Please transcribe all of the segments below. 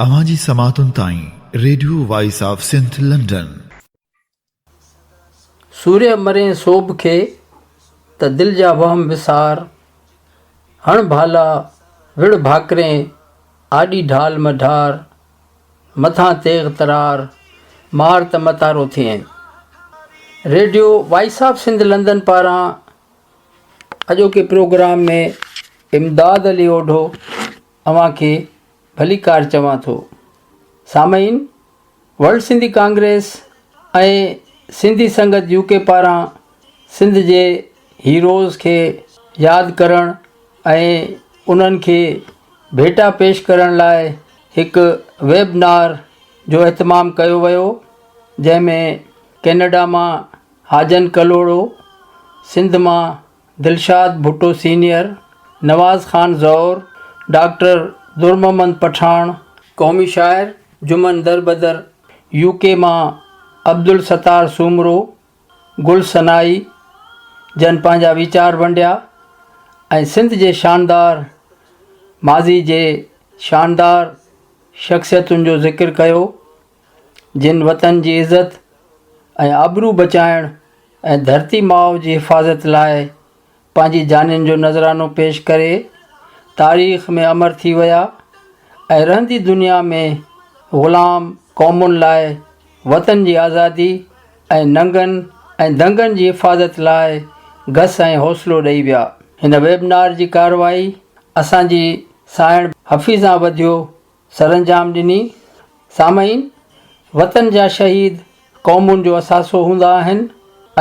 اوهان جي سماعتن تائين radio voice of Sindh London. سورهيه مرين سوڀ کي، ته دل جا وهم وسار، هڻ ڀالا، وڙ ڀاڪرين، آڏي ڍال م ڍار، مٿان تيغ ترار، مار ته متارو ٿئين. Radio voice of Sindh London پاران اڄوڪي پروگرام ۾ امداد علي اوڍو اوهان کي ڀليڪار چوان ٿو. سامعين! ورلڊ سنڌي ڪانگريس ۽ سنڌي سنگت يو ڪي پاران سنڌ جي هيروز کي ياد ڪرڻ ۽ انهن کي ڀيٽا پيش ڪرڻ لاء هڪ ويبنار جو اهتمام ڪيو ويو جنهن ۾ ڪينيڊا مان حاجن ڪلهوڙو، سنڌ مان دلشاد ڀٽو سينيئر، نواز خان زئور، ڊاڪٽر درمحمد پٺاڻ، قومي شاعر جمن دربدر، يو ڪي مان عبدالستار سومرو، گل سنائي جن پنهنجا ويچار ونڊيا ۽ سنڌ جي شاندار ماضي جي شاندار شخصيتن جو ذڪر ڪيو جن وطن جي عزت ۽ آبرو بچائڻ ۽ ڌرتي ماء جي حفاظت لاء پنهنجي جانين جو نذرانو پيش ڪري تاريخ ۾ امر ٿي ويا ۽ رهندي دنيا ۾ غلام قومن لاء وطن جي آزادي ۽ ننگن ۽ دنگن جي حفاظت لاء گس ۽ حوصلو ڏئي ويا. هن ويبنار جي ڪارروائي اسان جي سائڻ حفيظان وڌيو سرانجام ڏني. سامعين! وطن جا شهيد قومن جو اثاثو هوندا آهن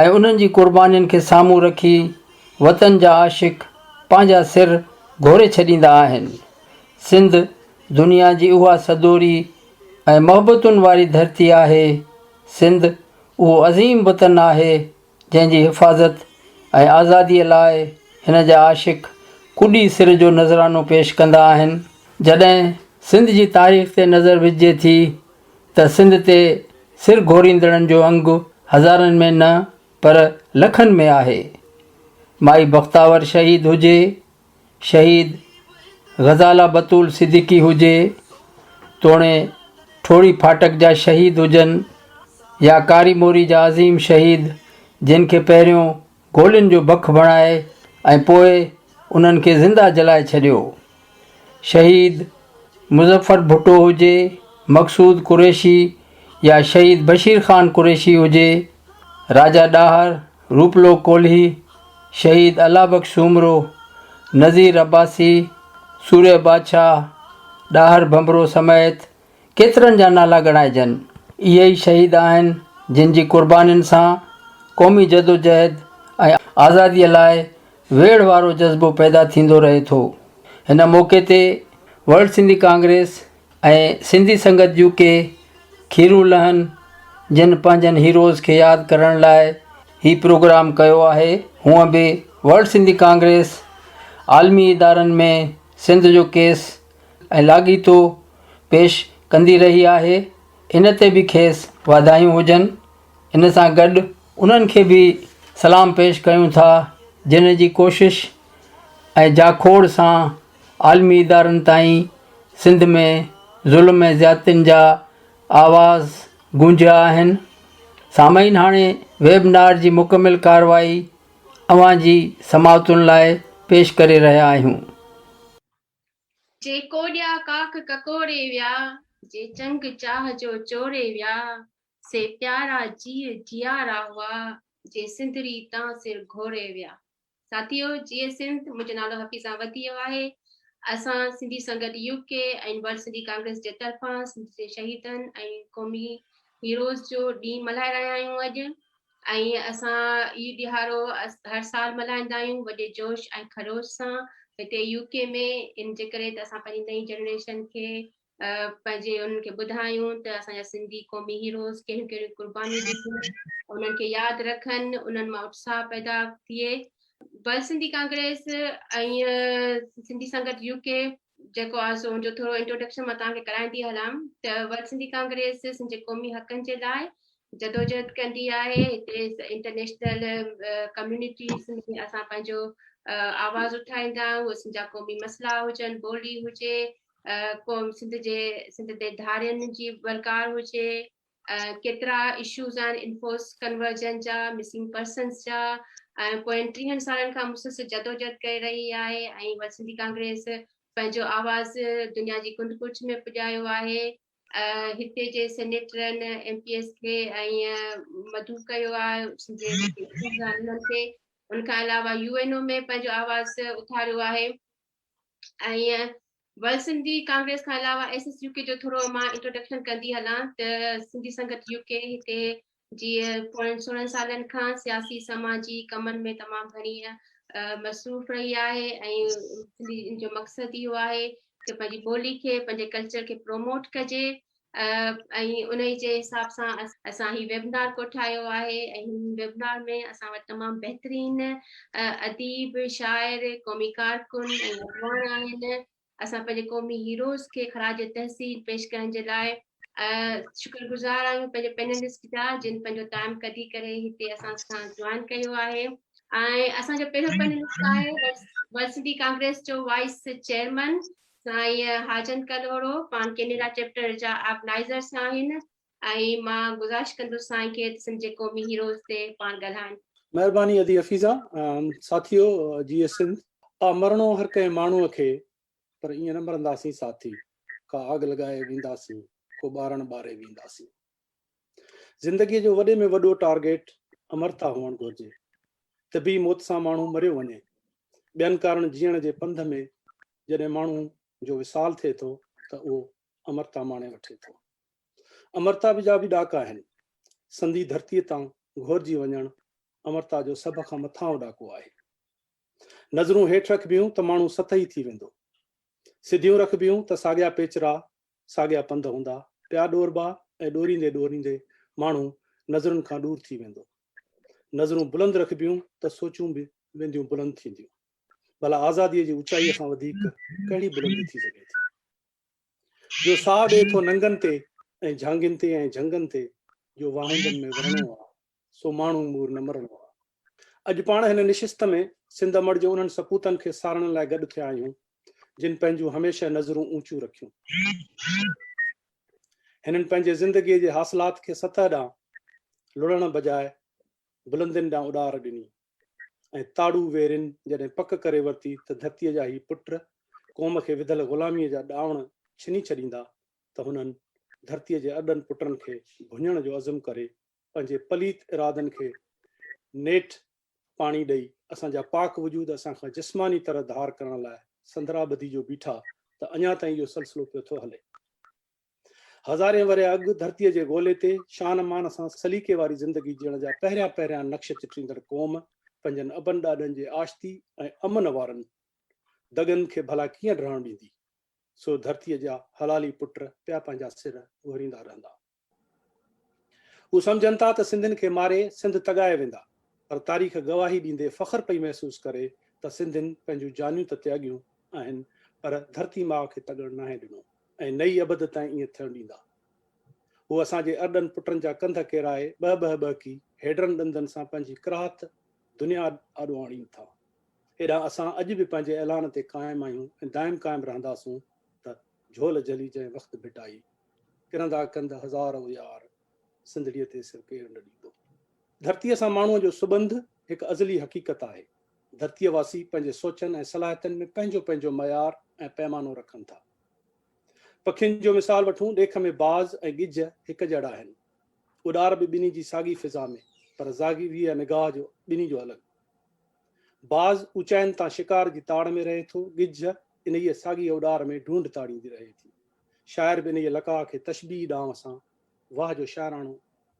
۽ انهن جي قربانين کي سامهون رکي وطن جا عاشق پنهنجا سر گهوري ڇڏيندا آهن. سنڌ دنيا جي اها سدوري ۽ محبتن واري ڌرتي آهي. سنڌ اهو عظيم وطن آهي جنهن جي حفاظت ۽ آزاديء لاء هن جا عاشق ڪڏي سر جو نذرانو پيش ڪندا آهن. جڏهن سنڌ جي تاريخ تي نظر وجهجي ٿي ته سنڌ تي سر گهوريندڙن جو انگ هزارن ۾ نه پر لکن ۾ آهي. مائي بختاور شهيد هجي شهيد غزاله بتول صديقي هجي توڻي ٺوڙهي ڦاٽڪ جا شهيد هجن يا ڪاري موري جا عظيم شهيد جن کي پهريون گولين جو بک بڻائي ۽ پوء انهن کي زنده جلائي ڇڏيو. شهيد مظفر ڀٽو هجي، مقصود قريشي يا شهيد بشير خان قريشي هجي، راجا ڏاهر، روپلو ڪولهي، شهيد الله بخش سومرو، نذير عباسي، سورهيه بادشاهه، ڏاهر ڀنڀرو سميت ڪيترن جا نالا ڳڻائجن. اهي ئي شهيد آهن جن جي قربانين سان قومي جدوجهد ۽ آزاديء لاء ويڙهه وارو جذبو پيدا ٿيندو رهي ٿو. هن موقعي تي ورلڊ سنڌي ڪانگريس ۽ سنڌي سنگت يو ڪي کيرون لهن جن پنهنجن هيروز کي ياد ڪرڻ لاء هي پروگرام ڪيو آهي هونء به ورلڊ سنڌي ڪانگريس عالمي ادارن ۾ سنڌ جو ڪيس ۽ لاڳيتو پيش ڪندي رهي آهي ان تي به کيس واڌايون هجن ان سان گڏ انهن کي به سلام پيش ڪيون ٿا جن جي ڪوشش ۽ جاکوڙ سان عالمي ادارن تائين سنڌ ۾ ظلم ۽ زيادتين جا آواز گونجيا آهن. سامعين هاڻي ويبنار جي مڪمل ڪارروائي اوهان جي سماعتن لاء پيش ڪري رهيا آهيون. جي ڪوڏيا ڪاڪ ڪڪوري ويا، جي چنگ چاهه جو چوري ويا، سي پيارا جيء جيارا هئا، جي سنڌڙي تان سر گهوري ويا. ساٿيو جيئي سنڌ منهنجو نالو حفيظان وڌيو آهي اسان Sindhi Sangat U K ۽ world Sindhi congress جي طرفان سنڌ جي شهيدن ۽ قومي هيروز جو ڏينهن ملهائي رهيا آهيون اڄ ۽ اسان اهو ڏهاڙو هر سال ملهائيندا آهيون وڏي جوش ۽ خروش سان هتي يو ڪي ۾ ان جي ڪري ته اسان پنهنجي نئين جنريشن کي پنهنجي انهن کي ٻڌايون ته اسان جا سنڌي قومي هيروز ڪهڙيون ڪهڙيون قربانيون ڏنيون انهن کي ياد رکن انهن مان اتساهه پيدا ٿئي بل سنڌي ڪانگريس ۽ سنڌي سنگت يو ڪي جيڪو آهي سو ان جو ٿورو انٽروڊڪشن مان توهان کي ڪرائيندي هلان ته ورلڊ سنڌي ڪانگريس سنڌ جي قومي حقن جي لاء جدوجهد ڪندي آهي هتي انٽرنيشنل ڪميونٽيز ۾ اسان پنهنجو آواز اٺائيندا آهيون اسان جا قومي مسئلا هجن ٻولي هجي قوم سنڌ جي سنڌ تي ڌارين جي ولڪار هجي، ڪيترا اشوز آهن انفورس ڪنورجن جا، مسنگ پرسنز جا ۽ پوين ٽيهن سالن کان مسلسل جدوجهد ڪري رهي آهي ۽ وري سنڌي ڪانگريس پنهنجو آواز دنيا جي ڪنڊ ڪڙڇ ۾ پڄايو آهي. هتي جي سينيٽرن ايم پي ايس کي ۽ مدعو ڪيو آهي سنڌ جي جيڪي اشوز آهن انهن تي. ان کان علاوه يو اين او ۾ پنهنجو آواز اٿاريو آهي ۽ ورلڊ سنڌي ڪانگريس کان علاوه ايس ايس يو ڪي جو ٿورو مان انٽروڊڪشن ڪندي هلان ته سنڌي سنگت يو ڪي هتي جيئن پوين 16 سالن کان سياسي سماجي ڪمن ۾ تمام گهڻي مصروف رهي آهي ۽ سنڌي جو مقصد اهو آهي ته پنهنجي ٻولي کي پنهنجي ڪلچر کي پروموٽ ڪجي ۽ انهي جي حساب سان اسان هي ويبنار ڪوٺايو آهي ۽ هن ويبنار ۾ اسان وٽ تمام بهترين اديب، شاعر، قومي ڪارڪن ۽ اڳواڻ آهن. اسان پنهنجي قومي هيروز کي خراج تحسين پيش ڪرڻ جي لاء شڪر گذار آهيون پنهنجي پينلسٽ جا جن پنهنجو ٽائيم ڪڍي ڪري هتي اسان سان جوائن ڪيو آهي ۽ اسان جو پهريون پينلسٽ آهي ورلڊ سنڌي ڪانگريس جو وائيس چيئرمن سائين حاجن ڪلهوڙو پاڻ ڪينيڊا چيپٽر جا آرگنائيزرس آهن ۽ مان گذارش ڪندس سائين کي ته سنڌ جي قومي هيروز تي پاڻ ڳالهائن. مهرباني ادي حفيظه. ساٿيو جيئي سنڌ. آ مرڻو هر ڪنهن ماڻهوء کي پر ائين نه مرنداسين ساٿي ڪا آگ لڳائي وينداسين ڪو ٻارڻ ٻاري وينداسين. زندگيء جو وڏي ۾ وڏو ٽارگيٽ امرتا هئڻ گهرجي. طبي موت سان ماڻهو مريو وڃي. ٻين ڪارڻ جيئڻ جي پنڌ ۾ جڏهن ماڻهو جو وصال ٿئي ٿو ته اهو امرتا ماڻي وٺي ٿو. امرتا جا به ڏاڪا آهن. سندي ڌرتيء تان گهورجي وڃڻ امرتا جو سڀ کان مٿانهون ڏاڪو آهي. نظرون هيٺ رکبيون ته ماڻهو سطحي ٿي ويندو. سڌيون رکبيون ته ساڳيا پيچرا ساڳيا پنڌ هوندا، پيا ڏوربا ۽ ڏوريندي ڏوريندي ماڻهو نظرن کان ڏور ٿي ويندو. نظرون بلند رکبيون ته سوچون به وينديون بلند ٿينديون. ڀلا آزاديء جي اوچائيء کان وڌيڪ ڪهڙي بلندي ٿي سگهي ٿي؟ جو ساهه ڏئي ٿو ننگن تي ۽ جهانگين تي ۽ جهنگن تي، جو واهوندن ۾ ورڻو آ، سو ماڻهو مور نه مرڻو آ. اڄ پاڻ هن نشست ۾ سنڌ امڙ جي انهن سپوتن کي سارڻ لاء گڏ ٿيا آهيون، جن پنهنجون هميشه نظرون اوچيون رکيون. هنن پنهنجي زندگيء جي حاصلات کي سطح ڏانهن لڙهڻ بجاء بلندين ڏانهن اڏار ڏني ۽ تاڙو ويرين جڏهن پڪ ڪري ورتي ته ڌرتيء جا هي پٽ قوم کي وڌل غلاميء جا ڏانوڻ ڇني ڇڏيندا ته هنن ڌرتيء جي ارڏن پٽن کي ڀڃڻ جو عزم ڪري پنهنجي پليت ارادن کي نيٺ پاڻي ڏئي اسان جا پاڪ وجود اسان کان جسماني طرح ڌار ڪرڻ لاء سندرا ٻڌي جو بيٺا ته اڃا تائين اهو سلسلو پيو ٿو هلي. هزارين ورهيه اڳ ڌرتيء جي گولي تي شان مان سان سليقي واري زندگي جيئڻ جا پهريان پهريان نقش چٽيندڙ قوم پنهنجن ابن ڏاڏن جي آشتي ۽ امن وارن دڳن کي ڀلا ڪيئن ڊهڻ ڏيندي؟ سو ڌرتيء جا حلالي پٽ پيا پنهنجا سر گهوريندا رهندا. هو سمجهن ٿا ته سنڌين کي ماري سنڌ تڳائي ويندا، پر تاريخ گواهي ڏيندي فخر پئي محسوس ڪري ته سنڌين پنهنجون جانيون ته تياڳيون آهن پر ڌرتي ماء کي تڳڻ ناهي ڏنو ۽ نه ئي ابد تائين ائين ٿيڻ ڏيندا. هو اسان جي ارڏن پٽن جا ڪنڌ ڪيرائي ٻهه ٻهه ٻهڪي هيڊرن ڏندن سان پنهنجي ڪراهت دنيا آڏو آڻين ٿا. هيڏانهن اسان اڄ به پنهنجي اعلان تي قائم آهيون ۽ دائم قائم رهنداسون ته جهول جهلي جنهن وقت ڀٽائي ڪرندا ڪنڌ هزار او يار، سنڌڙيء تي سر ڪير نه ڏيندو. ڌرتيء سان ماڻهوء جو سٻنڌ هڪ ازلي حقيقت آهي. ڌرتيء واسي پنهنجي سوچن ۽ صلاحيتن ۾ پنهنجو پنهنجو معيار ۽ پيمانو رکن ٿا. پکين جو مثال وٺون، ڏيک ۾ باز ۽ ڳجهه هڪ جهڙا آهن. اڏار به ٻنهي جي ساڳي فضا ۾، پر زاويه نگاهه جو ٻنهي جو الڳ. باز اوچاين تان شڪار جي تاڙ ۾ رهي ٿو، ڳجهه انهيء ساڳيء اڏار ۾ ڍونڍ تاڙيندي رهي ٿي. شاعر به انهيء لقاء کي تشبيهي ڏانء سان واهه جو شاعراڻو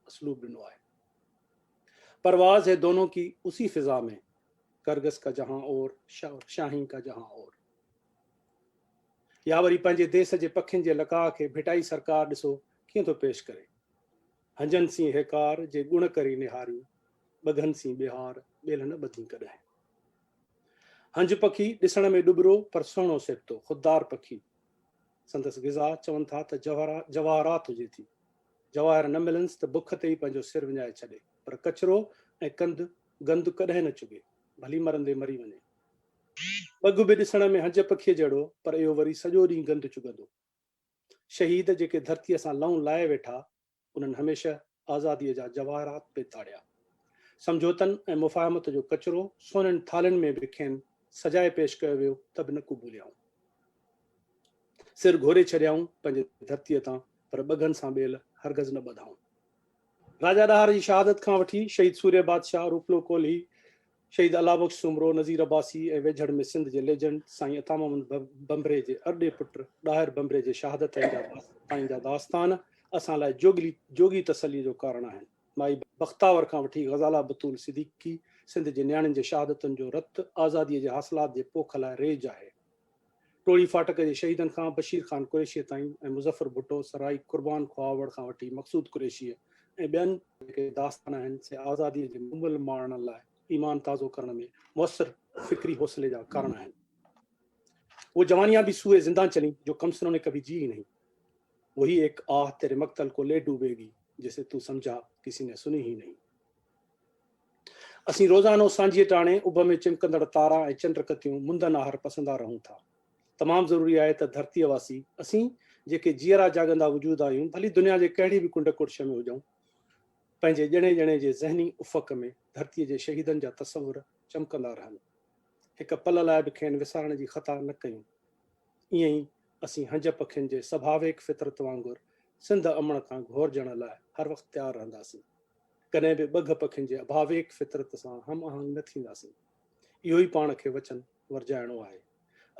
اسلوب ڏنو آهي. پرواز هي دونون ڪي اسي فضا ۾ ڪرگس ڪا جهان اور شاهين ڪا جهان اور. يا وري پنهنجي ديس جي پکين جي لقاء کي ڀٽائي سرڪار ڏسو ڪيئن ٿو پيش ڪري. هنجن سين هيڪار جي ڳڻ ڪري نهارين، ٻگهن سين ٻيهار ٻيلهه نه ٻڌين ڪڏهن. هنج پکي ڏسڻ ۾ ڏٻرو پر سهڻو سيبتو، خوددار پکي. سندس غذا چون ٿا ته جواهرات هجي ٿي. جواهر نه ملنس ته بک تي ئي پنهنجو سر وڃائي ڇڏي، پر ڪچرو ۽ ڪنڌ گند ڪڏهن نه چڳي، ڀلي مرندي مري وڃي. ٻگهه به ڏسڻ ۾ هنج پکيء جهڙو، پر اهو وري سڄو ڏينهن گند چڳندو. شهيد جيڪي ڌرتيء سان لئون لائي ويٺا، انهن هميشه آزاديء جا جواهرات پئي تاڙيا. سمجهوتن ۽ مفاهمت جو ڪچرو سونين ٿالهين ۾ به کين سجائي پيش ڪيو ويو ته به نه قبوليائون. سر گهوري ڇڏيائون پنهنجي ڌرتيء تان، پر ٻگهن سان ٻيل هرگز نه ٻڌائون. راجا ڏاهر جي شهادت کان وٺي شهيد سورهيه بادشاهه، روپلو ڪولهي، شهيد الله بخش سومرو، نذير عباسي ۽ ويجهڙ ۾ سنڌ جي ليجنڊ سائين عطا محمد ڀنڀري جي ارڏي پٽ ڏاهر ڀنڀري جي شهادت تائين جا داستان اسان لاء جوڳي تسليء جو ڪارڻ آهن. مائي بختاور کان وٺي غزاله بتول صديقي سنڌ جي نياڻين جي شهادتن جو رت آزاديء جي حاصلات جي پوک لاء ريج آهي. ٽوڙي ڦاٽڪ جي شهيدن کان بشير خان قريشيء تائين ۽ مظفر ڀٽو، سرائي قربان خواوڙ کان وٺي مقصود قريشيء ۽ ٻين جيڪي داستان آهن سي آزاديء جي مومل ماڻڻ لاء ايمان تازو ڪرڻ ۾ مؤثر فڪري حوصلي جا ڪارڻ آهن. وو جوانيان ڀي سوئي زندان چلين جو ڪمسنون ني ڪڀي جي هي نهين. وهي ايڪ آه تيري مقتل ڪو لي ڊوبي گي جسي تو سمجها ڪسي ني سني هي نهين. اسين روزانو سانجهيء ٽاڻي اڀ ۾ چمڪندڙ تارا ۽ چنڊ ڪتيون مندن آهر پسندا رهون ٿا. تمام ضروري آهي ته ڌرتيء واسي اسين جيڪي جيئرا جاڳندا وجود آهيون ڀلي دنيا جي ڪهڙي به ڪنڊ ڪڙڇ ۾ هجون پنهنجي ڄڻي ڄڻي جي ذهني افق ۾ ڌرتيء جي شهيدن جا تصور چمڪندا رهن. هڪ پل لاء به کين وسارڻ جي خطا نه ڪيون. ائين ئي اسين هنج پکين جي سڀاويڪ فطرت وانگر سنڌ امڙ کان گهورجڻ لاء هر وقت تيار رهنداسين. ڪڏهن به ٻگهه پکين جي اڀاويڪ فطرت سان هم آهنگ نه ٿينداسين. اهو ئي پاڻ کي وچن ورجائڻو آهي.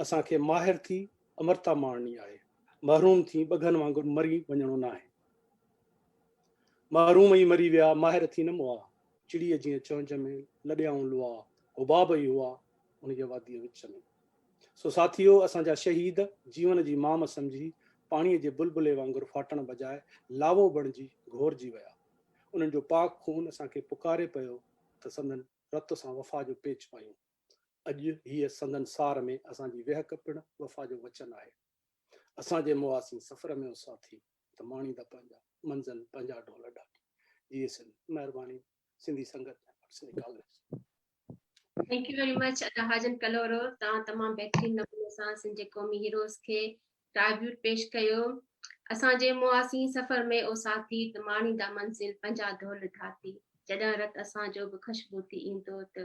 اسان کي ماهر ٿي امرتا ماڻڻي آهي. محروم ٿي ٻگهن وانگر مري وڃڻو ناهي. محروم ئي مري ويا، ماهر ٿي نه مئا. چڙيء جيئن چونج ۾ لڏيائون لئا، حباب ئي هئا انهيء واديء وچ ۾. سو ساٿيو! اسان جا شهيد جيون جي مام سمجهي پاڻيء جي بلبلي وانگر ڦاٽڻ بجاء لاوو بڻجي گهورجي ويا. انهن جو پاڪ خون اسان کي پڪاري پيو ته سندن رت سان وفا جو پيچ پايون. اڄ هيء سندن سار ۾ اسان جي ويهڪ پڻ وفا جو وچن آهي. اسان جي مئاسين سفر ۾ او ساٿي ته ماڻيندا پنهنجا منزل پنهنجا ڍول ڍاٽي. جيئي سنڌ. مهرباني سنڌي سنگت ۽ Sindhi Congress. Thank you very much ادا حاجن ڪلهوڙو توهان تمام بهترين نموني سان سنڌ جي قومي هيروز کي ٽرائبيوٽ پيش ڪيو. اسان جي مئاسين سفر ۾ او ساٿي ته ماڻيندا منزل پنهنجا ڍول ڍاتي جڏهن رت اسان جو به خشبو ٿي ايندو ته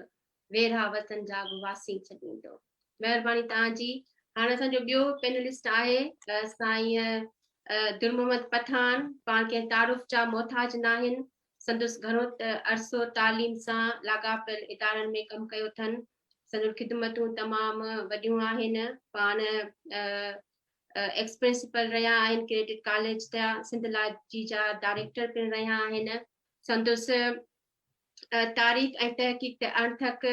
ويرها وطن جا به واسين ڇڏيندو. مهرباني توهان جي. هاڻ اسان جو ٻيو پينلسٽ آهي سائين در محمد پٺاڻ پاڻ ڪنهن تعارف جا محتاج ناهن سندس گهڻو عرصو تعليم سان لاڳاپيل ادارن ۾ ڪم ڪيو اٿن. سندن خدمتون تمام وڏيون آهن. پاڻ ايڪس پرنسپل رهيا آهن، ڪريڊٽ ڪاليج جا سنڌ لاجي جا ڊائريڪٽر پڻ رهيا آهن. سندس تاريخ ۽ تحقيق تي اڻٿڪ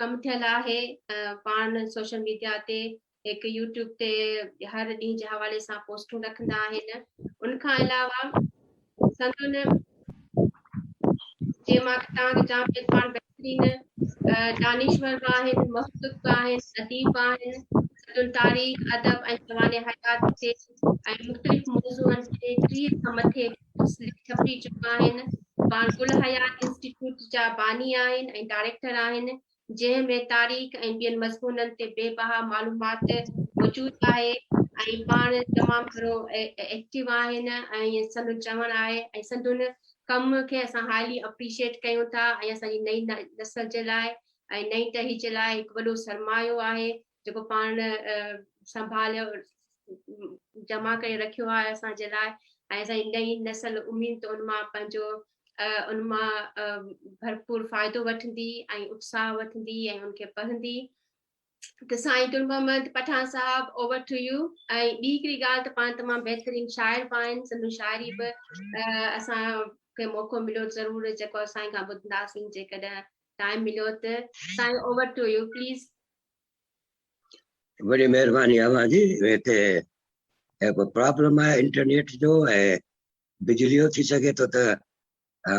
ڪم ٿيل آهي. پاڻ سوشل ميڊيا تي هڪ يوٽيوب تي هر ڏينهن جي حوالي سان پوسٽون رکندا آهن ان کان علاوه سندن جي مان توهان کي چوان پئي پاڻ بهترين دانشور به آهن محقق به آهن اديب به آهن سندن تاريخ ادب ۽ سوانح حيات تي ۽ مختلف موضوعن تي 30 کان مٿي بڪس ڇپجي چڪا آهن پاڻ گل حيات انسٽيٽيوٽ جا باني آهن ۽ ڊائريڪٽر آهن جنهن ۾ تاريخ ۽ ٻين مضمونن تي بي بها معلومات موجود آهي ۽ پاڻ تمام گهڻو ايڪٽو آهن ۽ سندن چوڻ آهي ۽ سندن ڪم کي اسان هائلي اپريشيٽ ڪيون ٿا ۽ اسان جي نئين نسل جي لاء ۽ نئين ٽهي جي لاء هڪ وڏو سرمايو آهي جيڪو پاڻ سنڀاليو جمع ڪري رکيو آهي اسان جي لاء ۽ اسان جي نئين نسل اميد ته ان مان پنهنجو ان مان ڀرپور فائدو وٺندي ۽ اتساهه وٺندي ۽ ان کي پڙهندي ته سائين در محمد پٺاڻ صاحب اوور ٽو يو ۽ ٻي هڪڙي ڳالهه ته پاڻ تمام بهترين شاعر به آهن سندن شاعري به اسان کي موقعو مليو ضرور جيڪو سائين کان ٻڌنداسين جيڪڏهن ٽائيم مليو ته سائين اوور ٽو you please. وڏي مهرباني اوهان جي هتي هڪ پرابلم آهي انٽرنيٽ جو ۽ بجلي جو ٿي سگهي ٿو ته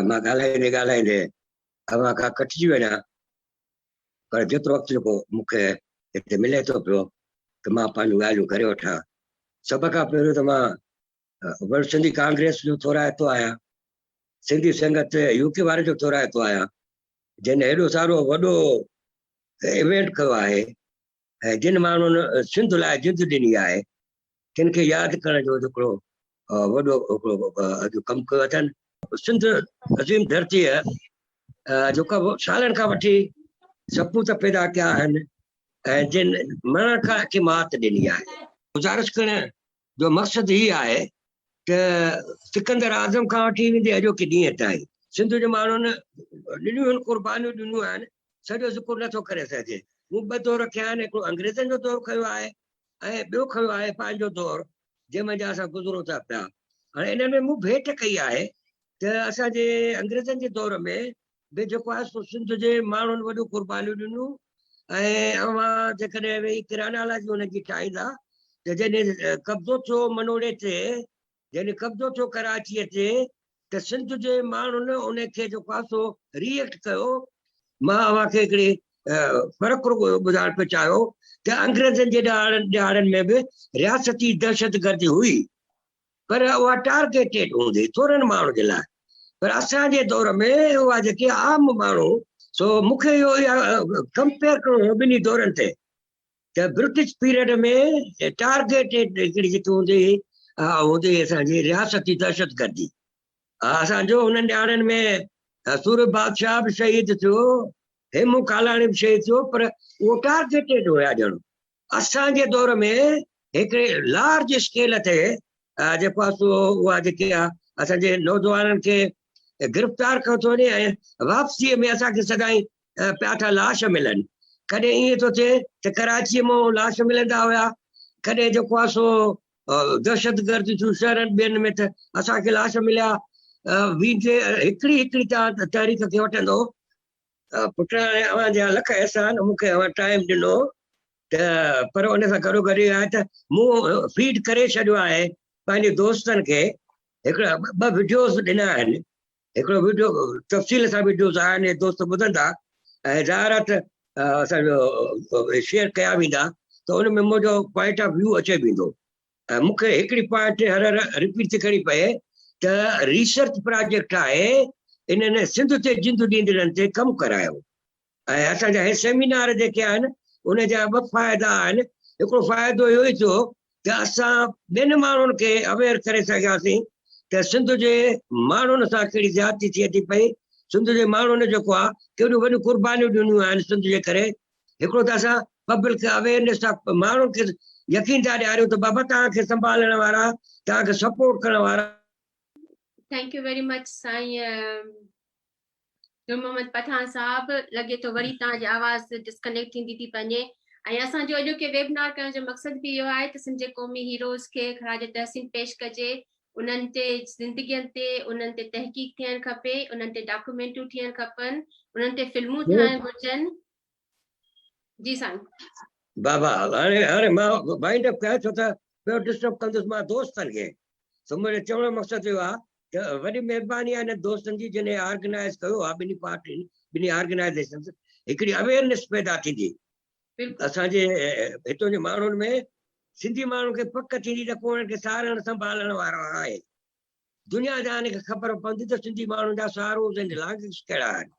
مان ڳالهائيندي ڳالهائيندي اوهان کان ڪٽجي وڃان پر جيترو وقت جيڪو مون کي هتي ملي ٿو پيو ته مان پنهنجون ڳالهيون ڪري وٺان سڀ کان پهريون ته مان ورلڊ سنڌي ڪانگريس جو ٿورائتو آهيان سنڌي سنگت يو ڪي وارن جو ٿورائتو آهيان جن هيڏو سارو وڏو ايونٽ ڪيو آهي ۽ جن ماڻهن سنڌ لاء جند ڏني آهي تن کي ياد ڪرڻ جو هڪڙو وڏو هڪڙو اڄ ڪم ڪيو اٿن. سنڌ عظيم ڌرتيء جيڪا سالن کان وٺي سپوت پيدا ڪيا آهن ۽ جن مرڻ کان کي مات ڏني آهي. گذارش ڪرڻ جو مقصد هي آهي ته سڪندر اعظم کان وٺي ويندي اڄوڪي ڏينهن تائين سنڌ جي ماڻهن ڏنيون آهن قربانيون ڏنيون آهن سڄو ذڪر نٿو ڪري سگهجي. مون ٻه دور کنيا آهن هڪڙو انگريزن جو دور کنيو آهي ۽ ٻيو کنيو آهي پنهنجو دور جنهن منجهان اسان گذرون ٿا پيا. هاڻي انهن ۾ مون ڀيٽ ڪئي آهي ته اسان جي انگريزن جي دور ۾ به جيڪو آهي سو سنڌ جي ماڻهن وڏيون قربانيون ڏنيون ۽ اوهان جيڪڏهن ويهي ڪرانالاجي انهن جي ٺاهيندا ته جڏهن قبضو ٿيو منوڙي تي، جڏهن قبضو ٿيو ڪراچيء تي ته سنڌ جي ماڻهن ان کي جيڪو آهي سو ري ايڪٽ ڪيو. مان اوهان کي هڪڙي فرق رڳو اهو ٻڌائڻ پئي چاهيو ته انگريزن جي ڏهاڙن ۾ به رياستي دهشتگردي هئي پر اها ٽارگيٽيڊ هوندي هئي ٿورن ماڻهن جي لاء پر اسان جي دور ۾ اها جيڪي عام ماڻهو سو مون کي اهو اها ڪمپيئر ڪرڻو هو ٻنهي دورن تي ته برٽش پيريڊ ۾ ٽارگيٽيڊ هڪڙي جيڪي هوندي هئي اها هوندي هئي اسان جي رياستي دهشتگردي. اسان جو انهن ڏهاڙن ۾ سور بادشاهه به شهيد ٿيو، هيمون ڪالاڻي به شهيد ٿيو پر اهو ٽارگيٽيڊ هيا ڄڻ. اسان جي دور ۾ هڪڙي لارج اسڪيل تي جيڪو آهي سو اها جيڪي آهي اسان جي نوجوانن کي گرفتار ڪيو ٿو وڃي ۽ واپسيء ۾ اسان کي سدائين پيا ٿا لاش ملن. ڪڏهن ائين ٿو ٿئي ته ڪراچيء مان لاش ملندا هيا، ڪڏهن جيڪو آهي سو دهشتگردي ٿيون شهرن ٻين ۾ ته اسان کي لاش مليا. ويندي هڪڙي هڪڙي تان تحريڪ کي وٺندو. پٽ هاڻي اوهان جا لک احسان مون کي اوهان ٽائيم ڏنو ته پر ان سان گڏو گڏ اهو آهي ته مون فيڊ ڪري ڇڏيو آهي پنهنجي دوستن کي هڪڙا ٻه وڊيوز ڏنا آهن هڪڙو وڊيو تفصيل سان وڊيوز آهن دوست ٻڌندا ۽ ظاهر آهي ته اسان جو شيئر ڪيا ويندا ته ان ۾ منهنجو پوائنٽ آف ويو اچي ويندو ۽ مون کي هڪڙي پوائنٽ هر هر رپيٽ ٿي ڪرڻي پئي ته ريسرچ پراجيڪٽ آهي انهن سنڌ تي جند ڏيندڙن تي ڪم ڪرايو ۽ اسان جا هي سيمينار جيڪي آهن ان جا ٻه فائدا آهن هڪڙو فائدو اهو ئي ٿيو ته اسان ٻين ماڻهن کي اويئر ڪري سگهياسين ته سنڌ جي ماڻهن سان ڪهڙي زيادتي ٿئي ٿي پئي سنڌ جي ماڻهن جيڪو آهي ڪيڏيون وڏيون قربانيون ڏنيون آهن سنڌ جي ڪري هڪڙو ته اسان پبلڪ اويئرنيس ٿا ماڻهن کي يقين ٿا ڏياريون ته بابا توهان کي سنڀالڻ وارا توهان کي سپورٽ ڪرڻ وارا thank you very much سائين نور محمد پٺاڻ صاحب لڳي ٿو وري توهان جي آواز ڊسڪنيڪٽ ٿيندي ٿي پڃي ۽ اسان جو اڄوڪي ويبنار ڪرڻ جو مقصد به اهو آهي ته سنڌ جي قومي هيروز کي خراج تحسين پيش ڪجي انهن تي زندگين تي انهن تي تحقيق ٿيڻ کپي انهن تي ڊاڪيومينٽون ٿيڻ کپن انهن تي فلمون ٺهڻ گهرجن جي سائين. بابا هاڻي هاڻي مان وائنڊ اپ ڪيان ڇو ته پيو ڊسٽرب ڪندس مان دوستن کي سو منهنجو چوڻ جو مقصد اهو آهي ته وڏي مهرباني آهي انهن دوستن جي جن هي آرگنائز ڪيو آهي ٻنهي پارٽين ٻنهي آرگنائزيشنز هڪڙي اويئرنيس پيدا ٿيندي اسان جي هتون جي ماڻهن ۾ سنڌي ماڻهن کي پڪ ٿيندي ته ڪو انهن کي سارڻ سنڀالڻ وارو آهي دنيا جهان کي خبر پوندي ته سنڌي ماڻهن جا ساروز ۽ لانگس ڪهڙا آهن.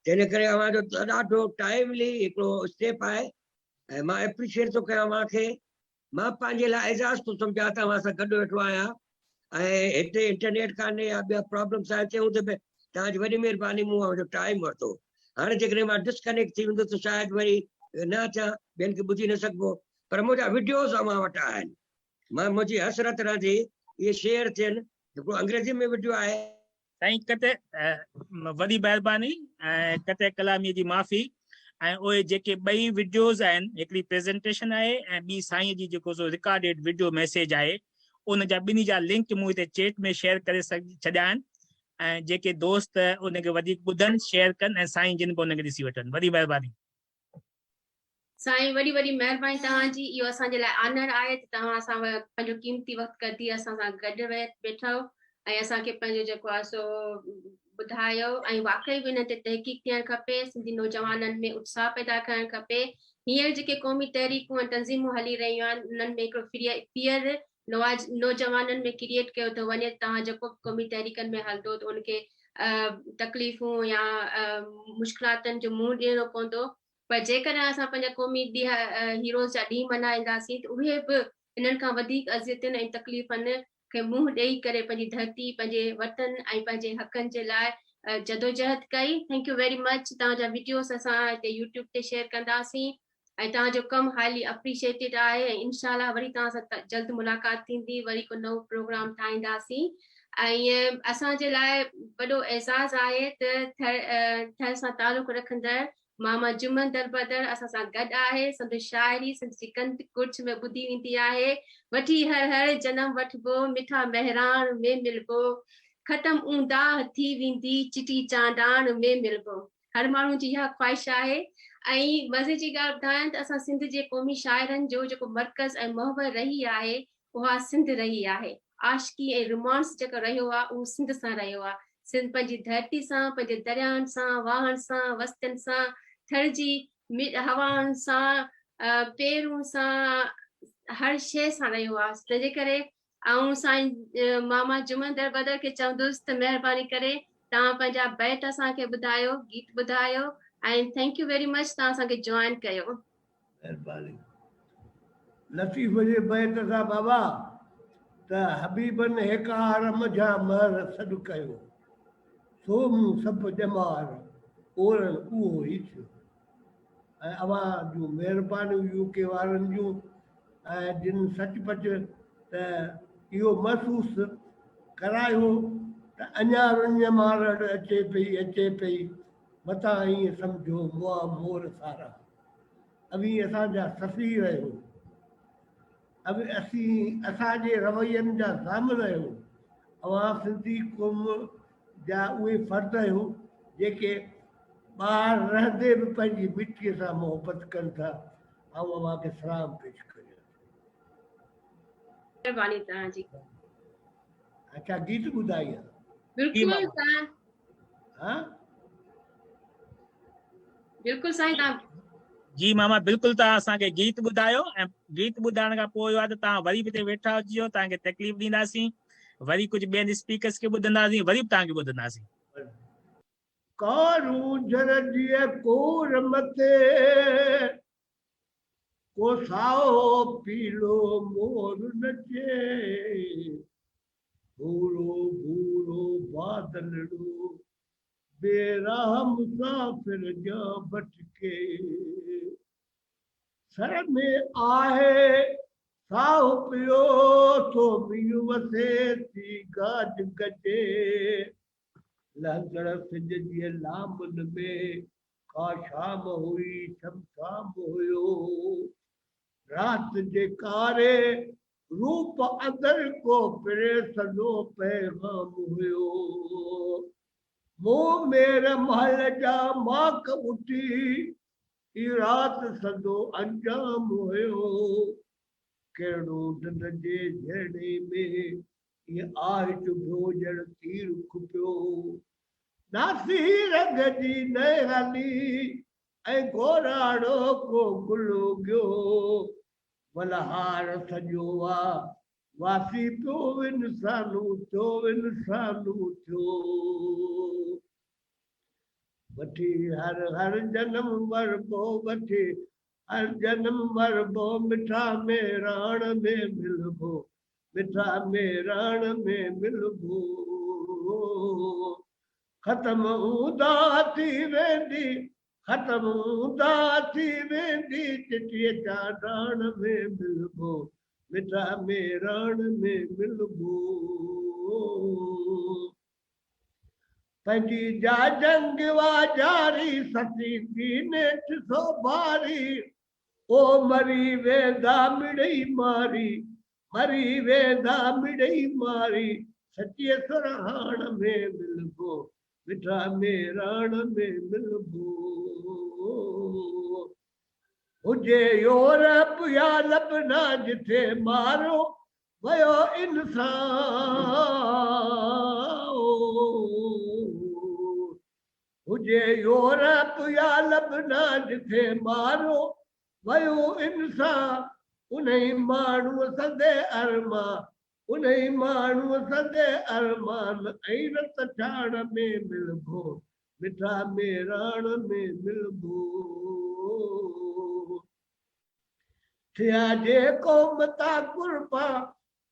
تنهن ڪري اوهان جو ڏاڍو ٽائيملي هڪڙو اسٽيپ آهي ۽ مان اپريشيئيٽ ٿو ڪيان اوهان کي. مان پنهنجي لاء اعزاز ٿو سمجهان ته اوهان سان گڏ ويٺو آهيان ۽ هتي انٽرنيٽ ڪانهي يا ٻيا پرابلمس آهن تنهن هوندي به توهان جي وڏي مهرباني مون اوهان جو ٽائيم ورتو. هاڻي جيڪڏهن مان ڊسڪنيڪٽ ٿي ويندس ته شايد وري نه اچان ٻين کي ٻڌي نه سگهبو پر منهنجا وڊيوز اوهان وٽ آهن. مان منهنجي حسرت رهندي اهي شيئر ٿين هڪڙو انگريزي ۾ وڊيو آهي. سائين قطع وڏي مهرباني ۽ قطع ڪلامي جي معافي ۽ اهي جيڪي ٻئي وڊيوز آهن هڪڙي پريزنٽيشن آهي ۽ ٻي سائين جي جيڪو سو رڪارڊيڊ وڊيو ميسيج آهي ان جا ٻنهي جا لنڪ مون هتي چيٽ ۾ شيئر ڪري ڇڏيا آهن ۽ جيڪي دوست ان کي وڌيڪ ٻڌن شيئر ڪن ۽ سائين جن به ان کي ڏسي وٺن وڏي مهرباني. سائين وڏي وڏي مهرباني توهان جي اهو اسان جي لاء آنر آهي ته توهان اسان پنهنجو قيمتي وقت ڪڍي اسان سان گڏ ويٺو ۽ اسان کي پنهنجو جيڪو آهي سو ٻڌايو ۽ واقعي به انهن تي تحقيق ٿيڻ کپي سنڌي نوجوانن ۾ اتساهه پيدا ڪرڻ کپي هينئر جيڪي قومي تحريڪون ۽ تنظيمون هلي رهيون آهن انهن ۾ هڪڙو فيئر نوجوانن ۾ ڪريئيٽ ڪيو ٿو وڃي ته توهان جيڪو به قومي تحريڪن ۾ هلندو ته ان کي تڪليفون يا مشڪلاتن جو منهن ڏيڻو پوندو. پر جيڪڏهن اسان پنهنجا قومي ڏينهن هيروز جا ڏينهن ملهائينداسين ته اهي به انهن کان وڌيڪ اذيتن ۽ تڪليفن کي منهن ڏئي ڪري پنهنجي ڌرتي، پنهنجي وطن ۽ پنهنجي حقن جي لاء جدوجهد ڪئي. Thank you very much توهان جا وڊيوز اسان هتي يوٽيوب تي شيئر ڪنداسين ۽ توهان جو ڪم هائلي اپريشيٽيڊ آهي ۽ انشاء الله وري توهان سان جلد ملاقات ٿيندي وري ڪو نئون پروگرام ٺاهينداسين ۽ اسان جي لاء وڏو اعزاز آهي ته ٿر ٿر سان تعلق رکندڙ ماما جمن دربدر اسان سان گڏ آهي، سندس شاعري سنڌ جي ڪنڊ ڪڙڇ ۾ ٻڌي ويندي آهي. وٺي هر هر جنم وٺبو، مٺا مهراڻ ۾ ملبو. ختم اونداهه ٿي ويندي، چٽي چانڊاڻ ۾ ملبو. هر ماڻهو جي اها خواهش آهي ۽ مزي جي ڳالهه ٻڌايان ته اسان سنڌ جي قومي شاعرن جو جيڪو مرڪز ۽ محور رهي آهي اها سنڌ رهي آهي. عاشقي ۽ رومانس جيڪو رهيو آهي اهو سنڌ سان رهيو آهي. سنڌ پنهنجي ڌرتي سان، پنهنجي درياهن سان، واهن سان، وستين سان، ٿر جي هوائن سان، پيرون سان، هر شيء سان رهيو آهي. تنهن جي ڪري آئون سائين ماما جمن دربدر کي چوندس ته مهرباني ڪري توهان پنهنجا بيت اسان کي ٻڌايو، گيت ٻڌايو ۽ thank you very much توهان اسان کي جوائن ڪيو. مهرباني. لطيف جي بيت سان بابا ته حبيبن هيڪار منجهان مهر سڏ ڪيو، سو مون سڀ ڄمار اورڻ اهو ئي ٿيو. ۽ اوهان جون مهربانيون يو ڪي وارن جون ۽ جن سچ پچ ته اهو محسوس ڪرايو ته اڃا رڃ مان رڙ اچي پئي اچي پئي متان ائين سمجهو مئا مور سارا. اوهين اسان جا سفير آهيو. اوهين اسين اسان جي روين جا ضامن آهيو. اوهان سنڌي قوم جا اهي فرد آهيو جيڪي ٻاهر رهندي به پنهنجي مٽيء سان محبت ڪن ٿا. آئون اوهان کي سلام پيش ڪريان ٿو. مهرباني توهان جي. اڇا گيت ٻڌائي ها. بلڪل توهان ها بلڪل سائين تان جي ماما بلڪل تان اسان کي گيت ٻڌايو ۽ گيت ٻڌائڻ کان پوء اهو آهي ته تان وري به هتي ويٺا هجو تان کي تڪليف ڏينداسين وري ڪجهه ٻين اسپيڪرس کي ٻڌنداسين وري به تان کي ٻڌنداسين. ڪارونجهر جي ڪور مٿي ڪو سائو پيلو مور نچي. ڀورو ڀورو بادلڙو بي راهه مسافر جان ڀٽڪي. سر ۾ آهي ساهه پيو ٿو مينهن وسي ٿي گاج گجي. لهندڙ سج جي لامن ۾ ڪا شام هئي شمشام هيو. رات جي ڪاري روپ اندر ڪو پريس جو پيغام هيو. مون مير محل جا ماڪ اٺي، هي رات سندو انجام هيو. ڪهڙو ڍنڍ جي جهرڻي ۾ ائين آهه چڀيو ڄڻ تير کپيو. ناسي رنگ جي نهالي ۽ گوراڙو ڪو گل اگيو. ولهار سڄو آ واسي پيو انسانو ٿيو انسانو ٿيو. وٺي هر هر جنم وربو وٺي هر جنم وربو مٺا ميراڻ ۾ ملبو مٺا ميراڻ ۾ ملبو. ختم اونداهه ٿي ويندي ختم اونداهه ٿي ويندي چٽيء چانڊاڻ ۾ ملبو مٺا ميراڻ ۾ ملبو. پنهنجي جا جنگ وا جاري ستي ٿي نيٺ سو باري او مري ويندا مڙئي ماري مري ويندا مڙئي ماري سچيء سرهاڻ ۾ ملبو مٺا ميراڻ ۾ ملبو. هجي يورپ يا لبنان جٿي ماريو ويو انسان هجي يورپ يا لبنان جٿي ماريو ويو انسان انهي ماڻهوء سندي ارمان انهي ماڻهوء سندي ارمان ۽ رت ڇاڻ ۾ ملبو، مٺا ميراڻ ۾ ملبو. ٿيا جي قوم تان قربان،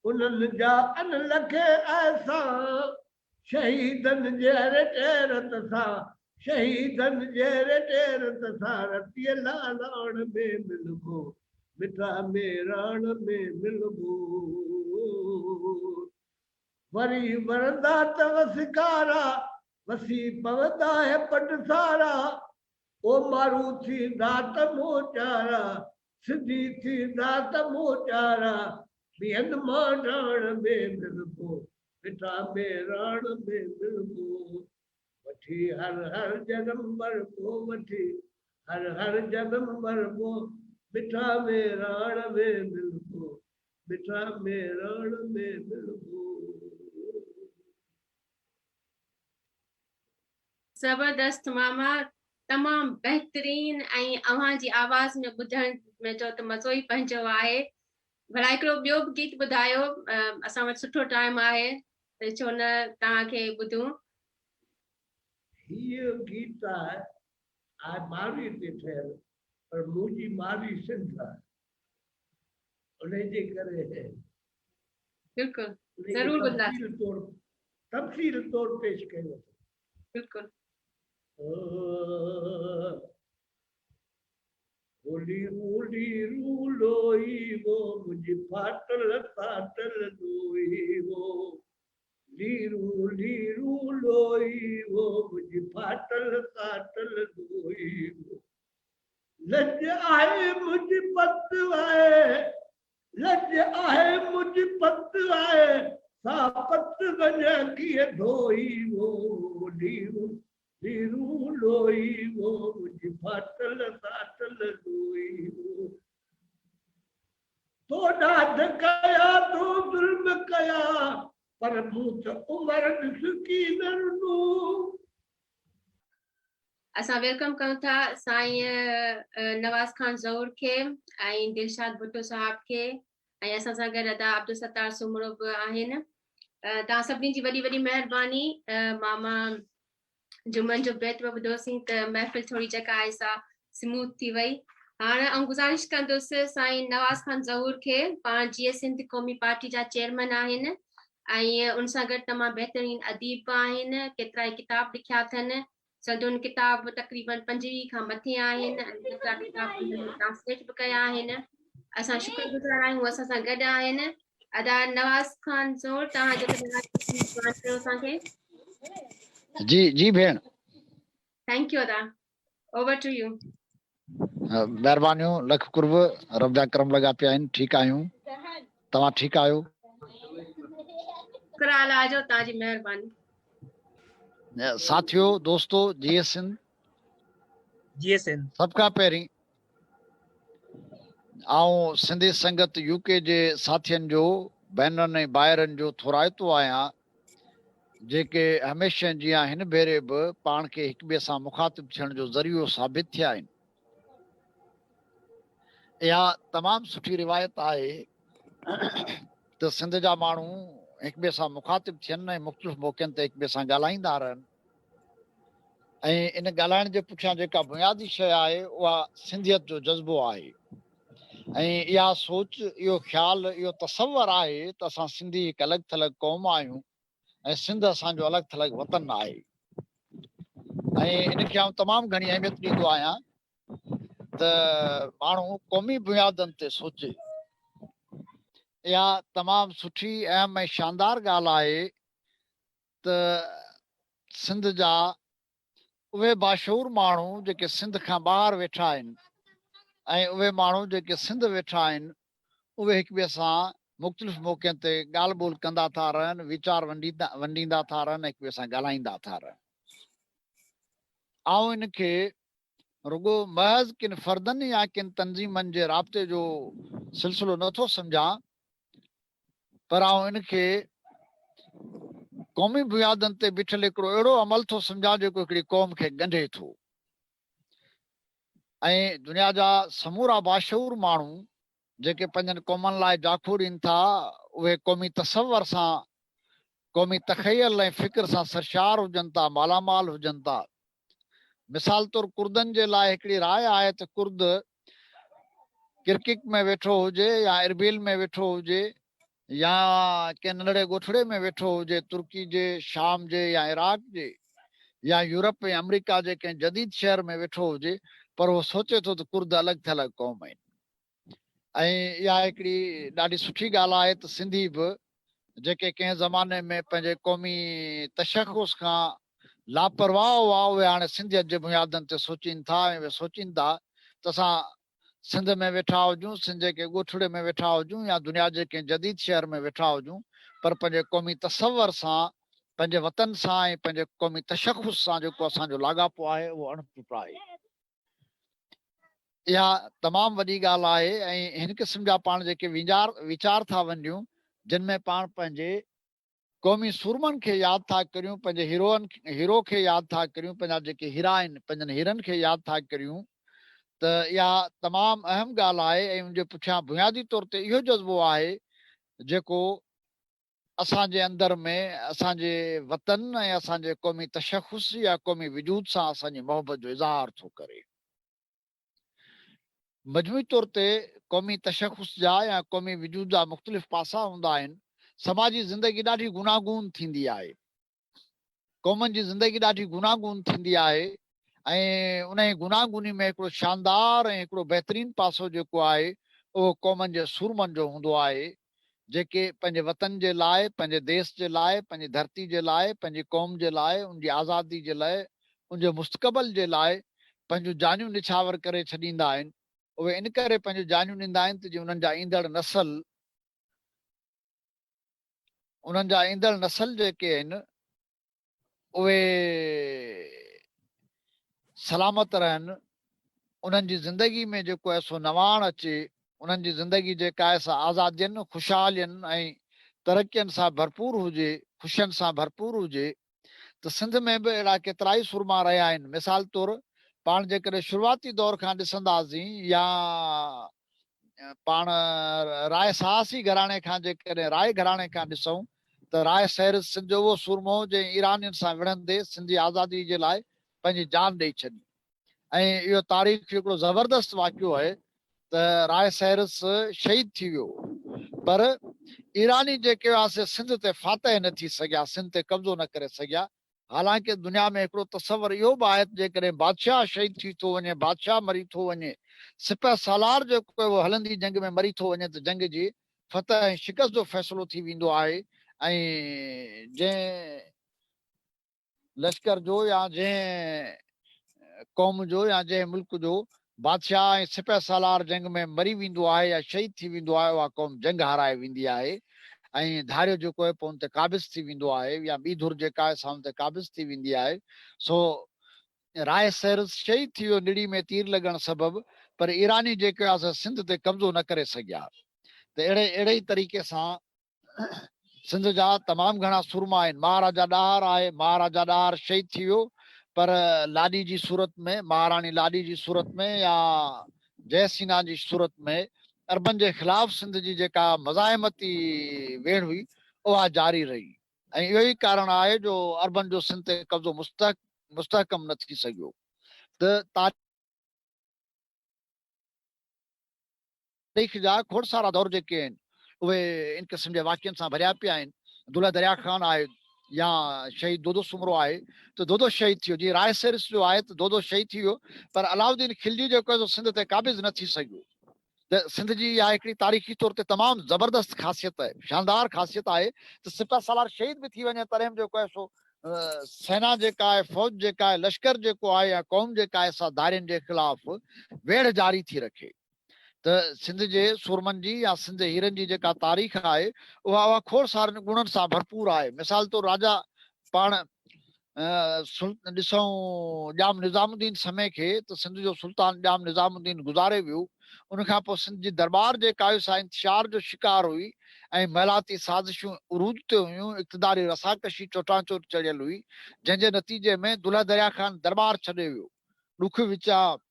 انهن جا ان لکين احسان، شهيدن جي رٽي رت سان، شهيدن جي رٽي رت سان، رتيء لالاڻ ۾ ملبو، مٺا ميراڻ ۾ ملبو. وري ورندا ته وسڪارا، وسي پوندا هي پٽ سارا، او مارو ٿيندا ته موچارا، سنڌي ٿيندا ته موچارا، ٻين مانڊاڻ ۾ ملبو، مٺا ميراڻ ۾ ملبو. وٺي هر هر جنم مربو، وٺي هر هر جنم مربو، مٺا ميراڻ ۾ ملبو، مٺا ميراڻ ۾ ملبو. زبردست ماما تمام بهترين ۽ اوهان جي آواز ۾ ٻڌڻ ۾ جو ته مزو ئي پنهنجو آهي ڀلا هڪڙو ٻيو به گيت ٻڌايو اسان وٽ سٺو ٽائيم آهي ته ڇو نه توهان کي ٻڌون. هيء گيت آهي آء مارئي تي ٺهيل پر منهنجي مارئي سنڌ آهي انهي جي ڪري بلڪل ضرور ٻڌنداسين. تفصيل طور پيش ڪيو اٿم. بلڪل. هولي رولي رولوئي وو منهنجي ڦاٽل ڦاٽل لوئي وو ليرو ليرو لوئي وو منهنجي ڦاٽل ڦاٽل لوئي وو لڄ آهي منهنجي پت آهي لڄ آهي منهنجي پت آهي سا پت وڃان ڪيئن ڌوئي وو ليرو ليرو لوئي وو منهنجي ڦاٽل ڦاٽل لوئي وو تو ڏاڍ ڪيا تو ظلم ڪيا پر مون ته عمر ڏس ڪين رنو. اسان welcome ڪيون ٿا سائين نواز خان زئور کي ۽ دلشاد ڀٽو صاحب کي ۽ اسان سان گڏ ادا عبدالستار سومرو به آهن توهان سڀني جي وڏي وڏي مهرباني ماما جمن جو بيت به ٻڌوسين ته محفل ٿوري جيڪا آهي سا سموٿ ٿي وئي هاڻ آئون گذارش ڪندس سائين نواز خان ظهور کي پاڻ جيئي سنڌ قومي پارٽي جا چيئرمين آهن ۽ ان سان گڏ تمام بهترين اديب به آهن ڪيترائي ڪتاب لکيا اٿن سندن ڪتاب تقريبن 25 کان مٿي آهن ۽ ڪيترا ڪتاب انهن ٽرانسليٽ به ڪيا آهن اسان شڪر گذار آهيون اسان سان گڏ آهن ادا نواز خان زور توهان جيڪڏهن ڪيو اسان کي. جي جي ڀيڻ. Thank you ادا اوور ٽو you. مھربانيون لک قرب رب جا ڪرم لڳا پيا آھن ٺيڪ آھيون توھان ٺيڪ آھيو. شڪر الله جو توهان جي مهرباني. ساٿيو دوستو جيئي سنڌ. جيئي سنڌ. سڀ کان پهرين آئون سنڌي سنگت يو ڪي جي ساٿين جو ڀينرن ۽ ڀائرن جو ٿورائتو آهيان جيڪي هميشه جيان هن ڀيري به پاڻ کي هڪ ٻئي سان مخاطب ٿيڻ جو ذريعو ثابت ٿيا آهن. اها تمام سٺي روايت آهي ته سنڌ جا ماڻهو هڪ ٻئي سان مخاطب ٿين ۽ مختلف موقعن تي هڪ ٻئي سان ڳالهائيندا رهن ۽ ان ڳالهائڻ جي پٺيان جيڪا بنيادي شيء آهي اها سنڌيت جو جذبو آهي ۽ اها سوچ، اهو خيال، اهو تصور آهي ته اسان سنڌي هڪ الڳ ٿلڳ قوم آهيون ۽ سنڌ اسان جو الڳ ٿلڳ وطن آهي ۽ ان کي آئون تمام گهڻي اهميت ڏيندو آهيان ته ماڻهو قومي بنيادن تي سوچي. اها تمام سٺي، اهم ۽ شاندار ڳالهه آهي ته سنڌ جا اهي باشعور ماڻهو جيڪي سنڌ کان ٻاهر ويٺا آهن ۽ اهي ماڻهو جيڪي سنڌ ويٺا آهن اهي هڪ ٻئي سان مختلف موقعن تي ڳالهه ٻولهه ڪندا ٿا رهن، ويچار ونڊيندا ٿا رهن ۽ هڪ ٻئي سان ڳالهائيندا ٿا رهن. آئون ان کي رڳو محض ڪن فردن يا ڪن تنظيمن جي رابطي جو سلسلو نه ٿو سمجهان پر آئون ان کي قومي بنيادن تي بيٺل هڪڙو اهڙو عمل ٿو سمجهان جيڪو هڪڙي قوم کي ڳنڍي ٿو ۽ دنيا جا سمورا باشعور ماڻهو جيڪي پنهنجن قومن لاء جاکوڙين ٿا اهي قومي تصور سان قومي تخيل ۽ فڪر سان سرشار هجن ٿا مالامال هجن ٿا. مثال طور ڪردن جي لاء هڪڙي راء آهي ته ڪرد ڪرڪڪ ۾ ويٺو هجي يا اربيل ۾ ويٺو هجي يا ڪنهن ننڍڙي ڳوٺڙي ۾ ويٺو هجي ترڪي جي، شام جي يا عراق جي يا يورپ ۽ آمريڪا جي ڪنهن جديد شهر ۾ ويٺو هجي پر هو سوچي ٿو ته ڪرد الڳ ٿلڳ قوم آهن ۽ اها هڪڙي ڏاڍي سٺي ڳالهه آهي ته سنڌي به جيڪي ڪنهن زماني ۾ پنهنجي قومي تشخص کان لاپرواهه هئا اهي هاڻي سنڌيت جي بنيادن تي سوچين ٿا ۽ اهي سوچين ٿا ته اسان سنڌ ۾ ويٺا هجون، سنڌ جي ڪنهن ڳوٺڙي ۾ ويٺا هجون يا دنيا جي ڪنهن جديد شهر ۾ ويٺا هجون پر پنهنجي قومي تصور سان، پنهنجي وطن سان ۽ پنهنجي قومي تشخص سان جيڪو اسان جو لاڳاپو آهي اهو اڻ ٽٽ آهي. اها تمام وڏي ڳالهه آهي ۽ هن قسم جا پاڻ جيڪي ويچار ٿا ونڊيون جن ۾ پاڻ پنهنجي قومي سورمن کي ياد ٿا ڪريون، پنهنجي هيروئن هيرو کي ياد ٿا ڪريون، پنهنجا جيڪي هيرا آهن، پنهنجن هيرن کي ياد ٿا ڪريون ته اها تمام اهم ڳالهه آهي ۽ ان جي پٺيان بنيادي طور تي اهو جذبو آهي جيڪو اسان جي اندر ۾ اسان جي وطن ۽ اسان جي قومي تشخص يا قومي وجود سان اسان جي محبت جو اظهار ٿو ڪري. مجموعي طور تي قومي تشخص جا يا قومي وجود جا مختلف پاسا هوندا آهن. سماجي زندگي ڏاڍي گوناگون ٿيندي آهي. قومن جي زندگي ڏاڍي گوناگون ٿيندي آهي ۽ انهي گوناگوني ۾ هڪڙو شاندار ۽ هڪڙو بهترين پاسو جيڪو آهي اهو قومن جي سورمن جو هوندو آهي جيڪي پنهنجي وطن جي لاء، پنهنجي ديس جي لاء، پنهنجي ڌرتي جي لاء، پنهنجي قوم جي لاء، ان جي آزادي جي لئه، ان جي مستقبل جي لاء پنهنجون جانيون نڇاور ڪري ڇڏيندا آهن. اهي ان ڪري پنهنجون جانيون ڏيندا آهن ته جيئن انهن جا ايندڙ نسل، انهن جا ايندڙ نسل جيڪي آهن، اهي سلامت رهن، انهن جي زندگي ۾ جيڪو آهي سو نواڻ اچي، انهن جي زندگي جيڪا آهي سا آزادين، خوشحالين ۽ ترقين سان ڀرپور هجي، خوشين سان ڀرپور هجي ته سنڌ ۾ به اهڙا ڪيترائي سورما رهيا آهن، مثال طور پاڻ جيڪڏهن شروعاتي دور کان ڏسنداسين يا پاڻ راء سهاسي گهراڻي کان جيڪڏهن راء گهراڻي کان ڏسون ته راء سهرس سنڌ جو اهو سورمو هو جنهن ايرانين سان وڙهندي سنڌ جي آزادي جي لاء پنهنجي جان ڏئي ڇڏي ۽ اهو تاريخ جو هڪڙو زبردست واقعو آهي ته راء سهرس شهيد ٿي ويو پر ايراني جيڪي هئا سي سنڌ تي فاتح نه ٿي سگهيا، سنڌ تي قبضو نه ڪري سگهيا. حالانڪه دنيا ۾ هڪڙو تصور اهو به آهي ته جيڪڏهن بادشاهه شهيد ٿي ٿو وڃي، بادشاهه مري ٿو وڃي، سپهه سالار جيڪو آهي اهو هلندي جنگ ۾ مري ٿو وڃي ته جنگ جي فتح ۽ شڪست جو فيصلو ٿي ويندو آهي ۽ جنهن لشڪر جو يا جنهن قوم جو يا جنهن ملڪ جو بادشاهه ۽ سپهه سالار جنگ ۾ مري ويندو آهي يا شهيد ٿي ويندو آهي اها قوم جنگ هارائي ويندي آهي ۽ ڌاريو جيڪو آهي پوء ان تي قابض ٿي ويندو آهي يا ٻي ڌر جيڪا آهي سا ان تي قابض ٿي ويندي آهي. سو راء سهرس شهيد ٿي ويو نڙي ۾ تير لڳڻ سبب پر ايراني جيڪي هئا سي سنڌ تي قبضو نه ڪري سگهيا ته اهڙي اهڙي ئي طريقي سان سنڌ جا تمام گهڻا سورما آهن. مهاراجا ڏاهر آهي، مهاراجا ڏاهر شهيد ٿي ويو پر لاڏي جي صورت ۾ مهاراڻي لاڏي جي صورت ۾ يا جئه سينا جي صورت ۾ عربن جي خلاف سنڌ جي جيڪا مزاحمتي ويڙهه هئي اها جاري رهي ۽ اهو ئي ڪارڻ آهي جو عربن جو سنڌ تي قبضو مستحڪم نه ٿي سگهيو ته تاريخ جا کوڙ سارا دور جيڪي آهن اهي ان قسم جي واقعن سان ڀريا پيا آهن. دولهه دريا خان آهي يا شهيد دودو سومرو آهي ته دودو شهيد ٿي ويو جيئن راء سيرس جو آهي ته دودو شهيد ٿي ويو پر علاؤالدين خلجي جيڪو آهي سو سنڌ تي قابض نه ٿي سگهيو ته سنڌ جي اها هڪڙي تاريخي طور تي تمام زبردست خاصيت آهي شاندار خاصيت آهي ته سپهه سالار شهيد به ٿي وڃي تڏهن به جيڪو آهي سو سينا جيڪا آهي فوج جيڪا آهي لشڪر جيڪو آهي يا قوم جيڪا آهي سا ڌارين جي خلاف ويڙهه جاري ٿي رکي. ته سنڌ جي سورمن جي يا سنڌ جي هيرن جي جيڪا تاريخ آهي اها اها کوڙ سارن گڻن سان ڀرپور آهي. مثال طور راجا پاڻ ڏسون ڄام نظام الدين سمي کي ته سنڌ جو سلطان ڄام نظام الدين گذاري ويو ان کان پوء سنڌ جي درٻار جيڪا هئي سا انتشار جو شڪار هئي ۽ محلاتي سازشون عروج تي هيون اقتداري رساڪشي چوٽان چوٽ چڙهيل هئي جنهن جي نتيجي ۾ دولهه دريا خان درٻار ڇڏي ويو ڏک وچان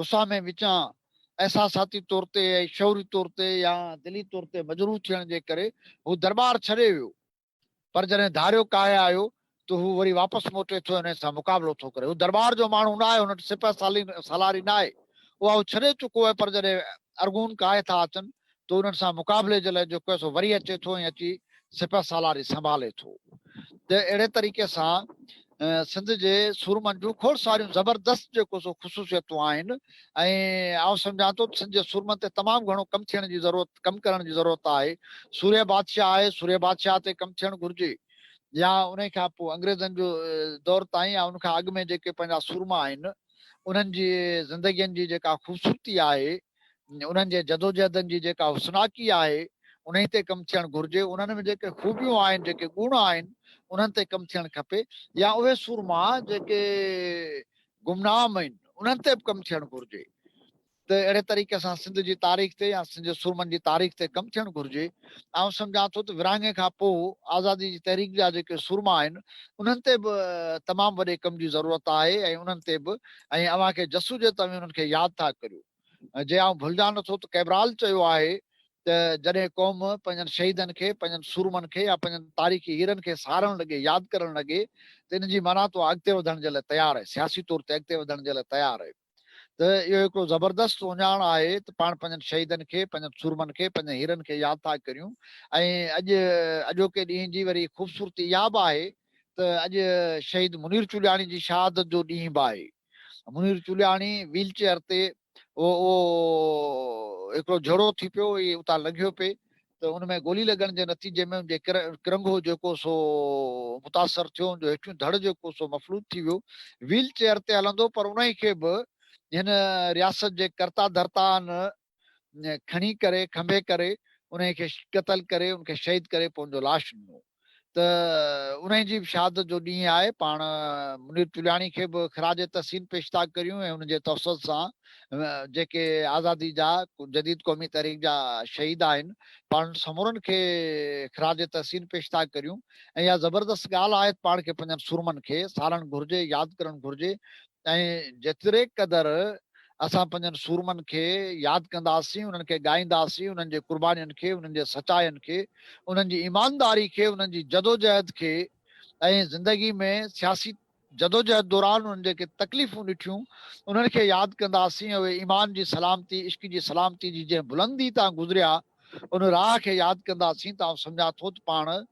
رسامي وچان احساساتي طور تي ۽ شعوري طور تي يا دلي طور تي مجروح ٿيڻ جي ڪري هو درٻار ڇڏي ويو. پر جڏهن ڌاريو ڪاهي آيو ته هو وري واپس موٽي ٿو ۽ انهن سان مقابلو ٿو ڪري. هو درٻار جو ماڻهو نه آهي، هن وٽ سپهه سالاري نه آهي، اها هو ڇڏي چڪو آهي، پر جڏهن ارغون ڪاهي ٿا اچن ته انهن سان مقابلي جي لاء جيڪو آهي سو وري اچي ٿو ۽ اچي سپهه سالاري سنڀالي ٿو. ته اهڙي طريقي سان سنڌ جي سورمن جون کوڙ ساريون زبردست جيڪو سو خصوصيتون آهن ۽ آئون سمجهان ٿو ته سنڌ جي سورمن تي تمام گهڻو ڪم ٿيڻ جي ضرورت ڪم ڪرڻ جي ضرورت آهي. سورهيه بادشاهه آهي، سورهيه بادشاهه تي ڪم ٿيڻ گهرجي يا انهي کان پوء انگريزن جو دور تائين يا ان کان اڳ ۾ جيڪي پنهنجا سورما آهن انهن جي زندگين جي جيڪا خوبصورتي آهي انهن جي جدوجهدن جي جيڪا حسناڪي آهي، انهي تي ڪم ٿيڻ گهرجي، انهن ۾ جيڪي خوبيون آهن، جيڪي گڻ آهن، انهن تي ڪم ٿيڻ کپي يا اهي سورما جيڪي گمنام آهن، انهن تي به ڪم ٿيڻ گهرجي ته اهڙي طريقي سان سنڌ جي تاريخ تي يا سنڌ جي سورمن جي تاريخ تي ڪم ٿيڻ گهرجي. آئون سمجهان ٿو ته ورهاڱي کان پوء آزادي جي تحريڪ جا جيڪي سورما آهن، انهن تي به تمام وڏي ڪم جي ضرورت آهي ۽ انهن تي به ۽ اوهان کي جس هجي ته اوهين انهن کي ياد ٿا ڪريو. جي آئون ڀلجان نه ٿو ته ڪئبرال چيو آهي ته جڏهن قوم پنهنجن شهيدن کي، پنهنجن سورمن کي يا پنهنجن تاريخي هيرن کي سارڻ لڳي، ياد ڪرڻ لڳي ته ان جي معنيٰ ته اها اڳتي وڌڻ جي لاء تيار آهي، سياسي طور تي اڳتي وڌڻ جي لاء تيار آهي ته اهو هڪڙو زبردست اهڃاڻ آهي ته پاڻ پنهنجن شهيدن کي، پنهنجن سورمن کي، پنهنجن هيرن کي ياد ٿا ڪريون ۽ اڄ اڄوڪي ڏينهن جي وري خوبصورتي اها به آهي ته اڄ شهيد منير چولياڻي جي شهادت جو ڏينهن به آهي. منير چولياڻي ويل چيئر تي اهو هڪڙو جهيڙو ٿي پيو اهي اتان لنگهيو پئي ته ان ۾ گولي لڳڻ جي نتيجي ۾ ان جي ڪرنگهو جيڪو سو متاثر ٿيو ان جو هيٺيون ڌڙ جيڪو سو مفلوج ٿي ويو ويل چيئر تي هلندو پر انهي کي به هن رياست جي ڪرتا ڌرتائن کڻي ڪري کنڀي ڪري انهي کي قتل ڪري ان کي شهيد ڪري پوء ان جو لاش ڏنو ته انهي جي به شهادت جو ڏينهن آهي پاڻ منير چولياڻي کي به خراج تحسين پيش ٿا ڪريون ۽ ان جي توسط سان جيڪي آزادي جا جديد قومي تحريڪ جا شهيد آهن پاڻ انهن سمورن کي خراج تحسين پيش ٿا ڪريون ۽ اها زبردست ڳالهه آهي ته پاڻ کي پنهنجن سورمن کي سارڻ گهرجي ياد ڪرڻ گهرجي ۽ جيتري قدر اسان پنهنجن سورمن کي ياد ڪنداسين، انهن کي ڳائينداسين، انهن جي قربانين کي، انهن جي سچاين کي، انهن جي ايمانداري کي، انهن جي جدوجهد کي ۽ زندگي ۾ سياسي جدوجهد دوران انهن جيڪي تڪليفون ڏٺيون، انهن کي ياد ڪنداسين ۽ اهي ايمان جي سلامتي، عشق جي سلامتي جي جنهن بلندي تان گذريا، ان راهه کي ياد ڪنداسين ته آئون سمجهان ٿو ته پاڻ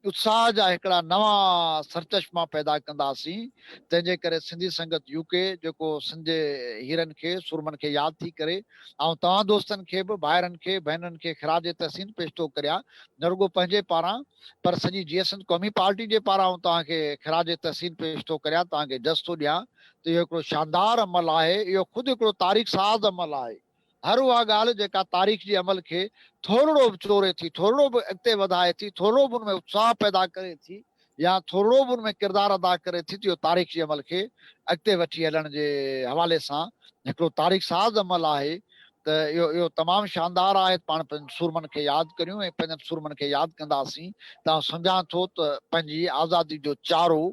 اتساهه جا هڪڙا نوان سرچشما پيدا ڪنداسين، تنهن جي ڪري سنڌي سنگت يو ڪي جيڪو سنڌ جي هيرن کي، سورمن کي ياد ٿي ڪري، آئون توهان دوستن کي به، ڀائرن کي، ڀينرن کي خراج تحسين پيش ٿو ڪريان، نه رڳو پنهنجي پاران پر سڄي جيئي سنڌ قومي پارٽي جي پاران آئون توهان کي خراج تحسين پيش ٿو ڪريان، توهان کي جس ٿو ڏيان ته اهو هڪڙو شاندار عمل آهي، اهو خود هڪڙو تاريخ ساز عمل آهي. هر اها ڳالهه جيڪا تاريخ جي عمل کي ٿورڙو به چوري ٿي، ٿورڙو به اڳتي وڌائي ٿي، ٿورڙو به ان ۾ اتساهه پيدا ڪري ٿي يا ٿورڙو به ان ۾ ڪردار ادا ڪري ٿي ته اهو تاريخ جي عمل کي اڳتي وٺي هلڻ جي حوالي سان هڪڙو تاريخ ساز عمل آهي ته اهو اهو تمام شاندار آهي ته پاڻ پنهنجن سورمن کي ياد ڪريون ۽ پنهنجن سورمن کي ياد ڪنداسين ته آئون سمجهان ٿو ته پنهنجي آزادي جو چارو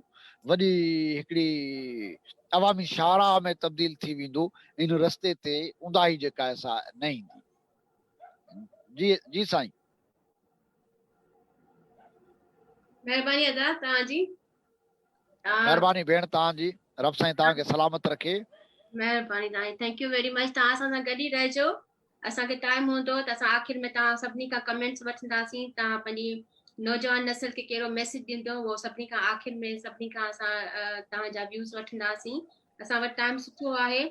وڏي هڪڙي عوامي شاهراهه ۾ تبديل ٿي ويندو ان رستي تي اونداهي جيڪا آهي سا نه ايندي. جي جي سائين. مهرباني ادا توهان جي. مهرباني ڀيڻ توهان جي رب سائين توهان کي سلامت رکي. مهرباني توهان جي thank you very much توهان اسان سان گڏ ئي رهجو اسان کي ٽائيم هوندو ته اسان آخر ۾ توهان سڀني کان ڪمينٽس وٺنداسين توهان پنهنجي نوجوان نسل کي ڪهڙو ميسج ڏيندو اهو سڀني کان آخر ۾ سڀني کان اسان توهان جا ويوز وٺنداسين اسان وٽ ٽائيم سٺو آهي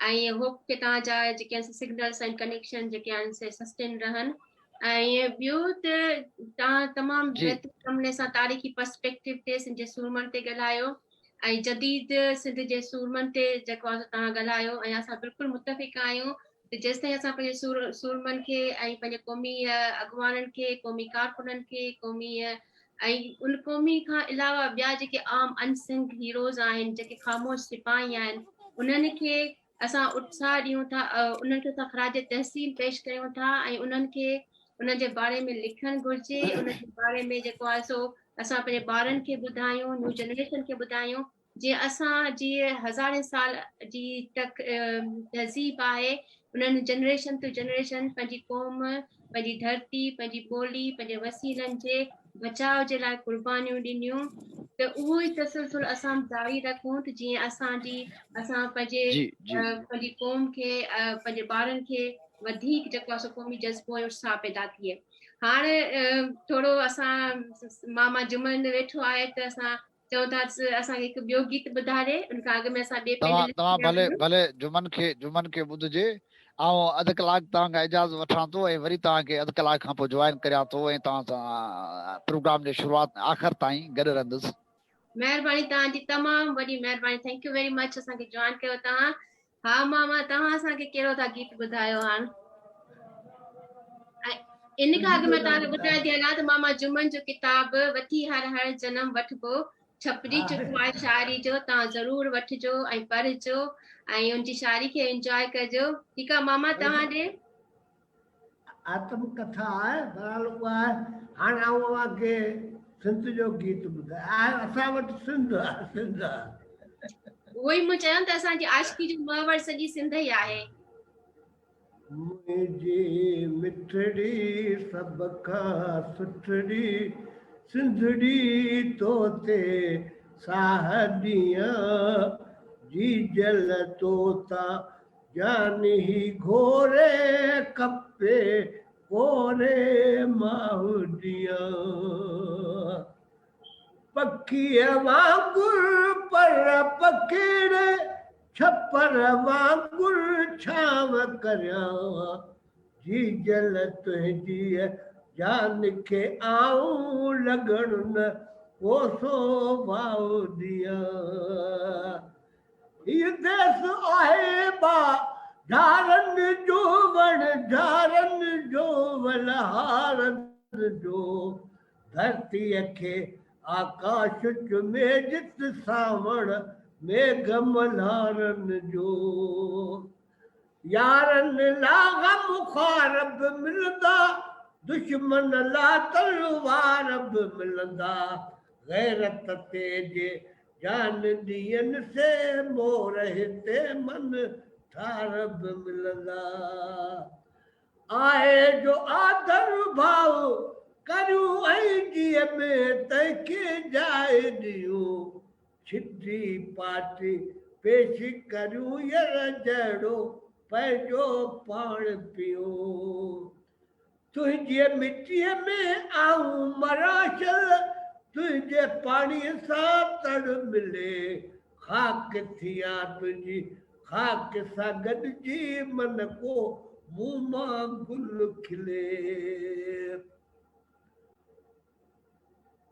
۽ هوپ ڪي توهان جا جيڪي آهن سگنلس ۽ ڪنيڪشن جيڪي آهن سي سسٽين رهن ۽ ٻيو ته توهان تمام بهتر نموني سان تاريخي پرسپيڪٽو تي سنڌ جي سورمن تي ڳالهايو ۽ جديد سنڌ جي سورمن تي جيڪو آهي توهان ڳالهايو ۽ اسان بلڪل متفق آهيون ته جيستائين اسان پنهنجي سورمن کي ۽ پنهنجي قومي اڳواڻن کي قومي ڪارڪنن کي قومي ۽ ان قومي کان علاوه ٻيا جيڪي عام انسنگ هيروز آهن جيڪي خاموش سپاهي آهن انهن کي اسان اتساهه ڏيون ٿا انهن کي اسان خراج تحسين پيش ڪيون ٿا ۽ انهن کي انهن جي باري ۾ لکڻ گهرجي انهن جي باري ۾ جيڪو آهي سو اسان پنهنجي ٻارن کي ٻڌايون نيو جنريشن کي ٻڌايون جي اسان جي هزارين سال جي تڪ تهذيب آهي انهن جنريشن ٽو جنريشن پنهنجي قوم پنهنجي ڌرتي پنهنجي ٻولي پنهنجي وسيلن جي بچاء جي لاء قربانيون ڏنيون. ته اهو ئي تسلسل اسان به جاري رکون ته جيئن اسان جي اسان پنهنجي جي جي پنهنجي قوم کي پنهنجي ٻارن کي وڌيڪ جيڪو آهي سو قومي جذبو ۽ اتساهه پيدا ٿئي. هاڻ ٿورو اسان ماما جمن ويٺو آهي ته اسان چئون ٿا ته اسان کي هڪ ٻيو گيت ٻڌاري ان کان اڳ ۾ اسان ٻئي توهان پينلسٽ توهان کي ڀلي آڻيون. ڀلي جمن کي جمن کي ٻڌجي آئون اڌ ڪلاڪ توهان کان اجازت وٺان ٿو ۽ وري توهان کي اڌ ڪلاڪ کان پوء جوائن ڪريان ٿو ۽ توهان سان پروگرام جي شروعات ۽ آخر تائين گڏ رهندس. مهرباني توهان جي تمام وڏي مهرباني thank you very much اسان کي جوائن ڪيو توهان. ها ماما توهان اسان کي ڪهڙو ٿا گيت ٻڌايو هاڻ ۽ ان کان اڳ ۾ توهان کي ٻڌائي ٿي هلان ته ماما جمن جو ڪتاب وٺي هر هر جنم وٺبو ڇپجي چڪو آهي شاعري جو توهان ضرور وٺجو ۽ پڙهجو ۽ ان جي شاعري کي انجوائي ڪجو ٺيڪ آهي ماما توهان ڏي آتم ڪٿا آهي بهرحال اها آهي هاڻ آئون اوهان کي سنڌ جو گيت ٻڌايان آهي اسان وٽ سنڌ آهي سنڌ آهي. اهو ئي مون چيو ته اسان جي عاشقي جو محور سڄي سنڌ ئي آهي. منهنجي مٺڙي سڀ کان سٺڙي سنڌڙي تو تي ساهه ڏيان جيجل تو تان جان هي گهوري ڪپي ڪوري ماهه ڏيان. پکيء وانگر پر پکيڙي ڇپر وانگر ڇانو ڪريان. جيجل تنهنجيء جان کي آئون لڳڻ نه ڪوسو واء ڏيان. هي ديس آهي با ڌارن جو وڻ ڌارن جو ولهارن جو ڌرتيء کي آڪاش چمي جت سانوڻ ميگهه ملهارن جو يارن لا غم خوار به ملندا دشمن لا تلوار به ملندا غيرت تي جي جان ڏين سي مور هتي من ٺار به ملندا. آهي جو آڌر ڀاء ڪريون ۽ جيء ۾ تنهن کي جاء ڏيون. ڇٽي پاٽي پيش ڪريون ير جهڙو پنهنجو پاڻ پيون. تنهنجي مٽيء ۾ آئون مران شل، تنهنجي پاڻيء سان تڙ ملي، خاڪ ٿيان تنهنجي خاڪ سان گڏجي، من ڪو مون مان گل کلي.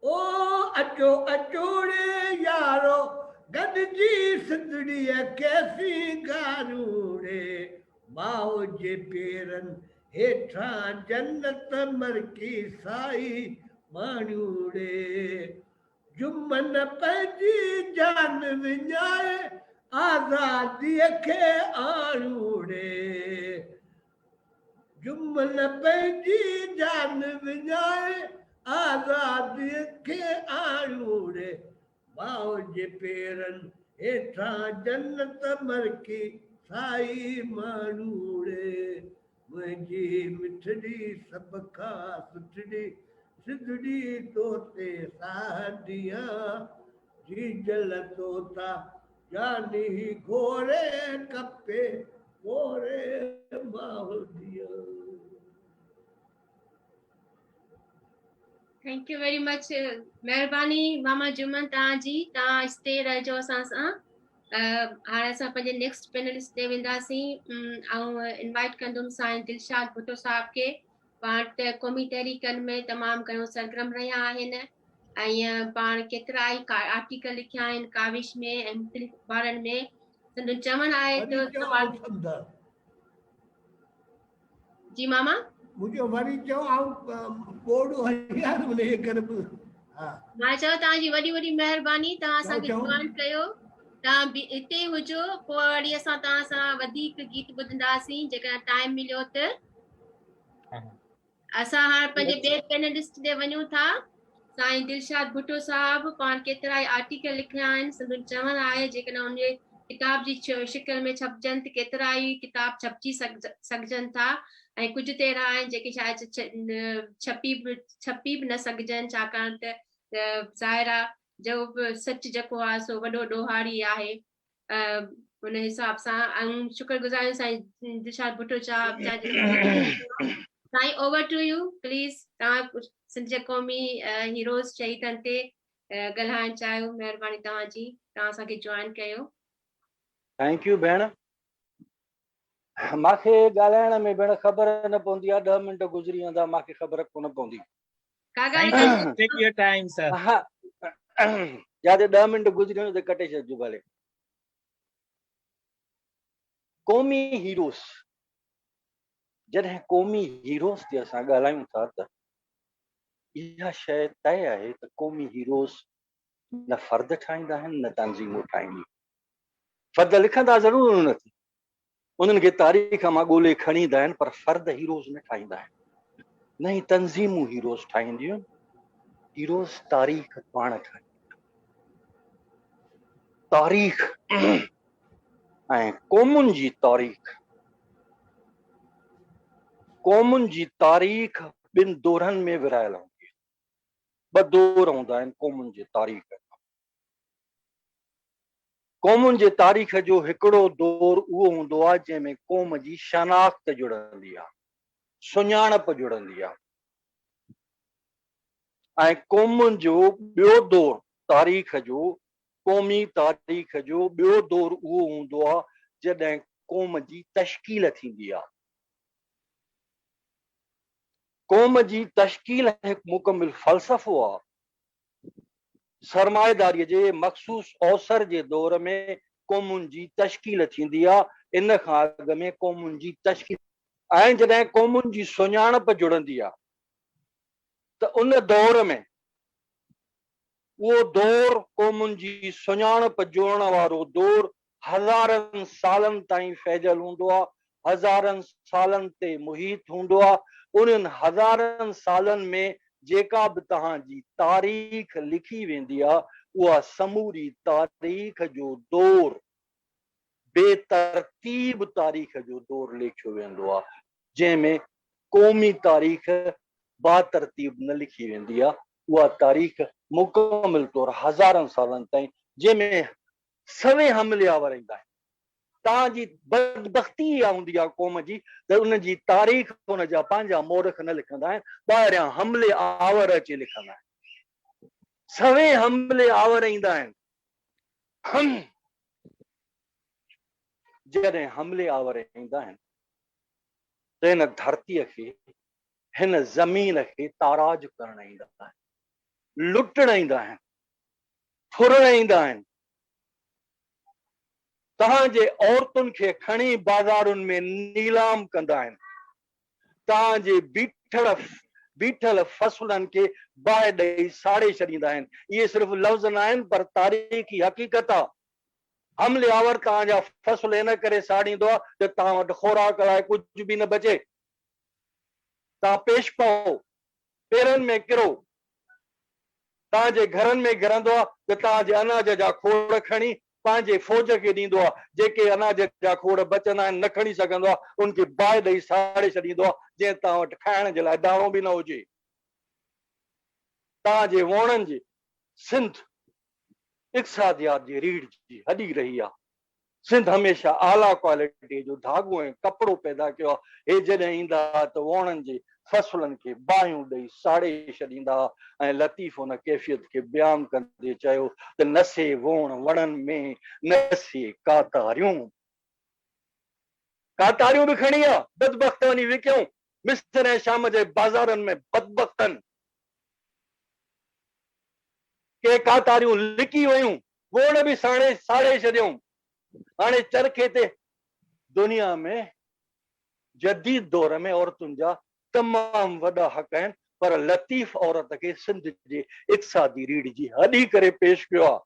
او اچو اچو ڙي يارو گڏجي سنڌڙيء کي سينگاريون ڙي ماء جي پيرن هيٺان جنت مرڪي سائي ماڻيون ڙي جمن پنهنجي جان وڃائي آزاديء کي آڻيون ڙي جمن پنهنجي جان وڃائي آزاديء کي آڻيون ڙي ماء جي پيرن هيٺان جنت مرڪي سائي ماڻيون ڙي منهنجي مٺڙي سڀ کان سٺڙي سڌڙي توتي ساهه ڏيان جيجل توتا جاني گهوري ڪپي ڪوري ماهه ڏيان. Thank you very much مهرباني ماما جمن توهان جي توهان استي رهجو اسان سان هاڻي اسان پنهنجي نيڪسٽ پينلسٽ تي وينداسين آئون انوائٽ ڪندم سائين دلشاد ڀٽو صاحب کي پاڻ ته قومي تحريڪن ۾ تمام گهڻو سرگرم رهيا آهن ۽ پاڻ ڪيترا ئي آرٽيڪل لکيا آهن ڪاوش ۾ ۽ مختلف اخبارن ۾ سندن چوڻ آهي ته جي ماما منهنجو وري چئو آئون ٻوڙ هنئي آهي ان جي ڪري به ها مان چيو توهان جي وڏي وڏي مهرباني توهان اسان کي جوائن ڪيو توهان به اتي هجو پوء وري اسان توهان سان وڌيڪ گيت ٻڌنداسين جيڪڏهن ٽائيم مليو ته اسان هاڻ پنهنجي ٻئي پينلسٽ ڏي وڃون ٿا. سائين دلشاد ڀٽو صاحب پاڻ ڪيترائي آرٽيڪل لکيا آهن. سندن چوڻ آهي جيڪڏهن ان جي ڪتاب جي شڪل ۾ ڇپجن ته ڪيترائي ڪتاب ڇپجي سگهجن ٿا ۽ ڪجهه ته اهڙا آهن جيڪي شايد ڇپي به نه سگهجن ڇاڪاڻ ته ظاهر آهي جو به سچ جيڪو آهي سو وڏو ڏوهاري آهي ان حساب سان ۽ شڪر گذار آهيون سائين دلشاد ڀٽو صاحب جا سائين اوور ٽو you please توهان سنڌ جي قومي هيروز شهيدن تي ڳالهائڻ چاهيو مهرباني توهان جي توهان اسان کي جوائن ڪيو. Thank you ڀيڻ. ماکي ڳالهائڻ ۾ ڀيڻ خبر نه پوندي آ ڏهه منٽ گذري ويندا ماکي خبر ڪونه پوندي. ڪا ڳالهه ڪانهي. ٽيڪ your time sir. ها جاتي ڏهه منٽ گذري وڃن اتي ڪٽي ڇڏجو ڀلي. قومي هيروز جڏهن قومي هيروز تي اسان ڳالهايون ٿا ته اها شيء طئي آهي ته قومي هيروز نه فرد ٺاهيندا آهن نه تنظيمون ٺاهينديون. فرد لکندا ضرور انهن تي، انهن کي تاريخ مان ڳولي کڻي ايندا آهن پر فرد هيروز نه ٺاهيندا آهن، نه ئي تنظيمون هيروز ٺاهينديون آهن، هيروز تاريخ پاڻ ٺاهيندي آهي. تاريخ ۽ قومن جي تاريخ، قومن جي تاريخ ٻن دورن ۾ ورهايل هوندي آهي. ٻه دور هوندا آهن قومن جي تاريخ جا. قومن جي تاريخ جو هڪڙو دور اهو هوندو آهي جنهن ۾ قوم جي شناخت جڙندي آهي، سڃاڻپ جڙندي آهي ۽ قومن جو ٻيو دور تاريخ جو، قومي تاريخ جو ٻيو دور اهو هوندو آهي جڏهن قوم جي تشڪيل ٿيندي آهي. قوم جي تشڪيل هڪ مڪمل فلسفو آهي. سرمائيداريء جي مخصوص اوسر جي دور ۾ قومن جي تشڪيل ٿيندي آ، ان کان اڳ ۾ قومن جي تشڪيل. ۽ جڏهن قومن جي سڃاڻپ جڙندي آ ته ان دور ۾ اهو دور قومن جي سڃاڻپ جوڙڻ وارو دور هزارن سالن تائين ڦهليل هوندو آ، هزارن سالن تي محيط هوندو آ، انهن هزارن سالن ۾ جيڪا به توهان جي تاريخ لکي ويندي آ، اها سموري تاريخ جو دور بي ترتيب تاريخ جو دور ليکيو ويندو آ، جنهن ۾ قومي تاريخ باترتيب نه لکي ويندي آ، اها تاريخ مڪمل طور هزارن سالن تائين جنهن ۾ سوين حملي آور ايندا آهن. توهان جي بدبختي اها هوندي آهي قوم جي ته ان جي تاريخ ان جا پنهنجا مورخ نه لکندا آهن، ٻاهريان حملي آور اچي لکندا آهن. سوين حملي آور ايندا آهن. جڏهن حملي آور ايندا آهن ته هن ڌرتيء کي، هن زمين کي تاراج ڪرڻ ايندا آهن، لٽڻ ايندا آهن. ڦرڻ ايندا آهن. توهان جي عورتن کي کڻي بازارن ۾ نيلام ڪندا آهن. توهان جي بيٺڙ بيٺل فصلن کي باهه ڏئي ساڙي ڇڏيندا آهن. اهي صرف لفظ ناهن پر تاريخي حقيقت آ. حملي آور توهان جا فصل ان ڪري ساڙيندو آ ته توهان وٽ خوراڪ لاء ڪجهه به نه بچي. توهان پيش پئو، پيرن ۾ ڪرو. توهان جي گهرن ۾ گهرندو آ ته توهان جي اناج جا کوڙ کڻي پنهنجي فوج کي ڏيندو آ، جيڪي اناج جا کوڙ بچندا آهن نه کڻي سگهندو آ، ان کي باهه ڏئي ساڙي ڇڏيندو آ، جنهن توهان وٽ کائڻ جي لاء داڻو به نه هجي. توهان جي ووڻن جي سنڌ اقتصاديات جي ريڙهه جي هڏي رهي آ. سنڌ هميشه اعليٰ ڪوالٽيء جو ڌاڳو ۽ ڪپڙو پيدا ڪيو آهي. هي جڏهن ايندا ها ته ووڻن جي فصلن کي باهيون ڏئي ساڙي ڇڏيندا ها ۽ لطيف ان ڪيفيت کي بيان ڪندي چيو ته نه سي ووڻ وڻن ۾، نه سي ڪاتاريون. ڪاتاريون به کڻي آ، بدبخت وڃي وڪيائون مصر ۽ شام جي بازارن ۾ بدبختن. ڪي ڪاتاريون لڪي ويون، ووڻ به ساڻي ساڙي ڇڏيائون. هاڻي چرخي تي دنيا ۾ جديد دور ۾ عورتن جا تمام وڏا حق آهن پر لطيف عورت کي سنڌ جي اقتصادي ريڙهه جي هڏي ڪري پيش ڪيو آهي.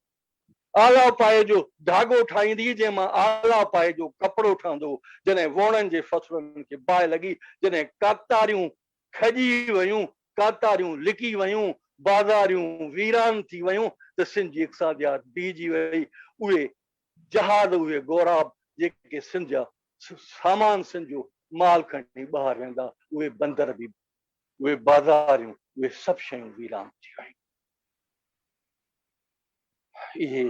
اعليٰ پائي جو ڌاڳو ٺاهيندي جنهن مان اعليٰ پائي جو ڪپڙو ٺهندو هو. جڏهن ووڻن جي فصلن کي باهه لڳي، جڏهن ڪاتاريون کڄي ويون، ڪاتاريون لڪي ويون، بازاريون ويران ٿي ويون ته سنڌ جي اقتصاديات بيهجي وئي. اهي جهاز، اهي غوراب جيڪي سنڌ جا سامان، سنڌ جو مال کڻي ٻاهر ويندا، اهي بندر به، اهي بازاريون، اهي سڀ شيون ويران ٿي ويون. اهي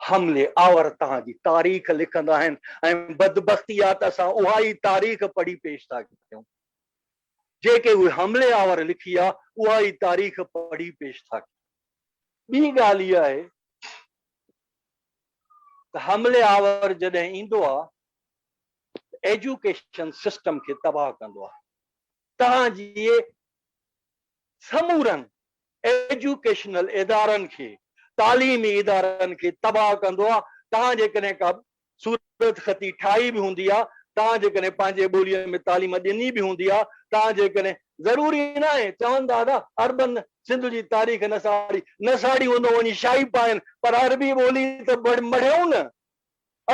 حملي آور توهان جي تاريخ لکندا آهن ۽ بدبختي آ ته اسان اها ئي تاريخ پڙهي پيش ٿا ڪيون. جيڪي اهي حملي آور لکي آ اها ئي تاريخ پڙهي پيش ٿا ڪيون. ٻي ڳالهه اها آهي ته حملي آور جڏهن ايندو آ ته ايجوڪيشن سسٽم کي تباهه ڪندو آ. توهان جي سمورن ايجوڪيشنل ادارن کي، تعليمي ادارن کي تباهه ڪندو آ، توهان جيڪڏهن ڪا صورتخطي ٺاهي به هوندي آ، توهان جيڪڏهن پنهنجي ٻوليء ۾ تعليم ڏني به هوندي آ، توهان جيڪڏهن، ضروري ناهي، چون ٿا ته عربن سنڌ جي تاريخ نه ساڙي، نه ساڙي هوندو وڃي شاهي پائن، پر عربي ٻولي ته مڙهيائون نه.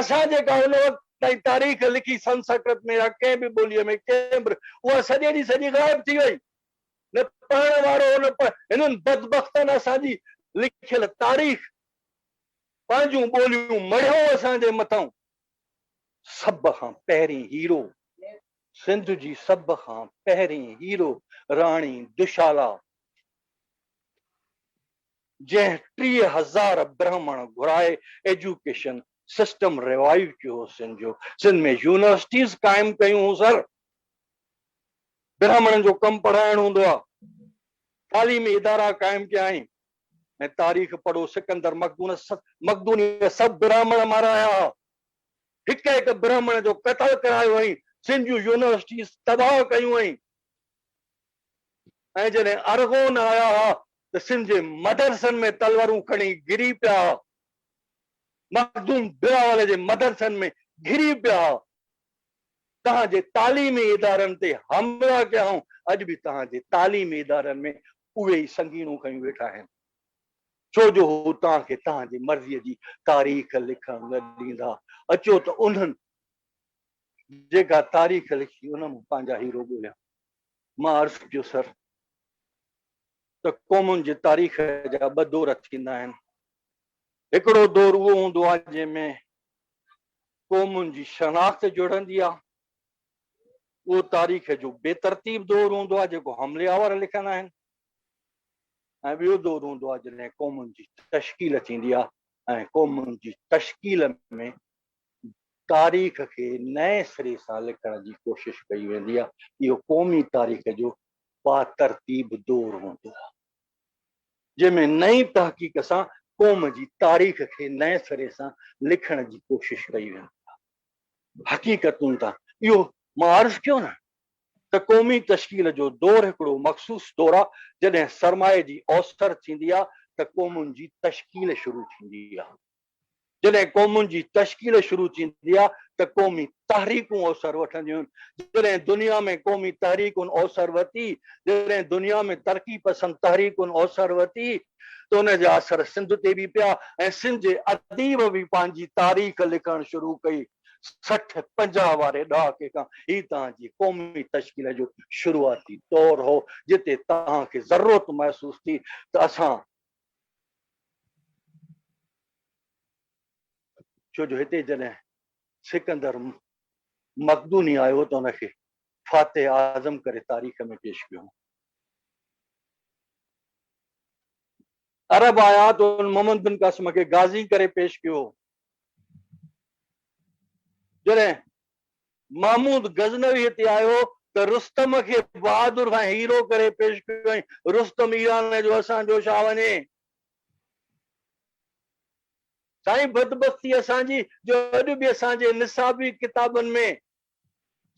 اسان جيڪا ان وقت تائين تاريخ لکي سنسڪرت ۾ يا ڪنهن به ٻوليء ۾ ڪنهن به، اها سڄي جي سڄي غائب ٿي وئي. نه پڙهڻ وارو هو نه هنن بدبختن اسان جي لکيل تاريخ پنهنجون ٻوليون مڙهيون اسان جي مٿئون. سڀ کان پهرين هيرو سنڌ جي سڀ کان پهرين هيرو راڻي دشالا جنهن 30,000 برهمڻ گهرائي ايجوڪيشن سسٽم ريوائيو ڪيو هو سنڌ جو سنڌ ۾ يونيورسٽيز قائم ڪيون هون سر. برهمڻن جو ڪم پڙهائڻ هوندو آ. تعليمي ادارا قائم ڪيائين ۽ تاريخ پڙهو سڪندر مقدون مقدوني سڀ برهمڻ مارايا ها. هڪ هڪ برهمڻ جو قتل ڪرايو هئين. سنڌ جون يونيورسٽيز تباهه ڪيون هئين ۽ جڏهن ارغون آيا ها ته سنڌ جي مدرسن ۾ تلوارون کڻي گري پيا ها. مخدوم بلاول جي مدرسن ۾ گهري پيا ها. توهان جي تعليمي ادارن تي حملا ڪيائون، اڄ به توهان جي تعليمي ادارن ۾ اهي ئي سنگينون کنيون ويٺا آهن، ڇو جو هو توهان کي توهان جي مرضيء جي تاريخ لکڻ نه ڏيندا. اچو ته انهن جيڪا تاريخ لکي ان مان پنهنجا هيرو ڳوليان. مان عرض ڪيو سر ته قومن جي تاريخ جا ٻه دور ٿيندا آهن. هڪڙو دور اهو هوندو آهي جنهن ۾ قومن جي شناخت جڙندي آ. اهو تاريخ جو بي ترتيب دور هوندو آ جيڪو حملي آور لکندا آهن ۽ ٻيو دور هوندو آ جڏهن قومن جي تشڪيل ٿيندي آ ۽ قومن جي تشڪيل ۾ تاريخ کي نئين سري سان لکڻ جي ڪوشش ڪئي ويندي آ. اهو قومي تاريخ جو باترتيب دور هوندو آ. جنهن ۾ نئين تحقيق سان قوم جي تاريخ کي نئين سري سان لکڻ جي ڪوشش ڪئي ويندي آهي. حقيقتن تان اهو مان عرض ڪيو نه ته قومي تشڪيل جو دور هڪڙو مخصوص دور آهي، جڏهن سرمائي جي اوسر ٿيندي آهي ته قومن جي تشڪيل شروع ٿيندي آهي. جڏهن قومن جي تشڪيل شروع ٿيندي آهي ته قومي تحريڪون اوسر وٺنديون آهن. جڏهن دنيا ۾ قومي تحريڪن اوسر ورتي، جڏهن دنيا ۾ ترقي پسند تحريڪن اوسر ورتي ته ان جا اثر سنڌ تي به پيا ۽ سنڌ جي اديب به پنهنجي تاريخ لکڻ شروع ڪئي. 60 50 واري ڏهاڪي کان هي توهان جي قومي تشڪيل جو شروعاتي دور هو، جتي توهان کي ضرورت محسوس ٿي ته اسان ڇو جو هتي جڏهن سڪندر مقدوني آيو ته ان کي فاتح اعظم ڪري تاريخ ۾ پيش ڪيو. عرب آيا ته ان محمد بن قاسم کي غازي ڪري پيش ڪيو. جڏهن محمود غزنوي هتي آيو ته رستم کي بهادر ۽ هيرو ڪري پيش ڪيو ۽ رستم ايران جو اسان جو ڇا وڃي. سائين بدبختي اسان جي جو اڄ به اسان جي نصابي ڪتابن ۾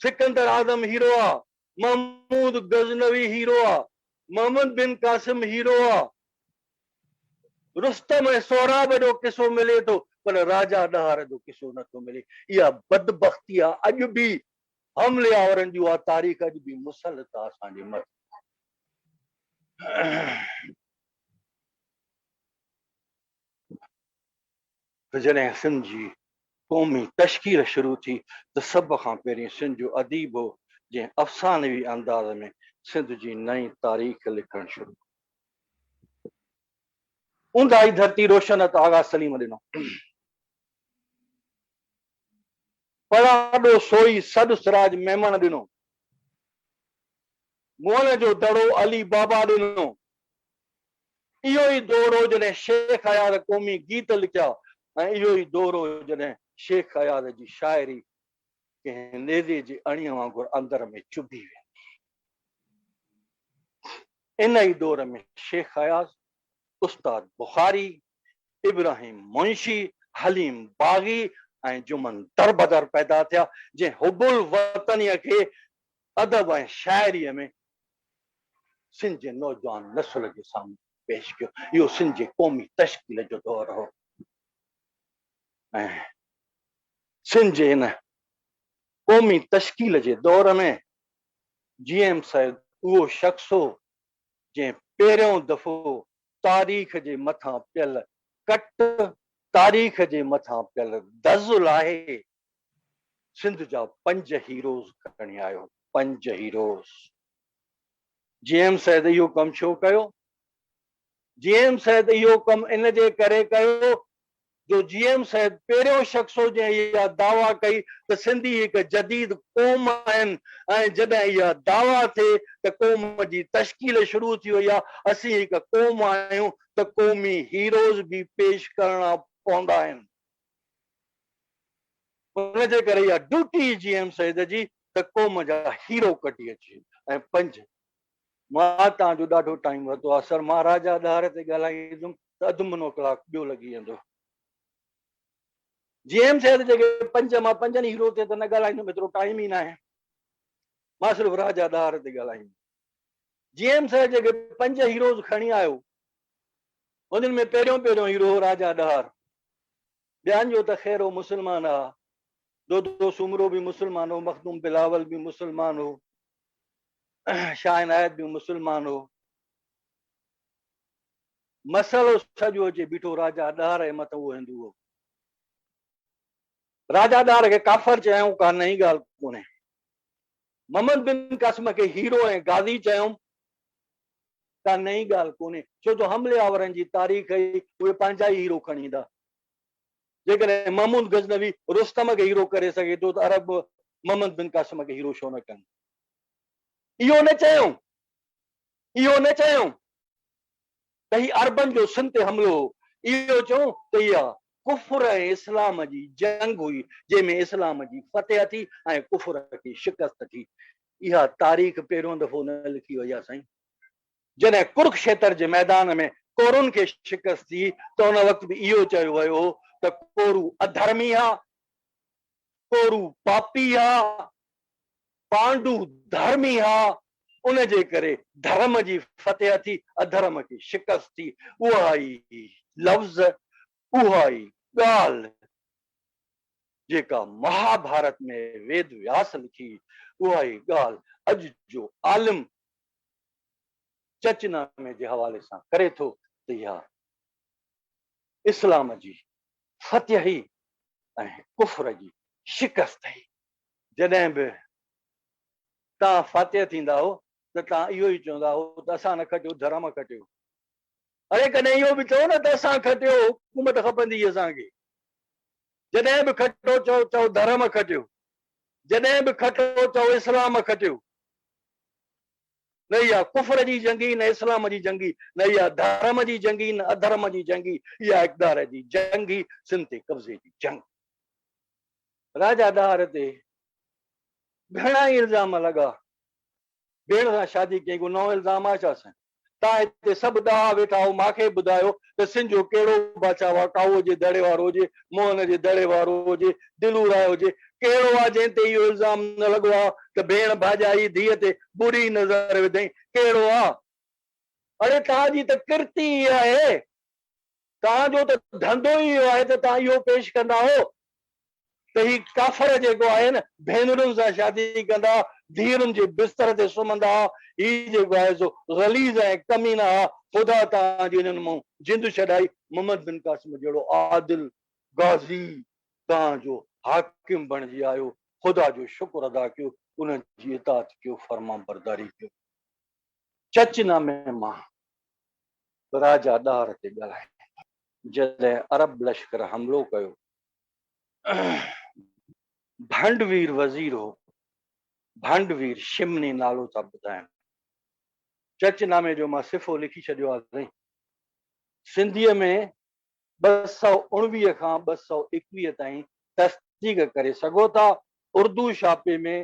سڪندر اعظم هيرو آ، محمود غزنوي هيرو آ، محمد بن قاسم هيرو آ، رستم ۽ سهراب جو قصو ملي ٿو پر راجا ڏاهر جو قصو نه ٿو ملي. اها بدبختي آ اڄ به حملي آورن جي اها تاريخ اڄ به مسلط آ اسان جي مٿان. ته جڏهن سنڌ جي قومي تشڪيل شروع ٿي ته سڀ کان پهرين سنڌ جو اديب هو جنهن افسانوي انداز ۾ سنڌ جي نئين تاريخ لکڻ شروع ڪئي. اونداهي ڌرتي روشن ات آغا سليم ڏنو. پڙاڏو سوئي سڏ سراج ميمڻ ڏنو. موهن جو دڙو علي بابا ڏنو. اهو ئي دور هو جڏهن شيخ اياز قومي گيت لکيا ۽ اهو ئي دور هو جڏهن شيخ اياز جي شاعري ڪنهن نيزي جي اڻيء وانگر اندر ۾ چڀي ويندي هئي. ان ئي دور ۾ شيخ اياز، استاد بخاري، ابراهيم منشي، حليم باغي ۽ جمن دربدر پيدا ٿيا، جنهن حب الوطنيء کي ادب ۽ شاعريء ۾ سنڌ جي نوجوان نسل جي سامهون پيش ڪيو. اهو سنڌ جي قومي تشڪيل جو دور هو ۽ سنڌ جي ان قومي تشڪيل جي دور ۾ جي ايم سيد اهو شخص هو جنهن پهريون دفعو تاريخ جي مٿان پيل ڪٽ، تاريخ جي مٿان پيل دز لاهي سنڌ جا پنج هيروز کڻي آيو، پنج هيروز. جي ايم سيد اهو ڪم ڇو ڪيو؟ جي ايم سيد اهو ڪم ان جي ڪري ڪيو جو جي ايم سيد پهريون شخص هو جنهن اها دعويٰ ڪئي ته سنڌي هڪ جديد قوم آهن ۽ جڏهن اها دعويٰ ٿئي ته قوم جي تشڪيل شروع ٿي وئي آهي، اسين هڪ قوم آهيون ته قومي هيروز به پيش ڪرڻا پوندا آهن. ان جي ڪري اها ڊيوٽي هئي جي ايم سيد جي ته قوم جا هيرو ڪڍي اچي ۽ پنج مان توهان جو ڏاڍو ٽائيم ورتو آهي سر مان راجا ڏاهر تي ڳالهائيندم ته اڌ منو ڪلاڪ ٻيو لڳي ويندو. جي ايم سيد جيڪي پنج مان پنجن هيرو تي ته نه ڳالهائيندم ايترو ٽائيم ئي ناهي مان صرف راجا ڏاهر تي ڳالهائيندم. جي ايم سيد جيڪي پنج هيروز کڻي آيو انهن ۾ پهريون پهريون هيرو هو راجا ڏاهر. ٻين جو ته خير هو مسلمان ها. دودو سومرو به مسلمان هو، مخدوم بلاول به مسلمان هو، شاهه عنايت به مسلمان هو. مسئلو سڄو اچي بيٺو راجا ڏاهر جي مٿان اهو هندو هو. راجا ڏاهر کي ڪافر چيائون ڪا نئين ڳالهه ڪونهي. محمد بن قاسم کي هيرو ۽ غازي چيائون ڪا نئين ڳالهه ڪونهي. ڇو جو حملي آورن جي تاريخ ئي اهي پنهنجا ئي هيرو کڻي ايندا. جيڪڏهن محمود غزنوي رستم کي هيرو ڪري سگهي ٿو ته عرب محمد بن قاسم کي هيرو ڇو نه ڪن. اهو نه چيائون اهو نه چيائون ته هي عربن جو سنڌ تي حملو هو، اهو چئون ته اها ڪفر ۽ اسلام جي جنگ هئي، جنهن ۾ اسلام جي فتح ٿي ۽ ڪفر کي شڪست ٿي. اها تاريخ پهريون دفعو نه لکي وئي آهي سائين. جڏهن ڪرڪشيتر جي ميدان ۾ ڪورون کي شڪست ٿي ته ان وقت به اهو چيو ويو هو ته ڪورو اڌرمي ها، ڪورو پاپي ها، پانڊو ڌرمي ها، ان جي ڪري ڌرم جي فتح ٿي، اڌرم کي شڪست ٿي. اها ئي لفظ، اها ئي ڳالهه جيڪا مهاڀارت ۾ ويد وياس لکي، اها ئي ڳالهه اڄ جو عالم چچ نامي جي حوالي سان ڪري ٿو ته اها اسلام جي فتح هئي ۽ ڪفر جي شڪست هئي. جڏهن به توهان فاتح ٿيندا هو ته توهان اهو ئي چوندا هو ته اسان نه کٽيو ڌرم کٽيو. اڙي ڪڏهن اهو به چئو نه ته اسان کٽيو حڪومت کپندي هئي اسان کي. جڏهن به کٽو چئو چئو ڌرم کٽيو. جڏهن به کٽو چئو اسلام کٽيو. نه اها ڪفر جي جنگ هئي نه اسلام جي جنگ هئي، نه اها ڌرم جي جنگ هئي نه اڌرم جي جنگ هئي، اها اقدار جي جنگ هئي، سنڌ تي قبضي جي جنگ. راجا ڏاهر تي گهڻا ئي الزام لڳا. ڀيڻ سان شادي ڪيائين ڪو نئون الزام آهي ڇا سائين؟ تان هتي سڀ ڏاها ويٺا آهو مان کي ٻڌايو ته سنڌ جو ڪهڙو بادشاهه آهي ڪاهوء جي دڙي وارو هجي، موهن جي دڙي وارو هجي، دلو راء هجي، ڪهڙو آهي جنهن تي اهو الزام نه لڳو آهي ته ڀيڻ ڀاڄائي ڌيء تي بري نظر وڌئين، ڪهڙو آهي؟ اڙي توهان جي ته ڪرتي اها آهي، توهان جو ته ڌنڌو ئي اهو آهي ته توهان اهو پيش ڪندا آهو ته هي ڪافر جيڪو آهي نه ڀينرن سان شادي ڪندا، ڌيئرن جي بستر تي سمهندا، هي جيڪو آهي سو غليظ ۽ ڪمينا ها، خدا توهان جي انهن مان جند ڇڏائي، محمد بن قاسم جهڙو عادل غازي توهان جو حاڪم بڻجي آيو، خدا جو شڪر ادا ڪيو، انهن جي اطاعت ڪيو، فرمانبرداري ڪيو. چچ نامي مان راجا ڏاهر تي ڳالهائيندو. جڏهن عرب لشڪر حملو ڪيو ڀنڊ وير وزير هو، ڀنڊ وير شمني نالو ٿا ٻڌائن. چچ نامي جو مان صفحو لکي ڇڏيو آهي سائين. سنڌيء ۾ 219 کان 221 تائين تصديق ڪري سگهو ٿا. اردو ڇاپي ۾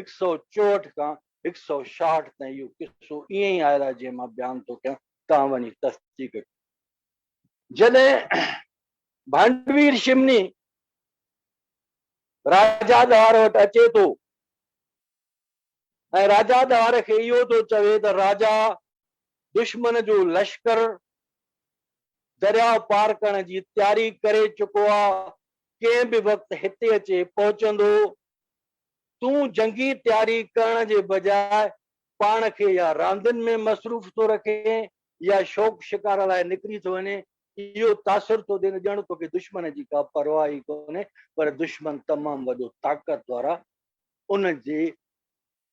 164 کان 166 تائين اهو قصو ائين ئي آيل آهي جيئن مان بيان ٿو ڪيان، توهان وڃي تصديق ڪيو. جڏهن ڀانڊوير شمني راجا ڏاهر وٽ اچي ٿو ۽ راجا ڏاهر کي اهو ٿو چوي ته راجا دشمن جو لشڪر درياء پار ڪرڻ جي تياري ڪري چڪو آ، ڪنهن به وقت هتي اچي پهچندو. تون جنگي تياري ڪرڻ جي بجاء پاڻ کي يا راندين ۾ مصروف ٿو رکين يا شوق شڪار لاء نڪري ٿو وڃين. اهو تاثر ٿو ڏئي ته ڄڻ توکي دشمن جي ڪا پرواهه ئي ڪونهي، پر دشمن تمام وڏو طاقتور آ، ان جي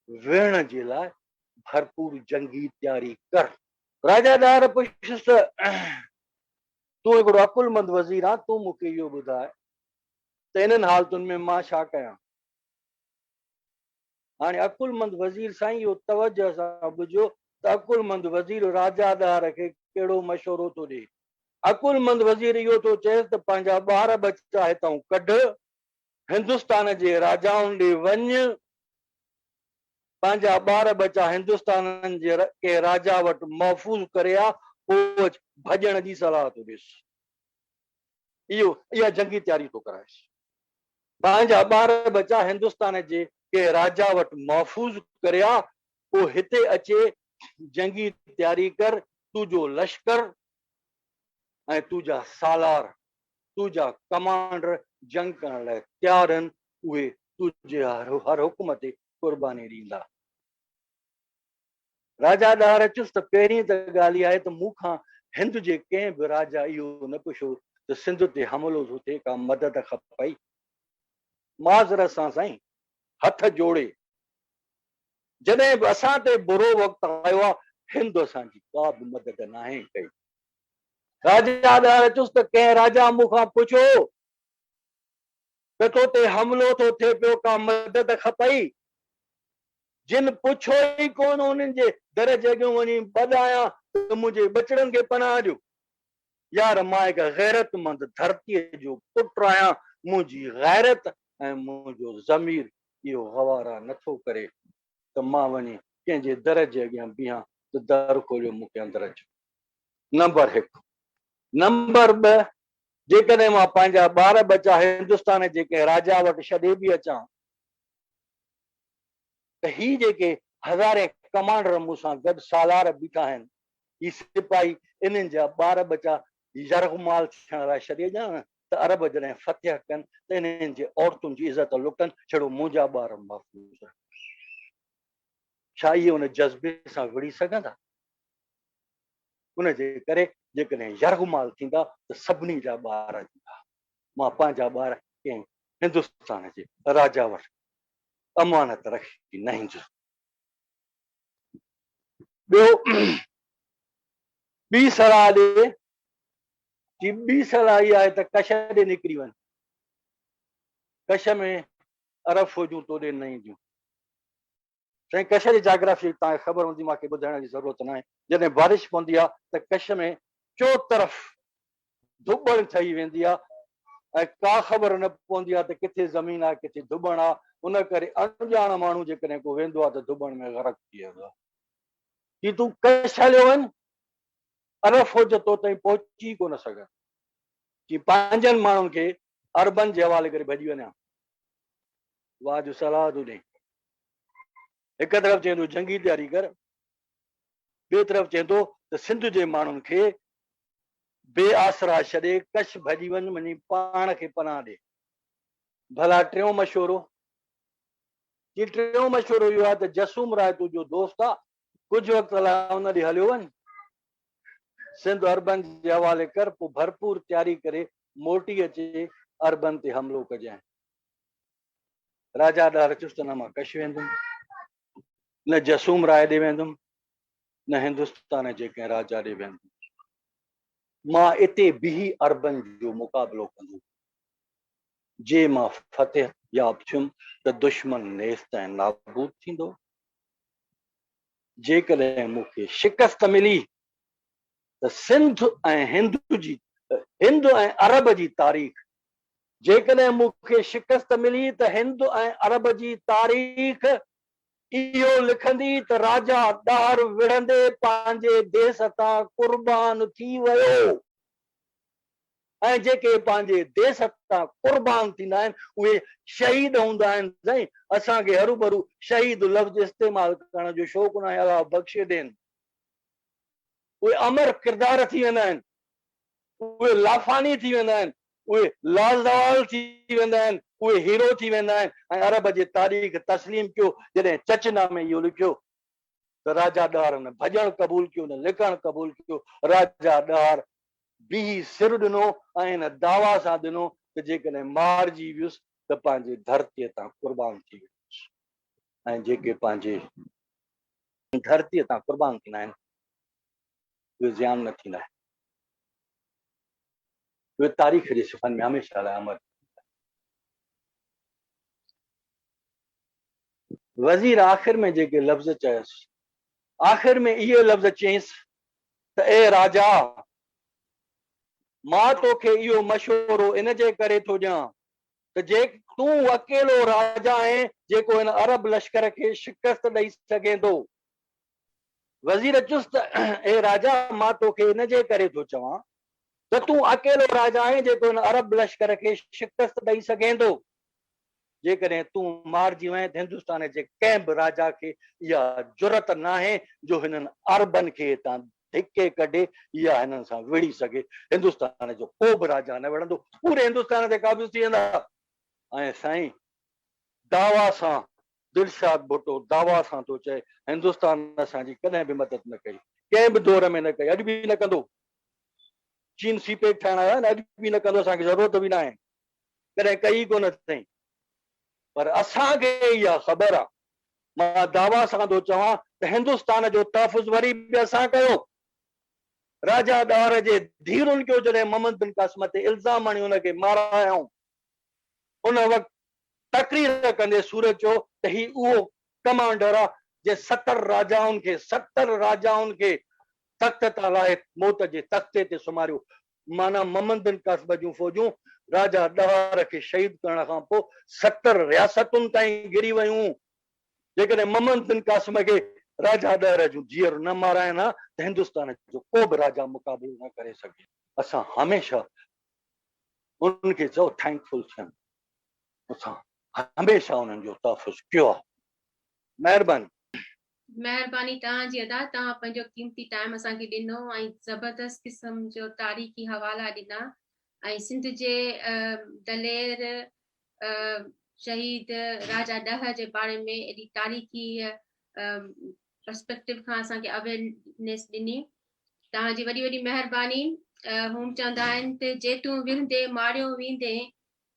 وڙهڻ جي لاء ڀرپور جنگي تياري ڪر. راجا ڏاهر پڇيس ته، تون هڪڙو عقلمند وزير آن، تون مون کي اهو ٻڌاء ته انهن حالتن ۾ مان ڇا ڪيان؟ هاڻي عقلمند وزير سائين اهو توجهه سان ٻڌجو ته عقلمند وزير راجا ڏاهر کي ڪهڙو مشورو ٿو ڏئي. عقلمند وزير اهو ٿو چئيس ته پنهنجا ٻار ٻچا هتئون ڪڍ، هندستان جي راجائن ڏي وڃ، پنهنجا ٻار ٻچا هندستانن جي ڪنهن راجا وٽ محفوظ ڪري آ، پوء اچ ڀڄڻ جي صلاح ٿو ڏيس. اهو اها جنگي تياري ٿو ڪرائيس. پنهنجا ٻار ٻچا هندستان جي ڪنهن راجا وٽ محفوظ ڪري آ، پوء هتي اچي جنگي تياري ڪر، تنهنجو لشڪر ۽ تنهنجا سالار، تنهنجا ڪمانڊر جنگ ڪرڻ لاء تيار آهن، اهي تنهنجي هر حڪم تي قرباني ڏيندا. راجا ڏاهر چيس ته پهرين ته ڳالهه اها آهي ته مون کان هند جي ڪنهن به راجا اهو نه پڇيو ته سنڌ تي حملو ٿو ٿئي ڪا مدد کپئي. معذرت سان سائين هٿ جوڙي جڏهن به اسان تي برو وقت آيو آهي هند اسان جي ڪا به مدد ناهي ڪئي. راجا ڏاهر چيس ته ڪنهن راجا مون کان پڇيو ته تو تي حملو ٿو ٿئي پيو ڪا مدد کپئي؟ جن پڇيو ئي ڪونه انهن جي در جي اڳيون وڃي ٻڏايان ته منهنجي ٻچڙن کي پناهه ڏيو. يار مان هڪ غيرتمند ڌرتيء جو پٽ آهيان، منهنجي غيرت ۽ منهنجو ضمير اهو گوارا نٿو ڪري ته مان وڃي ڪنهن جي در جي اڳيان بيهان ته در کوليو مون کي اندر اچو. نمبر هڪ. نمبر ٻه جيڪڏهن مان پنهنجا ٻار ٻچا هندستان جي ڪنهن راجا وٽ ڇڏي به اچان ته هي جيڪي هزارين ڪمانڊر مون سان گڏ سالار بيٺا آهن، هي سپاهي انهن جا ٻار ٻچا يرغمال ٿيڻ لاء ڇڏي اچان ته عرب جڏهن فتح ڪن ته انهن جي عورتن جي عزت لٽن، ڇڙو منهنجا ٻار محفوظ رهن. ڇا اهي ان جذبي سان وڙهي سگهندا؟ ان جي ڪري جيڪڏهن يرغمال ٿيندا ته سڀني جا ٻار ٿيندا. مان پنهنجا ٻار ڪنهن هندستان جي راجا وٽ امانت رکي نه ايندس. ٻيو ٻي صلاح ڏي، چي ٻي صلاح اها آهي ته ڪش ڏي نڪري وڃ. ڪش ۾ عرب فوجون تو ڏي نه اينديون. سائين ڪش جي جاگرافي توهان کي خبر هوندي مان کي ٻڌائڻ جي ضرورت ناهي جڏهن بارش پوندي آهي ته ڪش ۾ چوطرف ڌٻڻ ٺهي ويندي آهي ۽ ڪا خبر نه پوندي آهي ته ڪٿي زمين آهي ڪٿي ڌٻڻ آهي ان ڪري اڻڄاڻ ماڻهو جيڪڏهن ڪو ويندو آهي ته ڌٻڻ ۾ غرق ٿي ويندو آهي جي تون ڪش هليو وڃ عرب فوج تو تائين پهچي ئي ڪونه سگهن جي پنهنجن ماڻهن کي عربن جي حوالي ڪري ڀڄي وڃان واهه جو صلاح ٿو ڏئين هڪ طرف چئين ٿو جنگي تياري ڪر، ٻئي طرف چئين ٿو ته سنڌ جي ماڻهن کي بي آسرا ڇڏي ڪش ڀڄي وڃ وڃي پاڻ کي پناهه ڏي. ڀلا ٽيون مشورو؟ چي ٽيون مشورو اهو آهي ته جسوم راء تنهنجو دوست آ، ڪجهه وقت لاء ان ڏي هليو وڃ، سنڌ عربن جي حوالي ڪر، پوء ڀرپور تياري ڪري موٽي اچي عربن تي حملو ڪجانء. راجا ڏاهر چيس ته نه مان ڪش ويندم، نه جسوم راء ڏي ويندم، نه هندستان جي ڪنهن راجا ڏي ويندم. مان اتي بيهي عربن جو مقابلو ڪندم. جي مان فتح ياب ٿيم ته دشمن نيست ۽ نابود ٿيندو. جيڪڏهن مون کي شڪست ملي ته سنڌ ۽ هند جي هند ۽ عرب جي تاريخ جيڪڏهن مون کي شڪست ملي ته هند ۽ عرب جي تاريخ اهو لکندي ته راجا ڏاهر وڙهندي پنهنجي ديس تان قربان ٿي ويو ۽ جيڪي پنهنجي ديس تان قربان ٿيندا آهن اهي شهيد هوندا آهن. سائين اسان کي هروڀرو شهيد لفظ استعمال ڪرڻ جو شوق ناهي الله بخشي ڏين. اهي امر ڪردار ٿي ويندا آهن، اهي لافاني ٿي ويندا آهن، اهي لازوال ٿي ويندا آهن، اهي هيرو ٿي ويندا آهن ۽ عرب جي تاريخ تسليم ڪيو جڏهن چچ نامي اهو لکيو ته راجا ڏاهر نه ڀڄڻ قبول ڪيو نه لڪڻ قبول ڪيو، راجا ڏاهر بيهي سر ڏنو ۽ ان دعويٰ سان ڏنو ته جيڪڏهن مارجي ويس ته پنهنجي ڌرتيء تان قربان ٿي ويندس ۽ جيڪي پنهنجي ڌرتيء تان قربان ٿيندا آهن اهي زيان نه ٿيندا آهن. اهي تاريخ جي صفحن ۾ هميشه لاء امر ٿي ويندا آهن. وزير آخر ۾ جيڪي لفظ چيس، آخر ۾ اهي لفظ چيس ته اي راجا! مان توکي اهو مشورو ان جي ڪري ٿو ڏيان ته جي تون اڪيلو راجا آهين جيڪو هن عرب لشڪر کي شڪست ڏئي سگهين ٿو. وزير چيس ته اي راجا! مان توکي ان جي ڪري ٿو چوان ته تون اڪيلو راجا آهين جيڪو هن عرب لشڪر کي شڪست ڏئي سگهين ٿو. جيڪڏهن تون مارجي وئين ته هندستان جي ڪنهن به راجا کي اها جرئت ناهي جو هنن عربن کي هتان ڌڪي ڪڍي يا هنن سان وڙهي سگهي. هندستان جو ڪو به راجا نه وڙهندو. پوري هندستان تي قابض ٿي ويندا. ۽ سائين دعويٰ سان دلشاد ڀٽو دعويٰ سان ٿو چئي هندستان اسان جي ڪڏهن به مدد نه ڪئي. ڪنهن به دور ۾ نه ڪئي. اڄ به نه ڪندو. چين سي پيڪ ٺاهڻ آيو آهي نه اڄ به نه ڪندو اسان کي ضرورت به ناهي. ڪڏهن ڪئي ئي ڪونه اٿئين. پر اسان کي اها خبر آ مان دعويٰ سان ٿو چوان ته هندستان جو تحفظ وري به اسان ڪيو. راجا ڏاهر جي ڌيئرن ڪيو جڏهن محمد بن قاسم تي الزام هڻي ان کي مارايائون. ان وقت تقرير ڪندي سورج چيو ته هي اهو ڪمانڊر آ جنهن 70 راجائن کي 70 راجائن کي تخت تان لاهي موت جي تختي تي سمهاريو. معنيٰ محمد بن قاسم جون فوجون راجا ڏاهر کي شهيد ڪرڻ کان پوء 70 رياستن تائين گهري ويون. جيڪڏهن محمد بن قاسم کي راجا ڏاهر جون ڌيئر نه مارائن ها ته هندستان جو ڪو به راجا مقابلو نه ڪري سگهي. اسان هميشه انهن کي چئو ٿينڪ فل ٿين. اسان هميشه انهن جو تحفظ ڪيو آهي. مهرباني. مهرباني توهان جي ادا توهان پنهنجو قيمتي ٽائيم اسان کي ڏنو ۽ زبردست قسم جو تاريخي حوالا ڏنا ۽ سنڌ جي دلير شهيد راجا ڏهر جي باري ۾ ايڏي تاريخي پرسپيڪٽو کان اسان کي اويرنيس ڏني توهان جي وڏي وڏي مهرباني هوم چوندا آهن ته جي تون ورهندي ماريو ويندين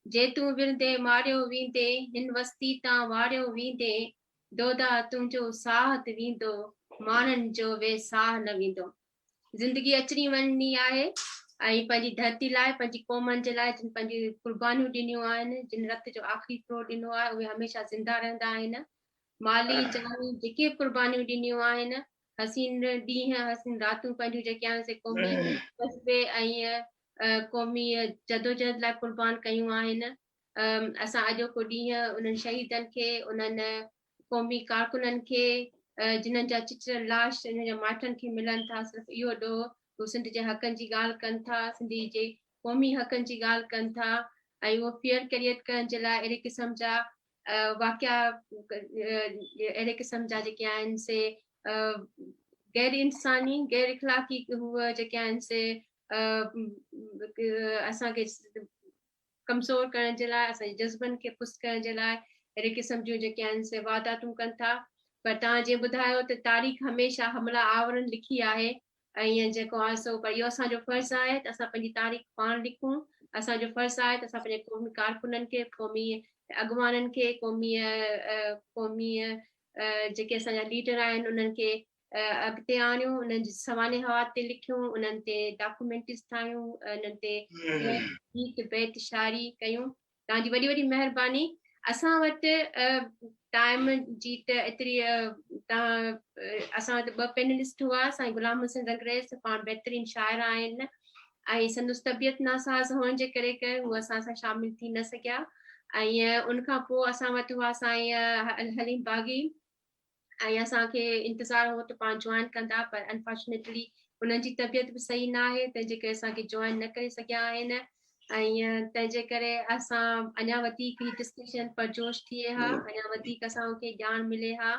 جي تون ورهندي ماريو ويندين هن وستي تان واڙيو ويندين دودا تنهنجو ساهه ته ويندو، ماڻهن جو ويساهه نه ويندو. زندگي اچڻي وڃڻي آهي ۽ پنهنجي ڌرتي لاء، پنهنجي قومن جي لاء جن پنهنجون قربانيون ڏنيون آهن، جن رت جو آخري ڦڙو ڏنو آهي، اهي هميشه زنده رهندا آهن. مالي، جاني جيڪي به قربانيون ڏنيون آهن، حسين ڏينهن، حسين راتيون پنهنجون جيڪي آهن سي قومي جذبي ۽ قومي جدوجهد لاء قربان ڪيون آهن. اسان اڄوڪو ڏينهن انهن شهيدن کي، انهن قومي ڪارڪنن کي جنھن جا چچريل لاش انهن جا مائٽن کي ملن ٿا صرف اهو ڏوهه هو سنڌ جي حقن جي ڳالهه ڪن ٿا، سنڌي جي قومي حقن جي ڳالهه ڪن ٿا ۽ اهو فيئر ڪريئيٽ ڪرڻ جي لاء اهڙي قسم جا واقعا اهڙي قسم جا جيڪي آهن سي غير انساني غير اخلاقي هو جيڪي آهن سي اسان کي ڪمزور ڪرڻ جي لاء اسان جي جذبن کي پست ڪرڻ جي لاء اهڙي قسم جون جيڪي آهن سي وارداتون ڪن ٿا پر توهان جيئن ٻڌايو ته تاريخ هميشه حمله آورن لکي آهي ۽ جيڪو آهي سو پر اهو اسان جو فرض آهي ته اسان پنهنجي تاريخ پاڻ لکون اسان جو فرض آهي ته اسان پنهنجي قومي ڪارڪنن کي قومي اڳواڻن کي قومي قومي جيڪي اسان جا ليڊر آهن انهن کي اڳتي آڻيون، انهن جي سوانح حوات تي لکيون، انهن تي ڊاڪيومينٽريز ٺاهيون، انهن تي گيت بيت شاعري ڪيون. توهان جي وڏي وڏي مهرباني. اسان وٽ ٽائيم جي ته ايتري تان اسان وٽ ٻه پينلسٽ هئا، سائين غلام حسين رنگريز پاڻ بهترين شاعر آهن ۽ سندس طبيعت ناساز هئڻ جي ڪري هو اسان سان شامل ٿي نه سگهيا ۽ ان کان پوء اسان وٽ هئا سائين حليم باغي ۽ اسان کي انتظار هو ته پاڻ جوائن ڪندا پر انفارچونيٽلي انهن جي طبيعت به صحيح نه آهي تنهن جي ڪري اسان کي جوائن نه ڪري سگهيا آهن ۽ تنهن جي ڪري اسان اڃا وڌيڪ هي ڊسڪشن پرجوش ٿئي ها، اڃا وڌيڪ اسان کي ڄاڻ ملي ها،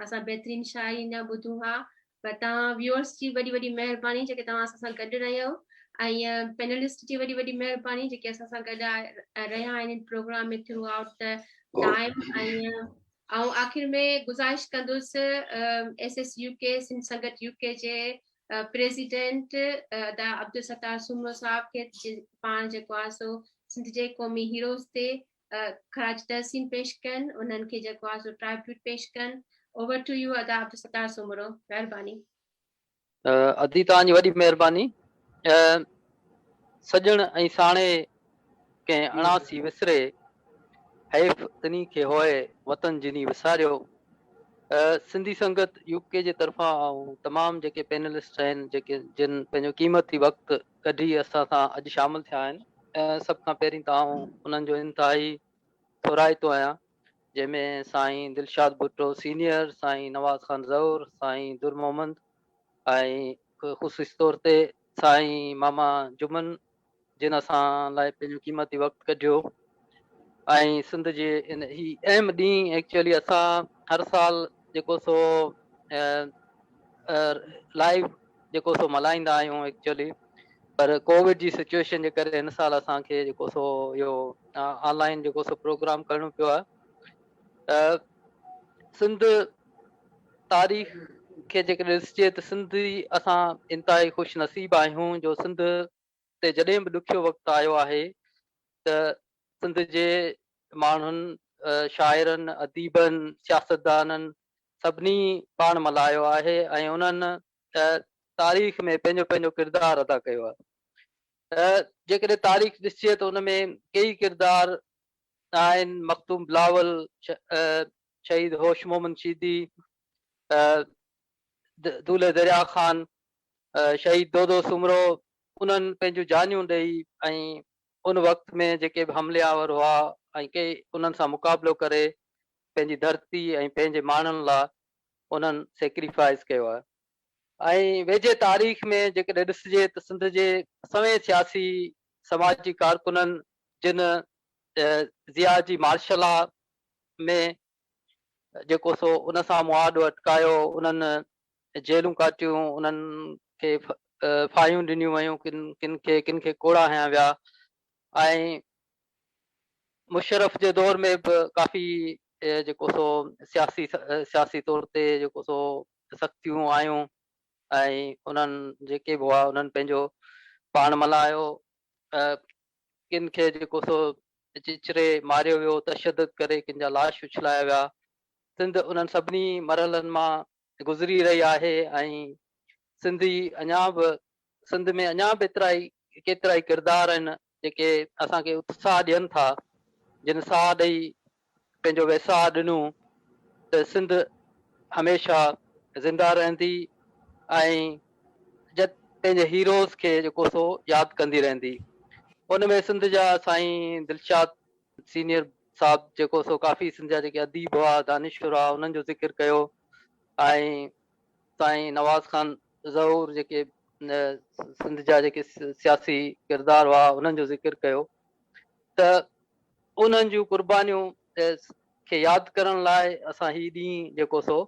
اسان بهترين شاعري اڃا ٻڌون ها، پر توهان ويورس جي وڏي وڏي مهرباني جيڪي توهان اسان سان گڏ رهيو ۽ پينلسٽ جي وڏي وڏي مهرباني جيڪي اسان سان گڏ رهيا آهن هن program ۾ throughout the time. ۽ آئون آخر ۾ گذارش ڪندس S S U K Sindh Sangat U K جي پريزيڊنٽ ادا عبدالستار سومرو صاحب کي پاڻ جيڪو آهي سو سنڌ جي قومي هيروز تي خراج تحسين پيش ڪن، انهن کي جيڪو آهي سو ٽرائبيوٽ پيش ڪن. اوور ٽو يو ادا عبدالستار سومرو، مهرباني. ادي توهان جي وڏي مهرباني. سڄڻ ۽ ساڻي ڪنهن اڻاسي وسري، حيف تنهي کي هوء وطن جني وساريو. سنڌي سنگت يو ڪي جي طرفان آئون تمام جيڪي پينلسٽ آهن جيڪي جن پنهنجو قيمتي وقت ڪڍي اسان سان اڄ شامل ٿيا آهن، سڀ کان پهرين ته آئون انهن جو انتهائي ٿورائتو آهيان. جنهن ۾ سائين دلشاد ڀٽو سينيئر، سائين نواز خان زئور، سائين در محمد ۽ خصوصي طور تي سائين ماما جمن جن اسان لاء پنهنجو قيمتي وقت ڪڍيو ۽ سنڌ جي ان هي اهم ڏينهن ايڪچوئلي اسان هر سال جيڪو سو لائيو جيڪو سو ملهائيندا آهيون ايڪچوئلي پر ڪووڊ جي سچويشن جي ڪري هن سال اسان کي جيڪو سو اهو آن لائن جيڪو سو پروگرام ڪرڻو پيو آهي. سنڌ تاريخ کي جيڪڏهن ڏسجي ته سنڌي اسان انتهائي خوش نصيب آهيون جو سنڌ تي جڏهن به ڏکيو وقت آيو آهي ته سنڌ جي ماڻهن، شاعرن، اديبن، سياستدانن سڀني پاڻ ملهايو آهي ۽ انهن تاريخ ۾ پنهنجو پنهنجو ڪردار ادا ڪيو آهي. جيڪڏهن تاريخ ڏسجي ته ان ۾ ڪيئي ڪردار آهن، مخدوم بلاول، شهيد هوش محمد شيدي، دولهه دريا خان، شهيد دودو سومرو، انهن پنهنجون جانيون ڏئي ۽ ان وقت ۾ جيڪي به حملي آور هئا ۽ ڪي انهن سان مقابلو ڪري پنهنجي ڌرتي ۽ پنهنجي ماڻهن لا انهن سيڪريفائز ڪيو آهي ۽ ويجهي تاريخ ۾ جيڪڏهن ڏسجي ته سنڌ جي سوين سياسي سماجي ڪارڪنن جن ضياء جي مارشل لا ۾ جيڪو سو ان سان مهاڏو اٽڪايو، انهن جيلون ڪاٽيون، انهن کي ڦاهيون ڏنيون ويون، ڪن کي ڪن کي ڪوڙا هنيا ويا ۽ مشرف جي دور ۾ به ڪافي جيڪو سو سياسي سياسي طور تي جيڪو سو سختيون آيون ۽ انهن جيڪي به هئا انهن پنهنجو پاڻ ملهايو، ڪن کي جيڪو سو چچري ماريو ويو، تشدد ڪري ڪن جا لاش اڇلايا ويا. سنڌ انهن سڀني مرحلن مان گذري رهي آهي ۽ سنڌي اڃا به سنڌ ۾ اڃا به ايترا ئي ڪيترا ئي ڪردار آهن جيڪي اسان کي اتساهه ڏين ٿا، جن ساهه ڏئي پنهنجو ويساهه ڏنو ته سنڌ هميشه زنده رهندي ۽ جت پنهنجي هيروز کي جيڪو سو ياد ڪندي رهندي. ان ۾ سنڌ جا سائين دلشاد سينيئر صاحب جيڪو سو ڪافي سنڌ جا جيڪي اديب هئا دانشور هئا انهن جو ذڪر ڪيو ۽ سائين نواز خان ظهور جيڪي سنڌ جا جيڪي سياسي ڪردار هئا انهن جو ذڪر ڪيو ته انهن جون قربانيون کي ياد ڪرڻ لاء اسان هي ڏينهن جيڪو سو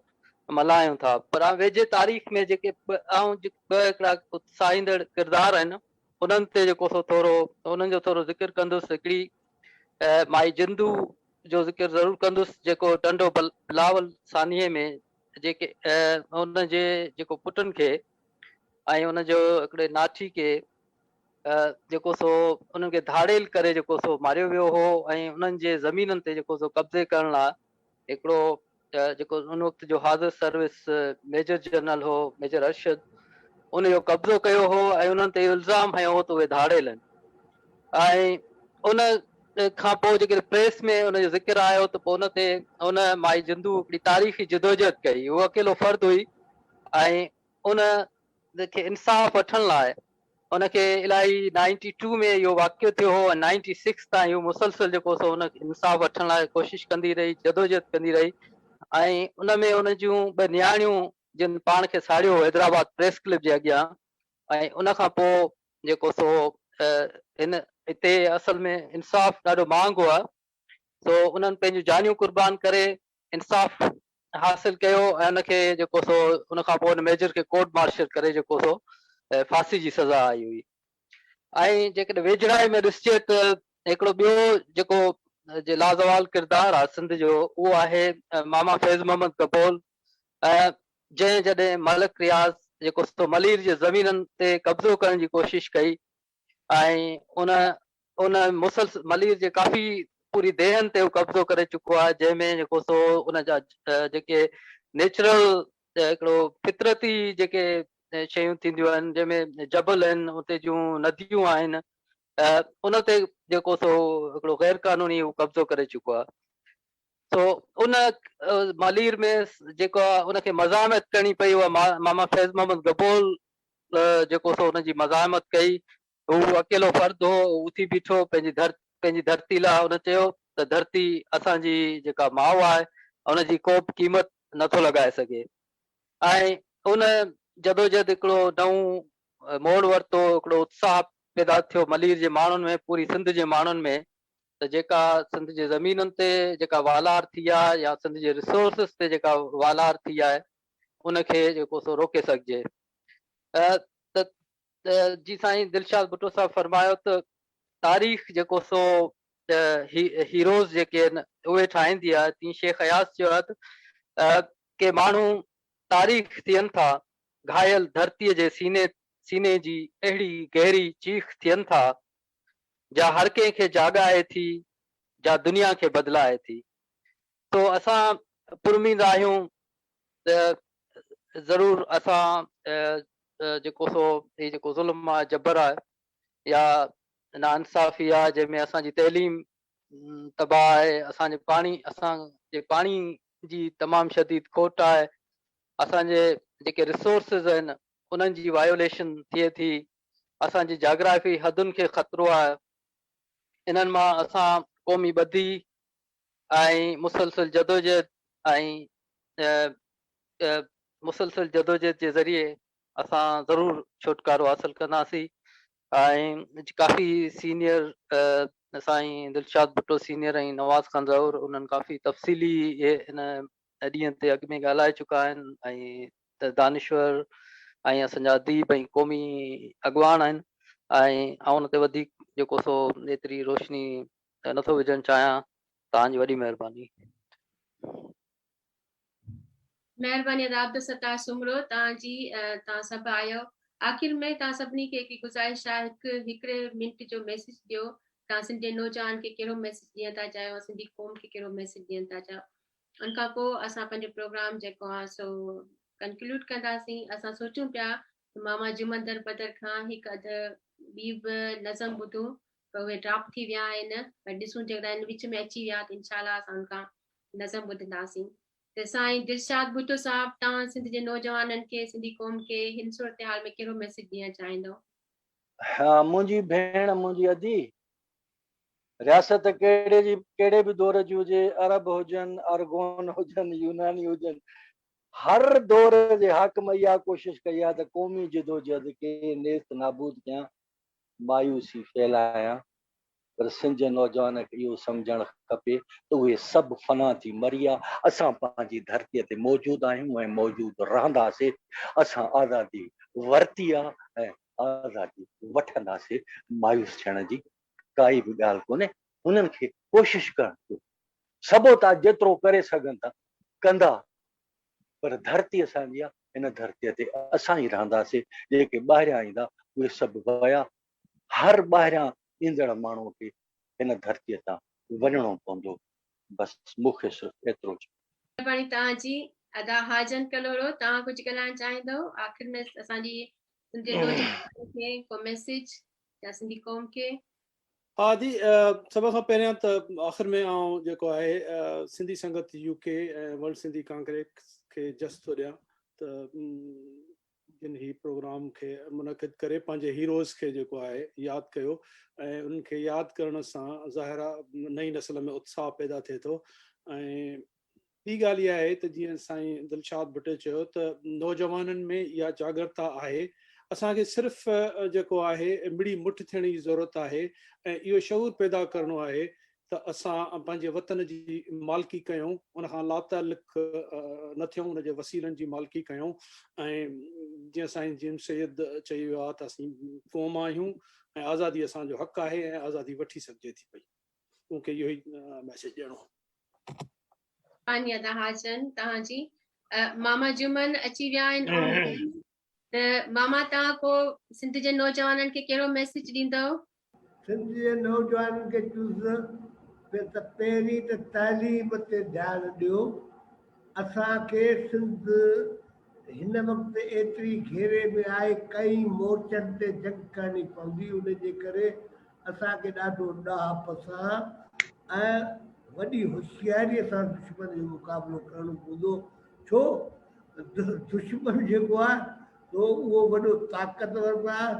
ملهايون ٿا پر ويجهي تاريخ ۾ جيڪي آئون ٻه هڪڙا اتساهيندڙ ڪردار آهن انهن تي جيڪو سو ٿورو انهن جو ٿورو ذڪر ڪندس. هڪڙي مائي جندو جو ذڪر ضرور ڪندس جيڪو ٽنڊو بلاول ثانيي ۾ جيڪي ان جي جيڪو پٽن کي ۽ ان جو هڪڙي ناٺي کي جيڪو سو انهن کي ڌاڙيل ڪري جيڪو سو ماريو ويو هو ۽ انهن جي زمينن تي جيڪو سو قبضي ڪرڻ لاء هڪڙو جيڪو ان وقت جو حاضر سروس ميجر جنرل هو ميجر ارشد ان جو قبضو ڪيو هو ۽ انهن تي الزام هنيو هو ته اهي ڌاڙيل آهن ۽ ان کان پوء جيڪڏهن پريس ۾ ان جو ذڪر آيو ته پوء ان تي ان مائي جندو هڪڙي تاريخي جدوجهد ڪئي. هوء اڪيلو فرد هئي ۽ ان کي انصاف وٺڻ لاء ان کي الائي نائنٽي ٽو ۾ اهو واقعو ٿيو هو ۽ نائنٽي سڪس تائين هو مسلسل جيڪو سو ان انصاف وٺڻ لاء ڪوشش ڪندي رهي، جدوجهد ڪندي رهي ۽ ان ۾ ان جون ٻه نياڻيون جن پاڻ کي ساڙيو هو حيدرآباد پريس ڪلب جي اڳيان ۽ ان کان پوء جيڪو سو هن هتي اصل ۾ انصاف ڏاڍو مهانگو آهي سو انهن پنهنجون جانيون قربان ڪري انصاف حاصل ڪيو ۽ ان کي جيڪو سو ان کان پوء ان ميجر کي ڪورٽ مارشل ڪري جيڪو سو ڦاسي جي سزا آئي هئي ۽ جيڪڏهن ويجهڙائي ۾ ڏسجي ته هڪڙو ٻيو جيڪو جي لازوال ڪردار آهي سنڌ جو اهو آهي ماما فيض محمد گبول جنهن جڏهن ملڪ رياض جيڪو سو ملير جي زمينن تي قبضو ڪرڻ جي ڪوشش ڪئي ۽ ان ان مسلسل ملير جي ڪافي پوري ديهن تي هو قبضو ڪري چڪو آهي جنهن ۾ جيڪو سو ان جا جيڪي نيچرل هڪڙو فطرتي جيڪي شيون ٿينديون آهن جنهن ۾ جبل آهن اتي جون نديون آهن ان تي جيڪو سو هڪڙو غير قانوني هو قبضو ڪري چڪو آهي سو ان ملير ۾ جيڪو ان کي مزاحمت ڪرڻي پئي اها ماما فيض محمد گبول جيڪو سو ان جي مزاحمت ڪئي. هو اڪيلو فرد هو، هو اٿي بيٺو پنهنجي ڌر پنهنجي ڌرتي لاء ان چيو ته ڌرتي اسان جي جيڪا ماء آهي ان جي ڪو به قيمت نٿو لڳائي سگهي ۽ ان جدوجهد هڪڙو نئون موڙ ورتو، هڪڙو اتساهه پيدا ٿيو ملير جي ماڻهن ۾ پوري سنڌ جي ماڻهن ۾ ته جيڪا سنڌ جي زمينن تي جيڪا والار ٿي آهي يا سنڌ جي ريسورسز تي جيڪا والار ٿي آهي ان کي جيڪو سو روڪي سگهجي ته جي سائين دلشاد ڀٽو صاحب فرمايو ته تاريخ جيڪو سو هيروز جيڪي آهن اهي ٺاهيندي آهي تيئن شيخ اياز چيو آهي ته ڪي ماڻهو تاريخ ٿين ٿا گهايل ڌرتيء جي سيني سيني جي اهڙي گهري چيخ ٿين ٿا جا هر ڪنهن کي جاڳائي ٿي، جا دنيا کي بدلائي ٿي. سو اسان پراميد آهيون ته ضرور اسان جيڪو سو هي جيڪو ظلم آهي، جبر آهي يا ناانصافي آهي جنهن ۾ اسان جي تعليم تباهه آهي، اسان جي پاڻي اسان جي پاڻي جي تمام شديد کوٽ آهي، اسان جي جيڪي ريسورسز آهن انهن جي وايوليشن ٿئي ٿي، اسان جي جاگرافي حدن کي خطرو آهي، انهن مان اسان قومي ٻڌي ۽ مسلسل جدوجهد ۽ مسلسل جدوجهد جي ذريعي اسان ضرور ڇوٽڪارو حاصل ڪنداسين ۽ ڪافي سينيئر سائين دلشاد ڀٽو سينيئر ۽ نواز خان زهور انهن ڪافي تفصيلي ان ڏينهن تي اڳ ۾ ڳالهائي چڪا آهن ۽ ته دانشور ۽ اسان جا اديب ۽ قومي اڳواڻ آهن ۽ آئون ان تي وڌيڪ جيڪو سو ايتري روشني نٿو وجهڻ چاهيان توهان جي وڏي مهرباني. مهرباني ادا عبدالستار سومرو توهان جي توهان سڀ آيو آخر ۾ توهان سڀني کي هڪڙي گذارش آهي هڪ هڪڙي منٽ جو ميسيج ڏيو توهان سنڌ جي نوجوان کي ڪهڙو ميسيج ڏيڻ ٿا چاهيو سنڌي قوم کي ڪهڙو ميسيج ڏيڻ ٿا چاهيو ان کان پوء اسان پنهنجو پروگرام جيڪو آهي سو ڪنڪلوڊ ڪنداسين. اسان سوچون پيا ته ماما جمن در بدر کان هڪ اڌ ٻي به نظم ٻڌون پر اهي ڊراپ ٿي ويا آهن پر ڏسون جيڪڏهن ان وچ ۾ اچي ويا ته انشاء الله اسان ان کان نظم ٻڌنداسين ته سائين دلشاد ڀٽو صاحب توهان سنڌ جي نوجوانن کي سنڌي قوم کي هن صورتحال ۾ ڪهڙو ميسيج ڏيڻ چاهيندو؟ ها منهنجي ڀيڻ منهنجي ادي رياست ڪهڙي جي ڪهڙي به دور جي هجي، عرب هجن، ارغون هجن، يوناني هجن، هر دور جي حاڪم اها ڪوشش ڪئي آهي ته قومي جدوجهد کي نيست نابود ڪيان، مايوسي ڦهلايان، پر سنڌ جي نوجوان کي اهو سمجهڻ کپي ته اهي سڀ فنا ٿي مري ويا، اسان پنهنجي ڌرتيء تي موجود آهيون ۽ موجود رهنداسين، اسان آزادي ورتي آهي ۽ آزادي وٺنداسين، مايوس ٿيڻ جي ڪائي به ڳالهه ڪونهي، هنن کي ڪوشش ڪرڻ ڏيو، سبوتاج جيترو ڪري سگهن ٿا ڪندا، پر ڌرتي اسان جي آهي، هن ڌرتي تي اسان ئي رهنداسين، جيڪي ٻاهريان ايندا اهي سڀ ويا، هر ٻاهريان ايندڙ ماڻهو کي هن ڌرتي تان وڃڻو پوندو، بس مون کي صرف ايترو چوڻو. مهرباني توهان جي ادا حاجن ڪلهوڙو توهان ڪجهه ڳالهائڻ چاهيندو آخر ۾ اسان جي سنڌي نوجوانن کي ڪو ميسيج يا سنڌي قوم کي. ها جي سڀ کان پهريان ته آخر ۾ آئون جيڪو آهي Sindhi Sangat U K ۽ world Sindhi congress کي جس ٿو ڏيان ته جن هي پروگرام کي منعقد ڪري پنهنجي هيروز کي جيڪو آهي ياد ڪيو ۽ انهن کي ياد ڪرڻ سان ظاهر آهي نئين نسل ۾ اتساهه پيدا ٿئي ٿو ۽ ٻي ڳالهه اها آهي ته جيئن سائين دلشاد ڀٽي چيو ته نوجوانن ۾ اها جاڳرتا آهي اسان کي صرف جيڪو آهي مڙي مٺ ٿيڻ جي ضرورت آهي ۽ اهو شعور پيدا ڪرڻو آهي ته اسان پنهنجي وطن جي مالڪي ڪيون ان کان لاتعلق نه ٿيون ان جي وسيلن جي مالڪي ڪيون ۽ جيئن سائين جي ايم سيد چئي ويو آهي ته اسين قوم آهيون ۽ آزادي اسان جو حق آهي ۽ آزادي وٺي سگهجي ٿي پئي مون کي اهو ئي ميسيج ڏيڻو هو. مهرباني ادا حاجن توهان جي. ماما جمن اچي ويا آهن آنلائن ته ماما توهان ڪو سنڌ جي نوجوانن کي ڪهڙو ميسيج ڏيندؤ؟ سنڌ جي نوجوانن کي چوس ته پهرين ته تعليم تي ڌيان ڏيو اسان کي سنڌ هن وقت ايتري گهيري ۾ آهي ڪئين مورچن تي جنگ ڪرڻي پوندي ان جي ڪري اسان کي ڏاڍو ڏاهپ سان ۽ وڏي هوشياريء سان دشمن جو مقابلو ڪرڻو پوندو، ڇو ته دشمن جيڪو آهي سو اهو وڏو طاقتور به آهي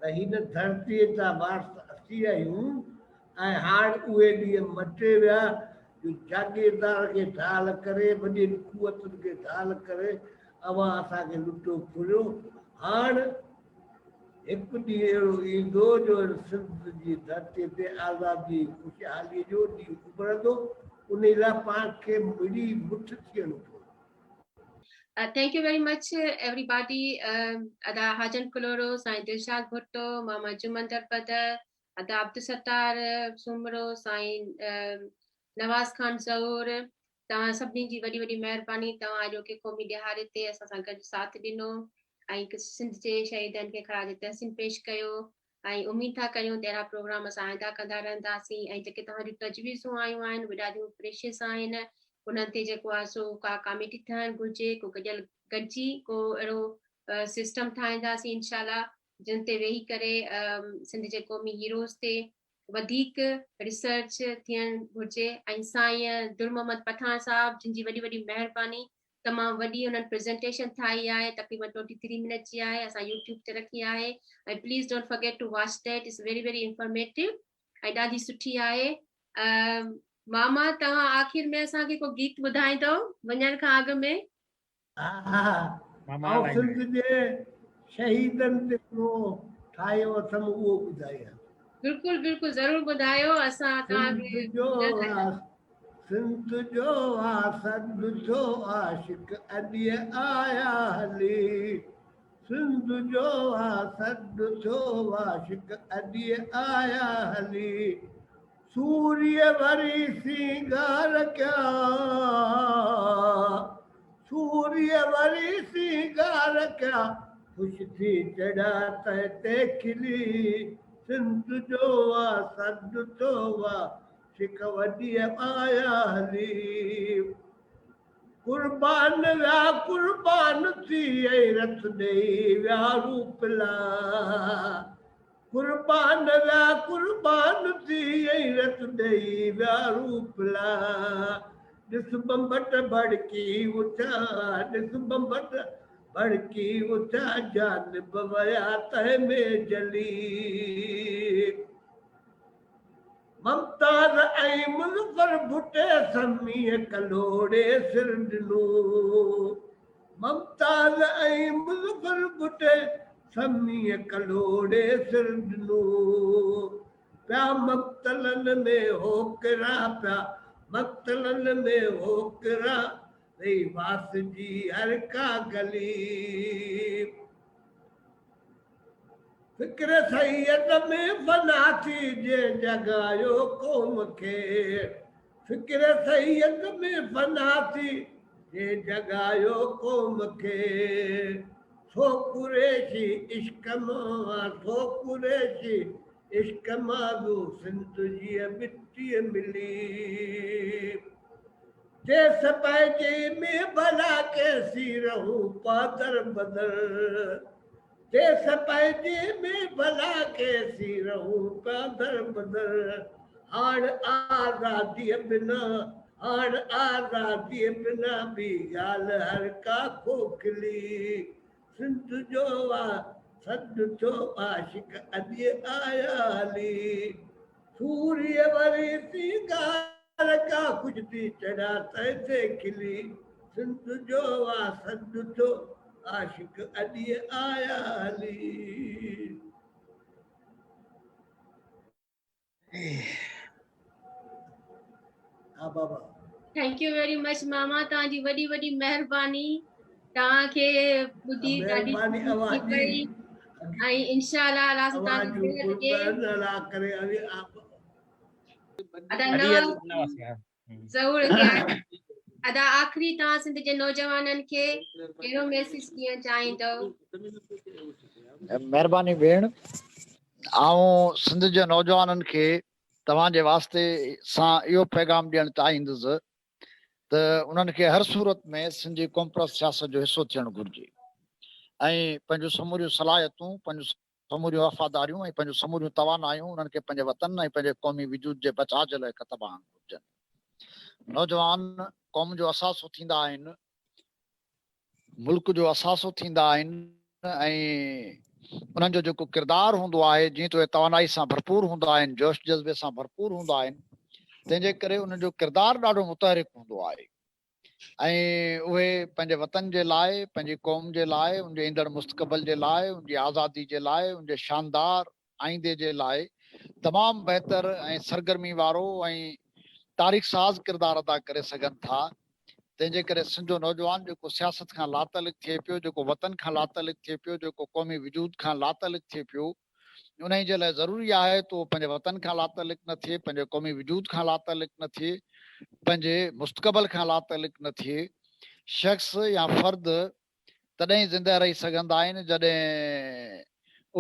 ته هن ڌرتيء جا وارث اسين آهيون ۽ هاڻ اهي ڏينهن مٽي ويا جو جاگيردار کي ڍال ڪري، وڏين قوتن کي ڍال ڪري اوهان اسان کي لٽيو ڦريو، هاڻ هڪ ڏينهن اهڙو ايندو جو هن سنڌ جي ڌرتيء تي آزادي ۽ خوشحاليء جو ڏينهن اڀرندو، انهي لاء پاڻ کي مڙي مٺ ٿيڻو پوندو. Thank you very much everybody ادا حاجن ڪلهوڙو، سائين دلشاد ڀٽو، ماما جمن دربدر، ادا عبدالستار سومرو، سائين نواز خان زئور، توهان سڀني جي وڏي وڏي مهرباني توهان اڄوڪي قومي ڏهاڙي تي اسان سان گڏ ساٿ ڏنو ۽ سنڌ جي شهيدن کي خراج تحسين پيش ڪيو ۽ اميد ٿا ڪريون ته اهڙا پروگرام اسان آئنده ڪندا رهنداسين ۽ جيڪي توهان جون تجويزون آيون آهن اهي ڏاڍيون پريشيس آهن انهن تي جيڪو آهي سو ڪا ڪاميٽي ٺهڻ گهرجي ڪو گڏيل گڏجي ڪو اهڙو سسٽم ٺاهينداسين انشاء الله جن تي ويهي ڪري سنڌ جي قومي هيروز تي وڌيڪ ريسرچ ٿيڻ گهرجي ۽ سائين در محمد پٺاڻ صاحب جن جي وڏي وڏي مهرباني تمام وڏي انهن پريزنٽيشن ٺاهي آهي تقريبن 23 منٽ جي آهي اسان يوٽيوب تي رکي آهي ۽ please don't forget to watch that is very very informative ۽ ڏاڍي سٺي آهي ماما توهان آخر ۾ اسان کي ڪو گيت ٻڌائيندو وڃڻ کان اڳ ۾؟ آئون سنڌ جي شهيدن تي ڪو ٺاهيو اٿم اهو ٻڌايان. بلڪل بلڪل ضرور ٻڌايو اسان توهان کي سنڌ جو آ سڏ ٿيو عاشق اڏيء آيا هلي سنڌ جو آ سڏ ٿيو عاشق اڏيء آيا هلي سوريء وري سينگار ڪيا، سوريء وري سينگار ڪيا، خوش ٿي چڙهيا تنهن تي کلي، سنڌ جو آ سڏ ٿيو آ، شڪ وڏيء آيا هلي. قربان ويا قربان ٿي ۽ رت ڏيئي ويا روپلا. قربان ويا قربان ٿي ۽ رت ڏئي ويا روپلا ڏس ٻنڀٽ ڀڙڪي اٿيا ڏس ٻنڀٽ ڀڙڪي اٿيا جانب ويا تنهن ۾ جلي ممتاز ۽ مظفر ڀٽي سميع ڪلهوڙي سر ڏنو. ممتاز ۽ مظفر ڀٽي سميع ڪلهوڙي سر ڏنو. پيا مقتلن ۾ هوڪرا پيا مقتلن ۾ هوڪرا وئي واسجي هر ڪا گلي. فڪر سيد ۾ فنا ٿي جنهن جڳايو قوم کي فڪر سيد ۾ فنا ٿي جنهن جڳايو قوم کي سو قريشي عشق مان سو قريشي عشق مان ذو سنڌ جي مٽيء ملي ديس پنهنجي ۾ ڀلا ڪيسين رهون پادر بدر. ديس پنهنجي ۾ ڀلا ڪيسين رهون پيا دربدر. هاڻ آزاديء بنا، هاڻ آزاديء بنا ٻي ڳالهه هر ڪا کوکلي. سنڌ جو آ سڏ ٿيو عاشق اڄ آيا هلي. سوريء وري سينگار ڪا خوش ٿي چڙهيا تنهن تي کلي. سنڌ جو آ سڏ ٿيو عاشق اڄ آيا هلي. ها بابا. Thank you very much ماما توهان جي وڏي وڏي مهرباني توهان کي ٻڌي ڏاڍي مهرباني خوشي اوهان جي پئي ۽ انشاء الله الله سان اوهان توهان جون کي صحت ڏي قربان الله ڪري اوهين ادا ادي نواز نواز ضرور ٿيا. ادا آخري توهان سنڌ جي نوجوانن کي ڪهڙو ميسيج ڏيڻ چاهيندؤ؟ مهرباني ڀيڻ آئون سنڌ جي نوجوانن کي توهان جي واسطي سان اهو پيغام ڏيڻ چاهيندس ته انهن کي هر صورت ۾ سنڌ جي قومپرست سياست جو حصو ٿيڻ گهرجي ۽ پنهنجون سموريون صلاحيتون پنهنجون سموريون وفاداريون ۽ پنهنجون سموريون توانايون انهن کي پنهنجي وطن ۽ پنهنجي قومي وجود جي بچاء جي لاء ڪتب آڻڻ گهرجن. نوجوان قوم جو اثاثو ٿيندا آهن، ملڪ جو اثاثو ٿيندا آهن ۽ انهن جو جيڪو ڪردار هوندو آهي، جيئن ته اهي توانائي سان ڀرپور هوندا آهن، جوش جذبي سان ڀرپور هوندا آهن، تنهن جي ڪري انهن جو ڪردار ڏاڍو متحرڪ هوندو آهي. ۽ اهي پنهنجي وطن جي لاء، پنهنجي قوم جي لاء، ان جي ايندڙ مستقبل جي لاء، ان جي آزادي جي لاء، ان جي شاندار آئيندي جي لاء تمام بهتر ۽ سرگرمي وارو ۽ تاريخ ساز ڪردار ادا ڪري سگهن ٿا. تنهن جي ڪري سنڌ جو نوجوان جيڪو سياست کان لاتعلق ٿئي پيو، جيڪو وطن کان لاتعلق ٿئي پيو، جيڪو قومي وجود کان لاتعلق ٿئي پيو، انهيء جي لاء ضروري آهي ته اهو پنهنجي وطن کان لاتعلق نه ٿئي، پنهنجي قومي وجود کان لاتعلق نه ٿئي، پنهنجي مستقبل کان لاتعلق نه ٿئي. شخص يا فرد تڏهن ئي زنده رهي سگهندا آهن جڏهن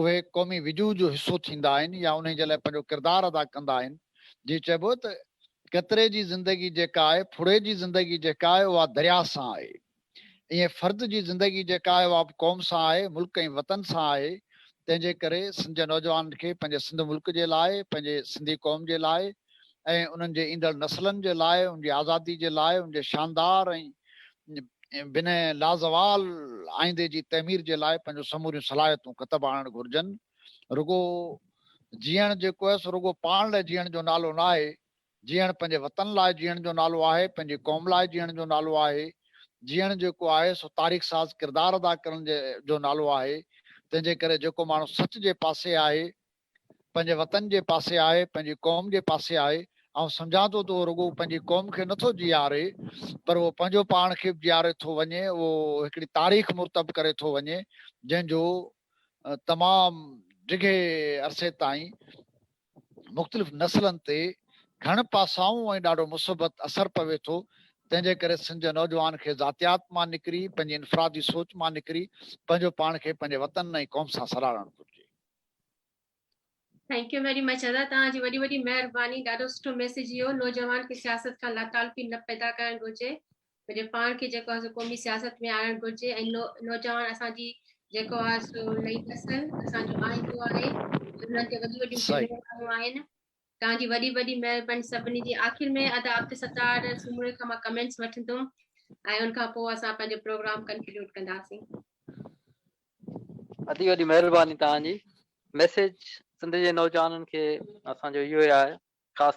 اهي قومي وجود جو حصو ٿيندا آهن يا انهيء جي لاء پنهنجو ڪردار ادا ڪندا آهن. جيئن چئبو ته قطري جي زندگي جيڪا آهي، ڦڙي جي زندگي جيڪا آهي اها درياهه سان آهي. ائين فرد جي زندگي جيڪا آهي اها به قوم سان آهي، ملڪ ۽ وطن سان آهي، تنهن جي ڪري سنڌ جي نوجوانن کي پنهنجي سنڌ ملڪ جي لاء، پنهنجي سنڌي قوم جي لاء ۽ انهن جي ايندڙ نسلن جي لاء، ان جي آزادي جي لاء، ان جي شاندار ۽ بنهه لازوال آئيندي جي تعمير جي لاء پنهنجون سموريون صلاحيتون ڪتب آڻڻ گهرجن. رڳو جيئڻ جيڪو آهي سو رڳو پاڻ لاء جيئڻ جو نالو ناهي، جيئڻ پنهنجي وطن لاء جيئڻ جو نالو آهي، پنهنجي قوم لاء جيئڻ جو نالو آهي. جيئڻ جيڪو آهي سو تاريخ ساز ڪردار ادا ڪرڻ جي جو نالو آهي. تنهن جي ڪري جيڪو ماڻهو سچ جي پاسي آهي، پنهنجي وطن جي پاسي آهي، پنهنجي قوم جي پاسي آهي، آئون سمجهان ٿو ته اهو رڳو پنهنجي قوم کي نٿو جيئاري پر اهو پنهنجو پاڻ کي به جيئاري ٿو وڃي، اهو هڪڙي تاريخ مرتب ڪري ٿو وڃي، جنهن جو تمام ڊگهي عرصي تائين مختلف نسلن تي گهڻ پاسائون ۽ ڏاڍو مثبت اثر پوي ٿو، تنهن جي ڪري سنڌ جي نوجوان کي ذاتيات مان نڪري، پنهنجي انفرادي سوچ مان نڪري، پنهنجو پاڻ کي پنهنجي وطن ۽ قوم سان سلهاڙڻ گهرجي. Thank you very much ادا توهان جي وڏي وڏي مهرباني ڏاڍو سٺو ميسيج اهو نوجوان کي سياست کان لاتعلقي نه پيدا ڪرڻ گهرجي پنهنجي پاڻ کي جيڪو آهي سو قومي سياست ۾ آڻڻ گهرجي ۽ نوجوان اسان جي جيڪو آهي سو نئين نسل اسان جو آئيندو آهي انهن تي وڏيون وڏيون ذميواريون آهن توهان جي وڏي وڏي مهرباني سڀني جي آخر ۾ ادا عبدالستار سومري کان مان ڪمينٽس وٺندم ۽ ان کان پوء اسان پنهنجو پروگرام ڪنڪلوڊ ڪنداسين. ادي وڏي مهرباني توهان جي ميسيج سنڌ جي نوجوانن کي اسان جو اهو ئي آهي خاص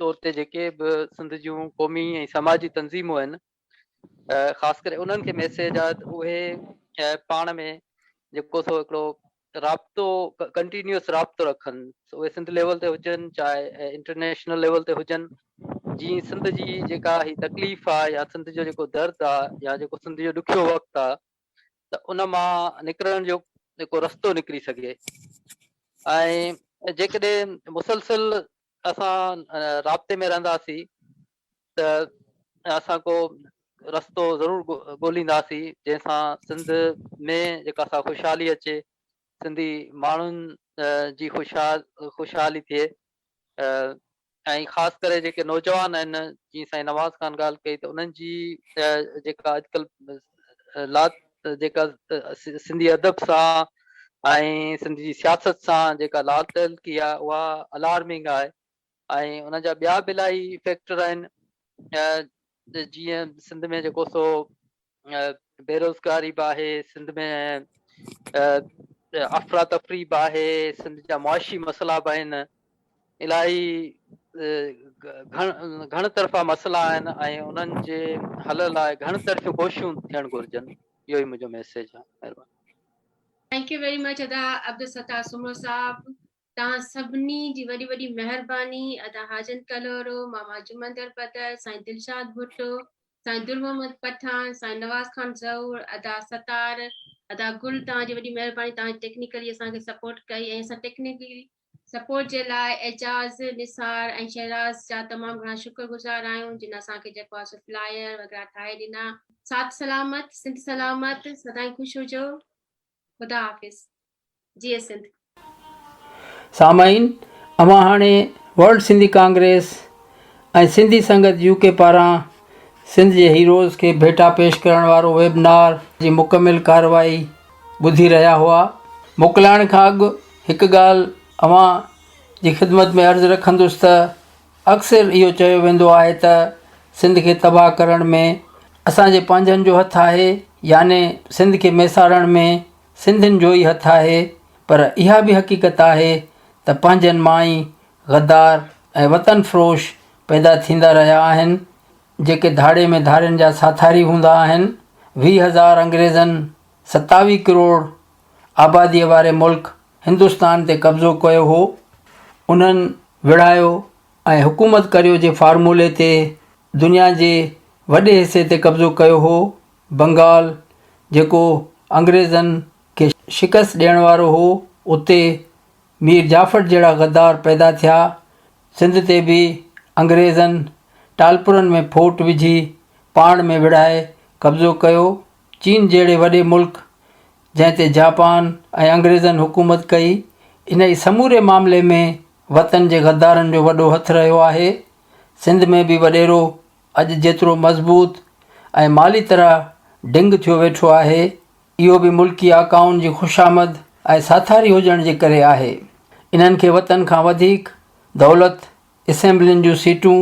طور تي جيڪي به سنڌ جون قومي ۽ سماجي تنظيمون آهن خاص ڪري انهن کي ميسيج آهي ته اهي پاڻ ۾ جيڪو سو هڪڙو رابطو ڪنٽينيوس رابطو رکن اهي سنڌ ليول تي هجن چاهي انٽرنيشنل ليول تي هجن جي سنڌ جي جيڪا هي تڪليف آهي يا سنڌ جو جيڪو درد آهي يا جيڪو سنڌ جو ڏکيو وقت آهي ته ان مان نڪرڻ جو جيڪو رستو نڪري سگهي ۽ جيڪڏهن مسلسل اسان رابطي ۾ رهنداسين ته اسان ڪو رستو ضرور ڳولينداسين جنهن سان سنڌ ۾ جيڪا سا خوشحالي اچي سنڌي ماڻهن جي خوشحال خوشحالي ٿئي ۽ خاص ڪري جيڪي نوجوان آهن جيئن سائين نواز خان ڳالهه ڪئي ته انهن جي جيڪا اڄڪلهه لات جيڪا سنڌي ادب سان ۽ سنڌ جي سياست سان جيڪا لاتعلقي آهي اها الارمنگ آهي ۽ ان جا ٻيا به الاهي فيڪٽر آهن جيئن سنڌ ۾ جيڪو سو بيروزگاري به آهي سنڌ ۾ افراتفري به آهي سنڌ جا معاشي مسئلا به آهن الاهي گهڻ طرفا مسئلا آهن ۽ انهن جي حل لاء گهڻ طرفيون ڪوششون ٿيڻ گهرجن اهو ئي منهنجو ميسيج آهي مهرباني. Thank you very much ادا عبدالستار سومرو صاحب توهان سڀني جي وڏي وڏي مهرباني ادا حاجن ڪلهوڙو ماما جمندر بدر سائين دلشاد ڀٽو سائين در محمد پٺاڻ سائين نواز خان زئور ادا ستار ادا گل توهان جي وڏي مهرباني توهان ٽيڪنيڪلي اسان کي سپورٽ ڪئي ۽ اسان ٽيڪنيڪلي سپورٽ جي لاء اعجاز نثار ۽ شهراز جا تمام گهڻا شڪر گذار آهيون جن اسان کي جيڪو آهي سو فلائر وغيره ٺاهي ڏنا ساٿ سلامت سنڌ سلامت سدائين خوش هجو خدا حافظ جيئي سنڌ. سامعين اوهان هاڻي ورلڊ سنڌي ڪانگريس ۽ سنڌي سنگت يو ڪي پاران سنڌ جي هيروز کي ڀيٽا پيش ڪرڻ وارو ويبنار جي مڪمل ڪارروائي ٻڌي رهيا هئا. موڪلائڻ کان اڳ هڪ ڳالهه اوهان جي خدمت ۾ عرض رکندس ته اڪثر اهو چيو ويندو آهي ته سنڌ کي تباهه ڪرڻ ۾ اسان جي پنهنجن جو هٿ آهي يعني سنڌ کي ميسارڻ ۾ سنڌين جو ئي هٿ آهي پر اها به حقيقت آهي ته پنهنجن مان ئي غدار ۽ وطن فروش پيدا ٿيندا رهيا آهن جيڪي ڌاڙي ۾ ڌارين جا ساٿاري هوندا آهن. 20 هزار انگريزن 27 ڪروڙ آباديء واري ملڪ هندستان تي قبضو ڪيو هو. انهن وڙهايو ۽ حڪومت ڪريو جي فارمولي تي دنيا جي وڏي حصي تي قبضو ڪيو هو. بنگال جيڪو انگريزن کي شڪست ڏيڻ وارو هو، اتي مير جعفر جهڙا غدار پيدا ٿيا. سنڌ تي به انگريزن ٽالپرن ۾ ڦوٽ وجهي پاڻ ۾ وڙهائي قبضو ڪيو. چين جهڙي وڏي ملڪ جنهن تي جاپان ۽ انگريزن حڪومت ڪئي، انهي سموري معاملي ۾ وطن جي غدارن جو وڏو هٿ رهيو آهي. سنڌ ۾ به وڏيرو اڄ جيترو مضبوط ۽ مالي طرح ڊنگ ٿيو ويٺو آهي، اهو به ملڪي آقائن جي خوشامد ۽ ساٿاري هجڻ جي ڪري آهي. انهن کي وطن کان وڌيڪ دولت، اسيمبلين جون سيٽون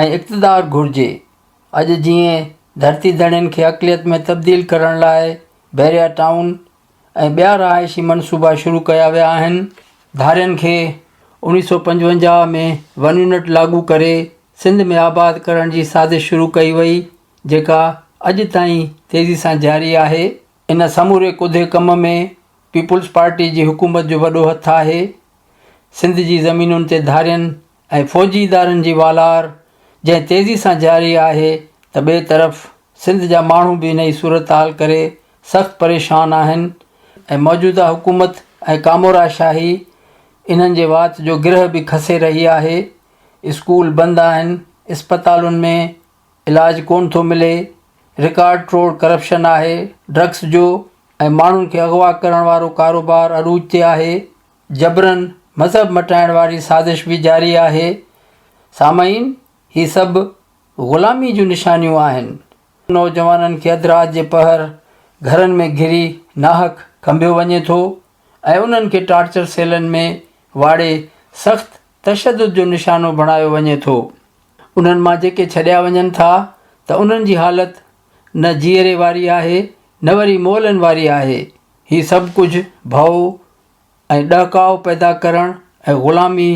۽ اقتدار گهرجي. اڄ جيئن ڌرتي ڌڻين کي اقليت ۾ تبديل ڪرڻ لاء بحريا ٽائون ۽ ٻيا رهائشي منصوبا شروع ڪيا ويا آهن، ڌارين کي 1955 ۾ ون يونٽ لاڳو ڪري سنڌ ۾ آباد ڪرڻ جي سازش شروع ڪئي وئي، جيڪا اڄ تائين تيزي سان جاري آهي. ان سموري ڪڌي ڪم ۾ پيپلز پارٽي جي حڪومت جو وڏو هٿ آهي. سنڌ جي زمينن تي ڌارين ۽ فوجي ادارن جي والار جنهن تيزي سان جاري آهي ته ٻئي طرف سنڌ جا ماڻهو به انهي صورتحال ڪري سخت پريشان آهن ۽ موجوده حڪومت ۽ ڪامورا شاهي انهن جي وات جو گرهه به کسي رهي آهي اسڪول بند آهن اسپتالن ۾ علاج ڪونه ٿو ملي رڪارڊ ٽوڙ ڪرپشن آهي ڊرگس جو ۽ ماڻهن کي اغوا ڪرڻ وارو ڪاروبار عروج تي آهي جبرن مذهب مٽائڻ واري سازش به جاري آهي. سامعين! هي سڀ غلامي جون نشانيون آهن. نوجوانن کي اڌ رات جي پهر گهرن ۾ گهري ناحق کنڀيو وڃي ٿو ۽ انهن کي ٽارچر سيلن ۾ واڙي سخت تشدد جو نشانو بڻايو وڃي ٿو. انهن مان جيڪي ڇڏيا وڃن ٿا ته انهن جي حالت نه جيئري واري آهي نه وري مئلن واري آهي. هي سڀ ڪجهه ڀؤ ۽ ڏهڪاء پيدا ڪرڻ ۽ غلامي،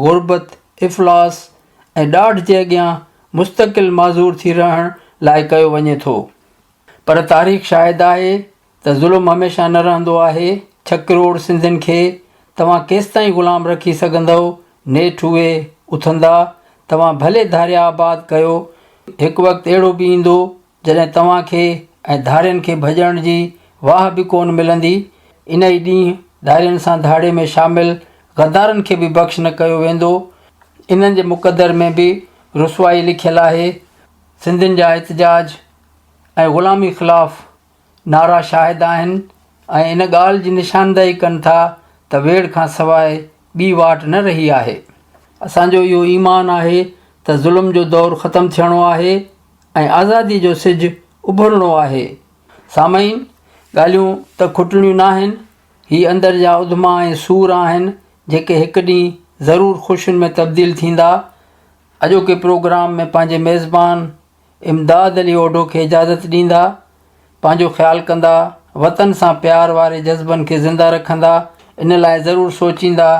غربت، افلاس ۽ ڏاڍ جي اڳيان مستقل معذور ٿي رهڻ لاء ڪيو وڃي ٿو. پر تاريخ شاهد آهي ته ظلم هميشه نه رهندو آهي. ڇهه ڪروڙ سنڌين کي توهان ڪيستائين غلام رکي سگهندؤ؟ نيٺ اهي اٿندا. توهان ڀلي ڌاريا آباد ڪيو، هڪ وقت اهڙو به ايندو جڏهن توهان کي ۽ ڌارين کي ڀڄڻ جي واهه به ڪونه ملندي، انهي ڏينهن ڌارين سان ڌاڙي ۾ شامل غدارن کي به بخش نه ڪيو ويندو، انهن جي مقدر ۾ به رسوائي لکيل آهي، سنڌين جا احتجاج ۽ غلامي خلاف نعرا شاهد آهن ۽ ان ڳالهه جي نشاندهي ڪن ٿا ته ويڙهه کان سواء ٻي واٽ نه رهي آهي. اسان جو اهو ايمان آهي ته ظلم جو دور ختم ٿيڻو آهي ۽ آزادي جو سج اڀرڻو آهي. سامعين! ڳالهيون ته کٽڻيون ناهن. هي اندر جا اڌما ۽ سور آهن، جيڪي هڪ ڏينهن ضرور خوشين ۾ تبديل ٿيندا. اڄوڪي پروگرام ۾ پنهنجي ميزبان امداد علي اوڍو کي اجازت ڏيندا. پنهنجو خيال ڪندا، وطن سان پيار واري جذبن کي زنده رکندا، ان لاء ضرور سوچيندا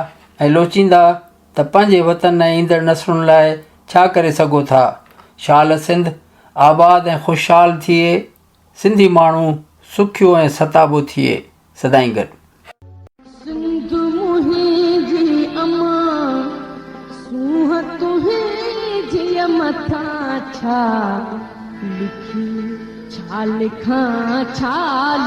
۽ لوچيندا ته پنهنجي وطن ۽ ايندڙ نسلن لاء ڇا ڪري سگهو ٿا. شال سنڌ آباد ۽ خوشحال ٿئي. سنڌي ماڻهو سکيو ۽ ستابو ٿئي. سدائين گڏ. سنڌ منهنجي امان، سونهن تنهنجيء مٿان ڇا لکي ڇا لکان ڇا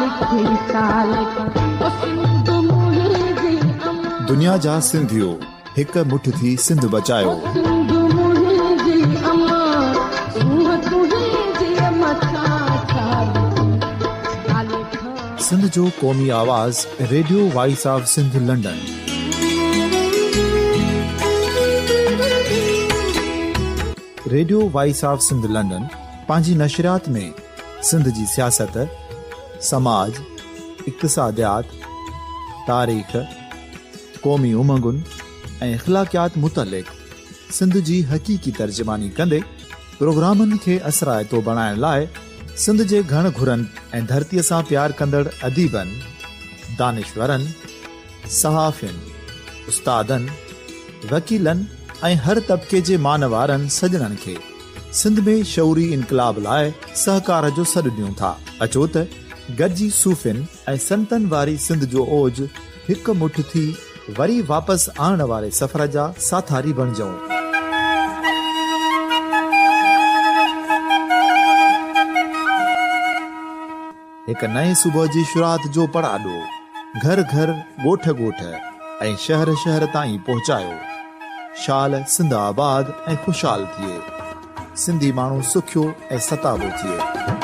لکي ڇا لکان او سنڌ منهنجي امان. دنيا جا سنڌيو هڪ مٺ ٿي سنڌ بچايو. او سنڌ منهنجي امان، سونهن تنهنجيء مٿان ڇا لکي ڇا لکان. سنڌ جو قومي آواز radio voice of Sindh London. Radio voice of Sindh London پنهنجي نشريات ۾ سنڌ جي سياست، سماج، اقتصاديات، تاريخ، قومي امنگن ۽ اخلاقيات متعلق سنڌ جي حقيقي ترجماني ڪندي پروگرامن کي اثرائتو بڻائڻ لاء سنڌ جي گهڻ گهرن ۽ ڌرتيء سان پيار ڪندڙ اديبن، دانشورن، صحافين، استادن، وڪيلن ۽ هر طبقي جي مان وارن سڄڻن کي سنڌ ۾ شعوري انقلاب لاء سهڪار جو سڏ ڏيون ٿا. اچو ته گڏجي صوفين ۽ سنتن واري سنڌ جو اوج هڪ مٺ ٿي وري واپس آڻڻ واري سفر جا ساٿاري بڻجون. هڪ نئين صبح جي شروعات جو پڙاڏو گهر گهر، ڳوٺ ڳوٺ ۽ شهر شهر تائين پهچايو. شال سنڌ آباد ۽ خوشحال ٿئي. سنڌي ماڻهو سکيو ۽ ستابو ٿئي.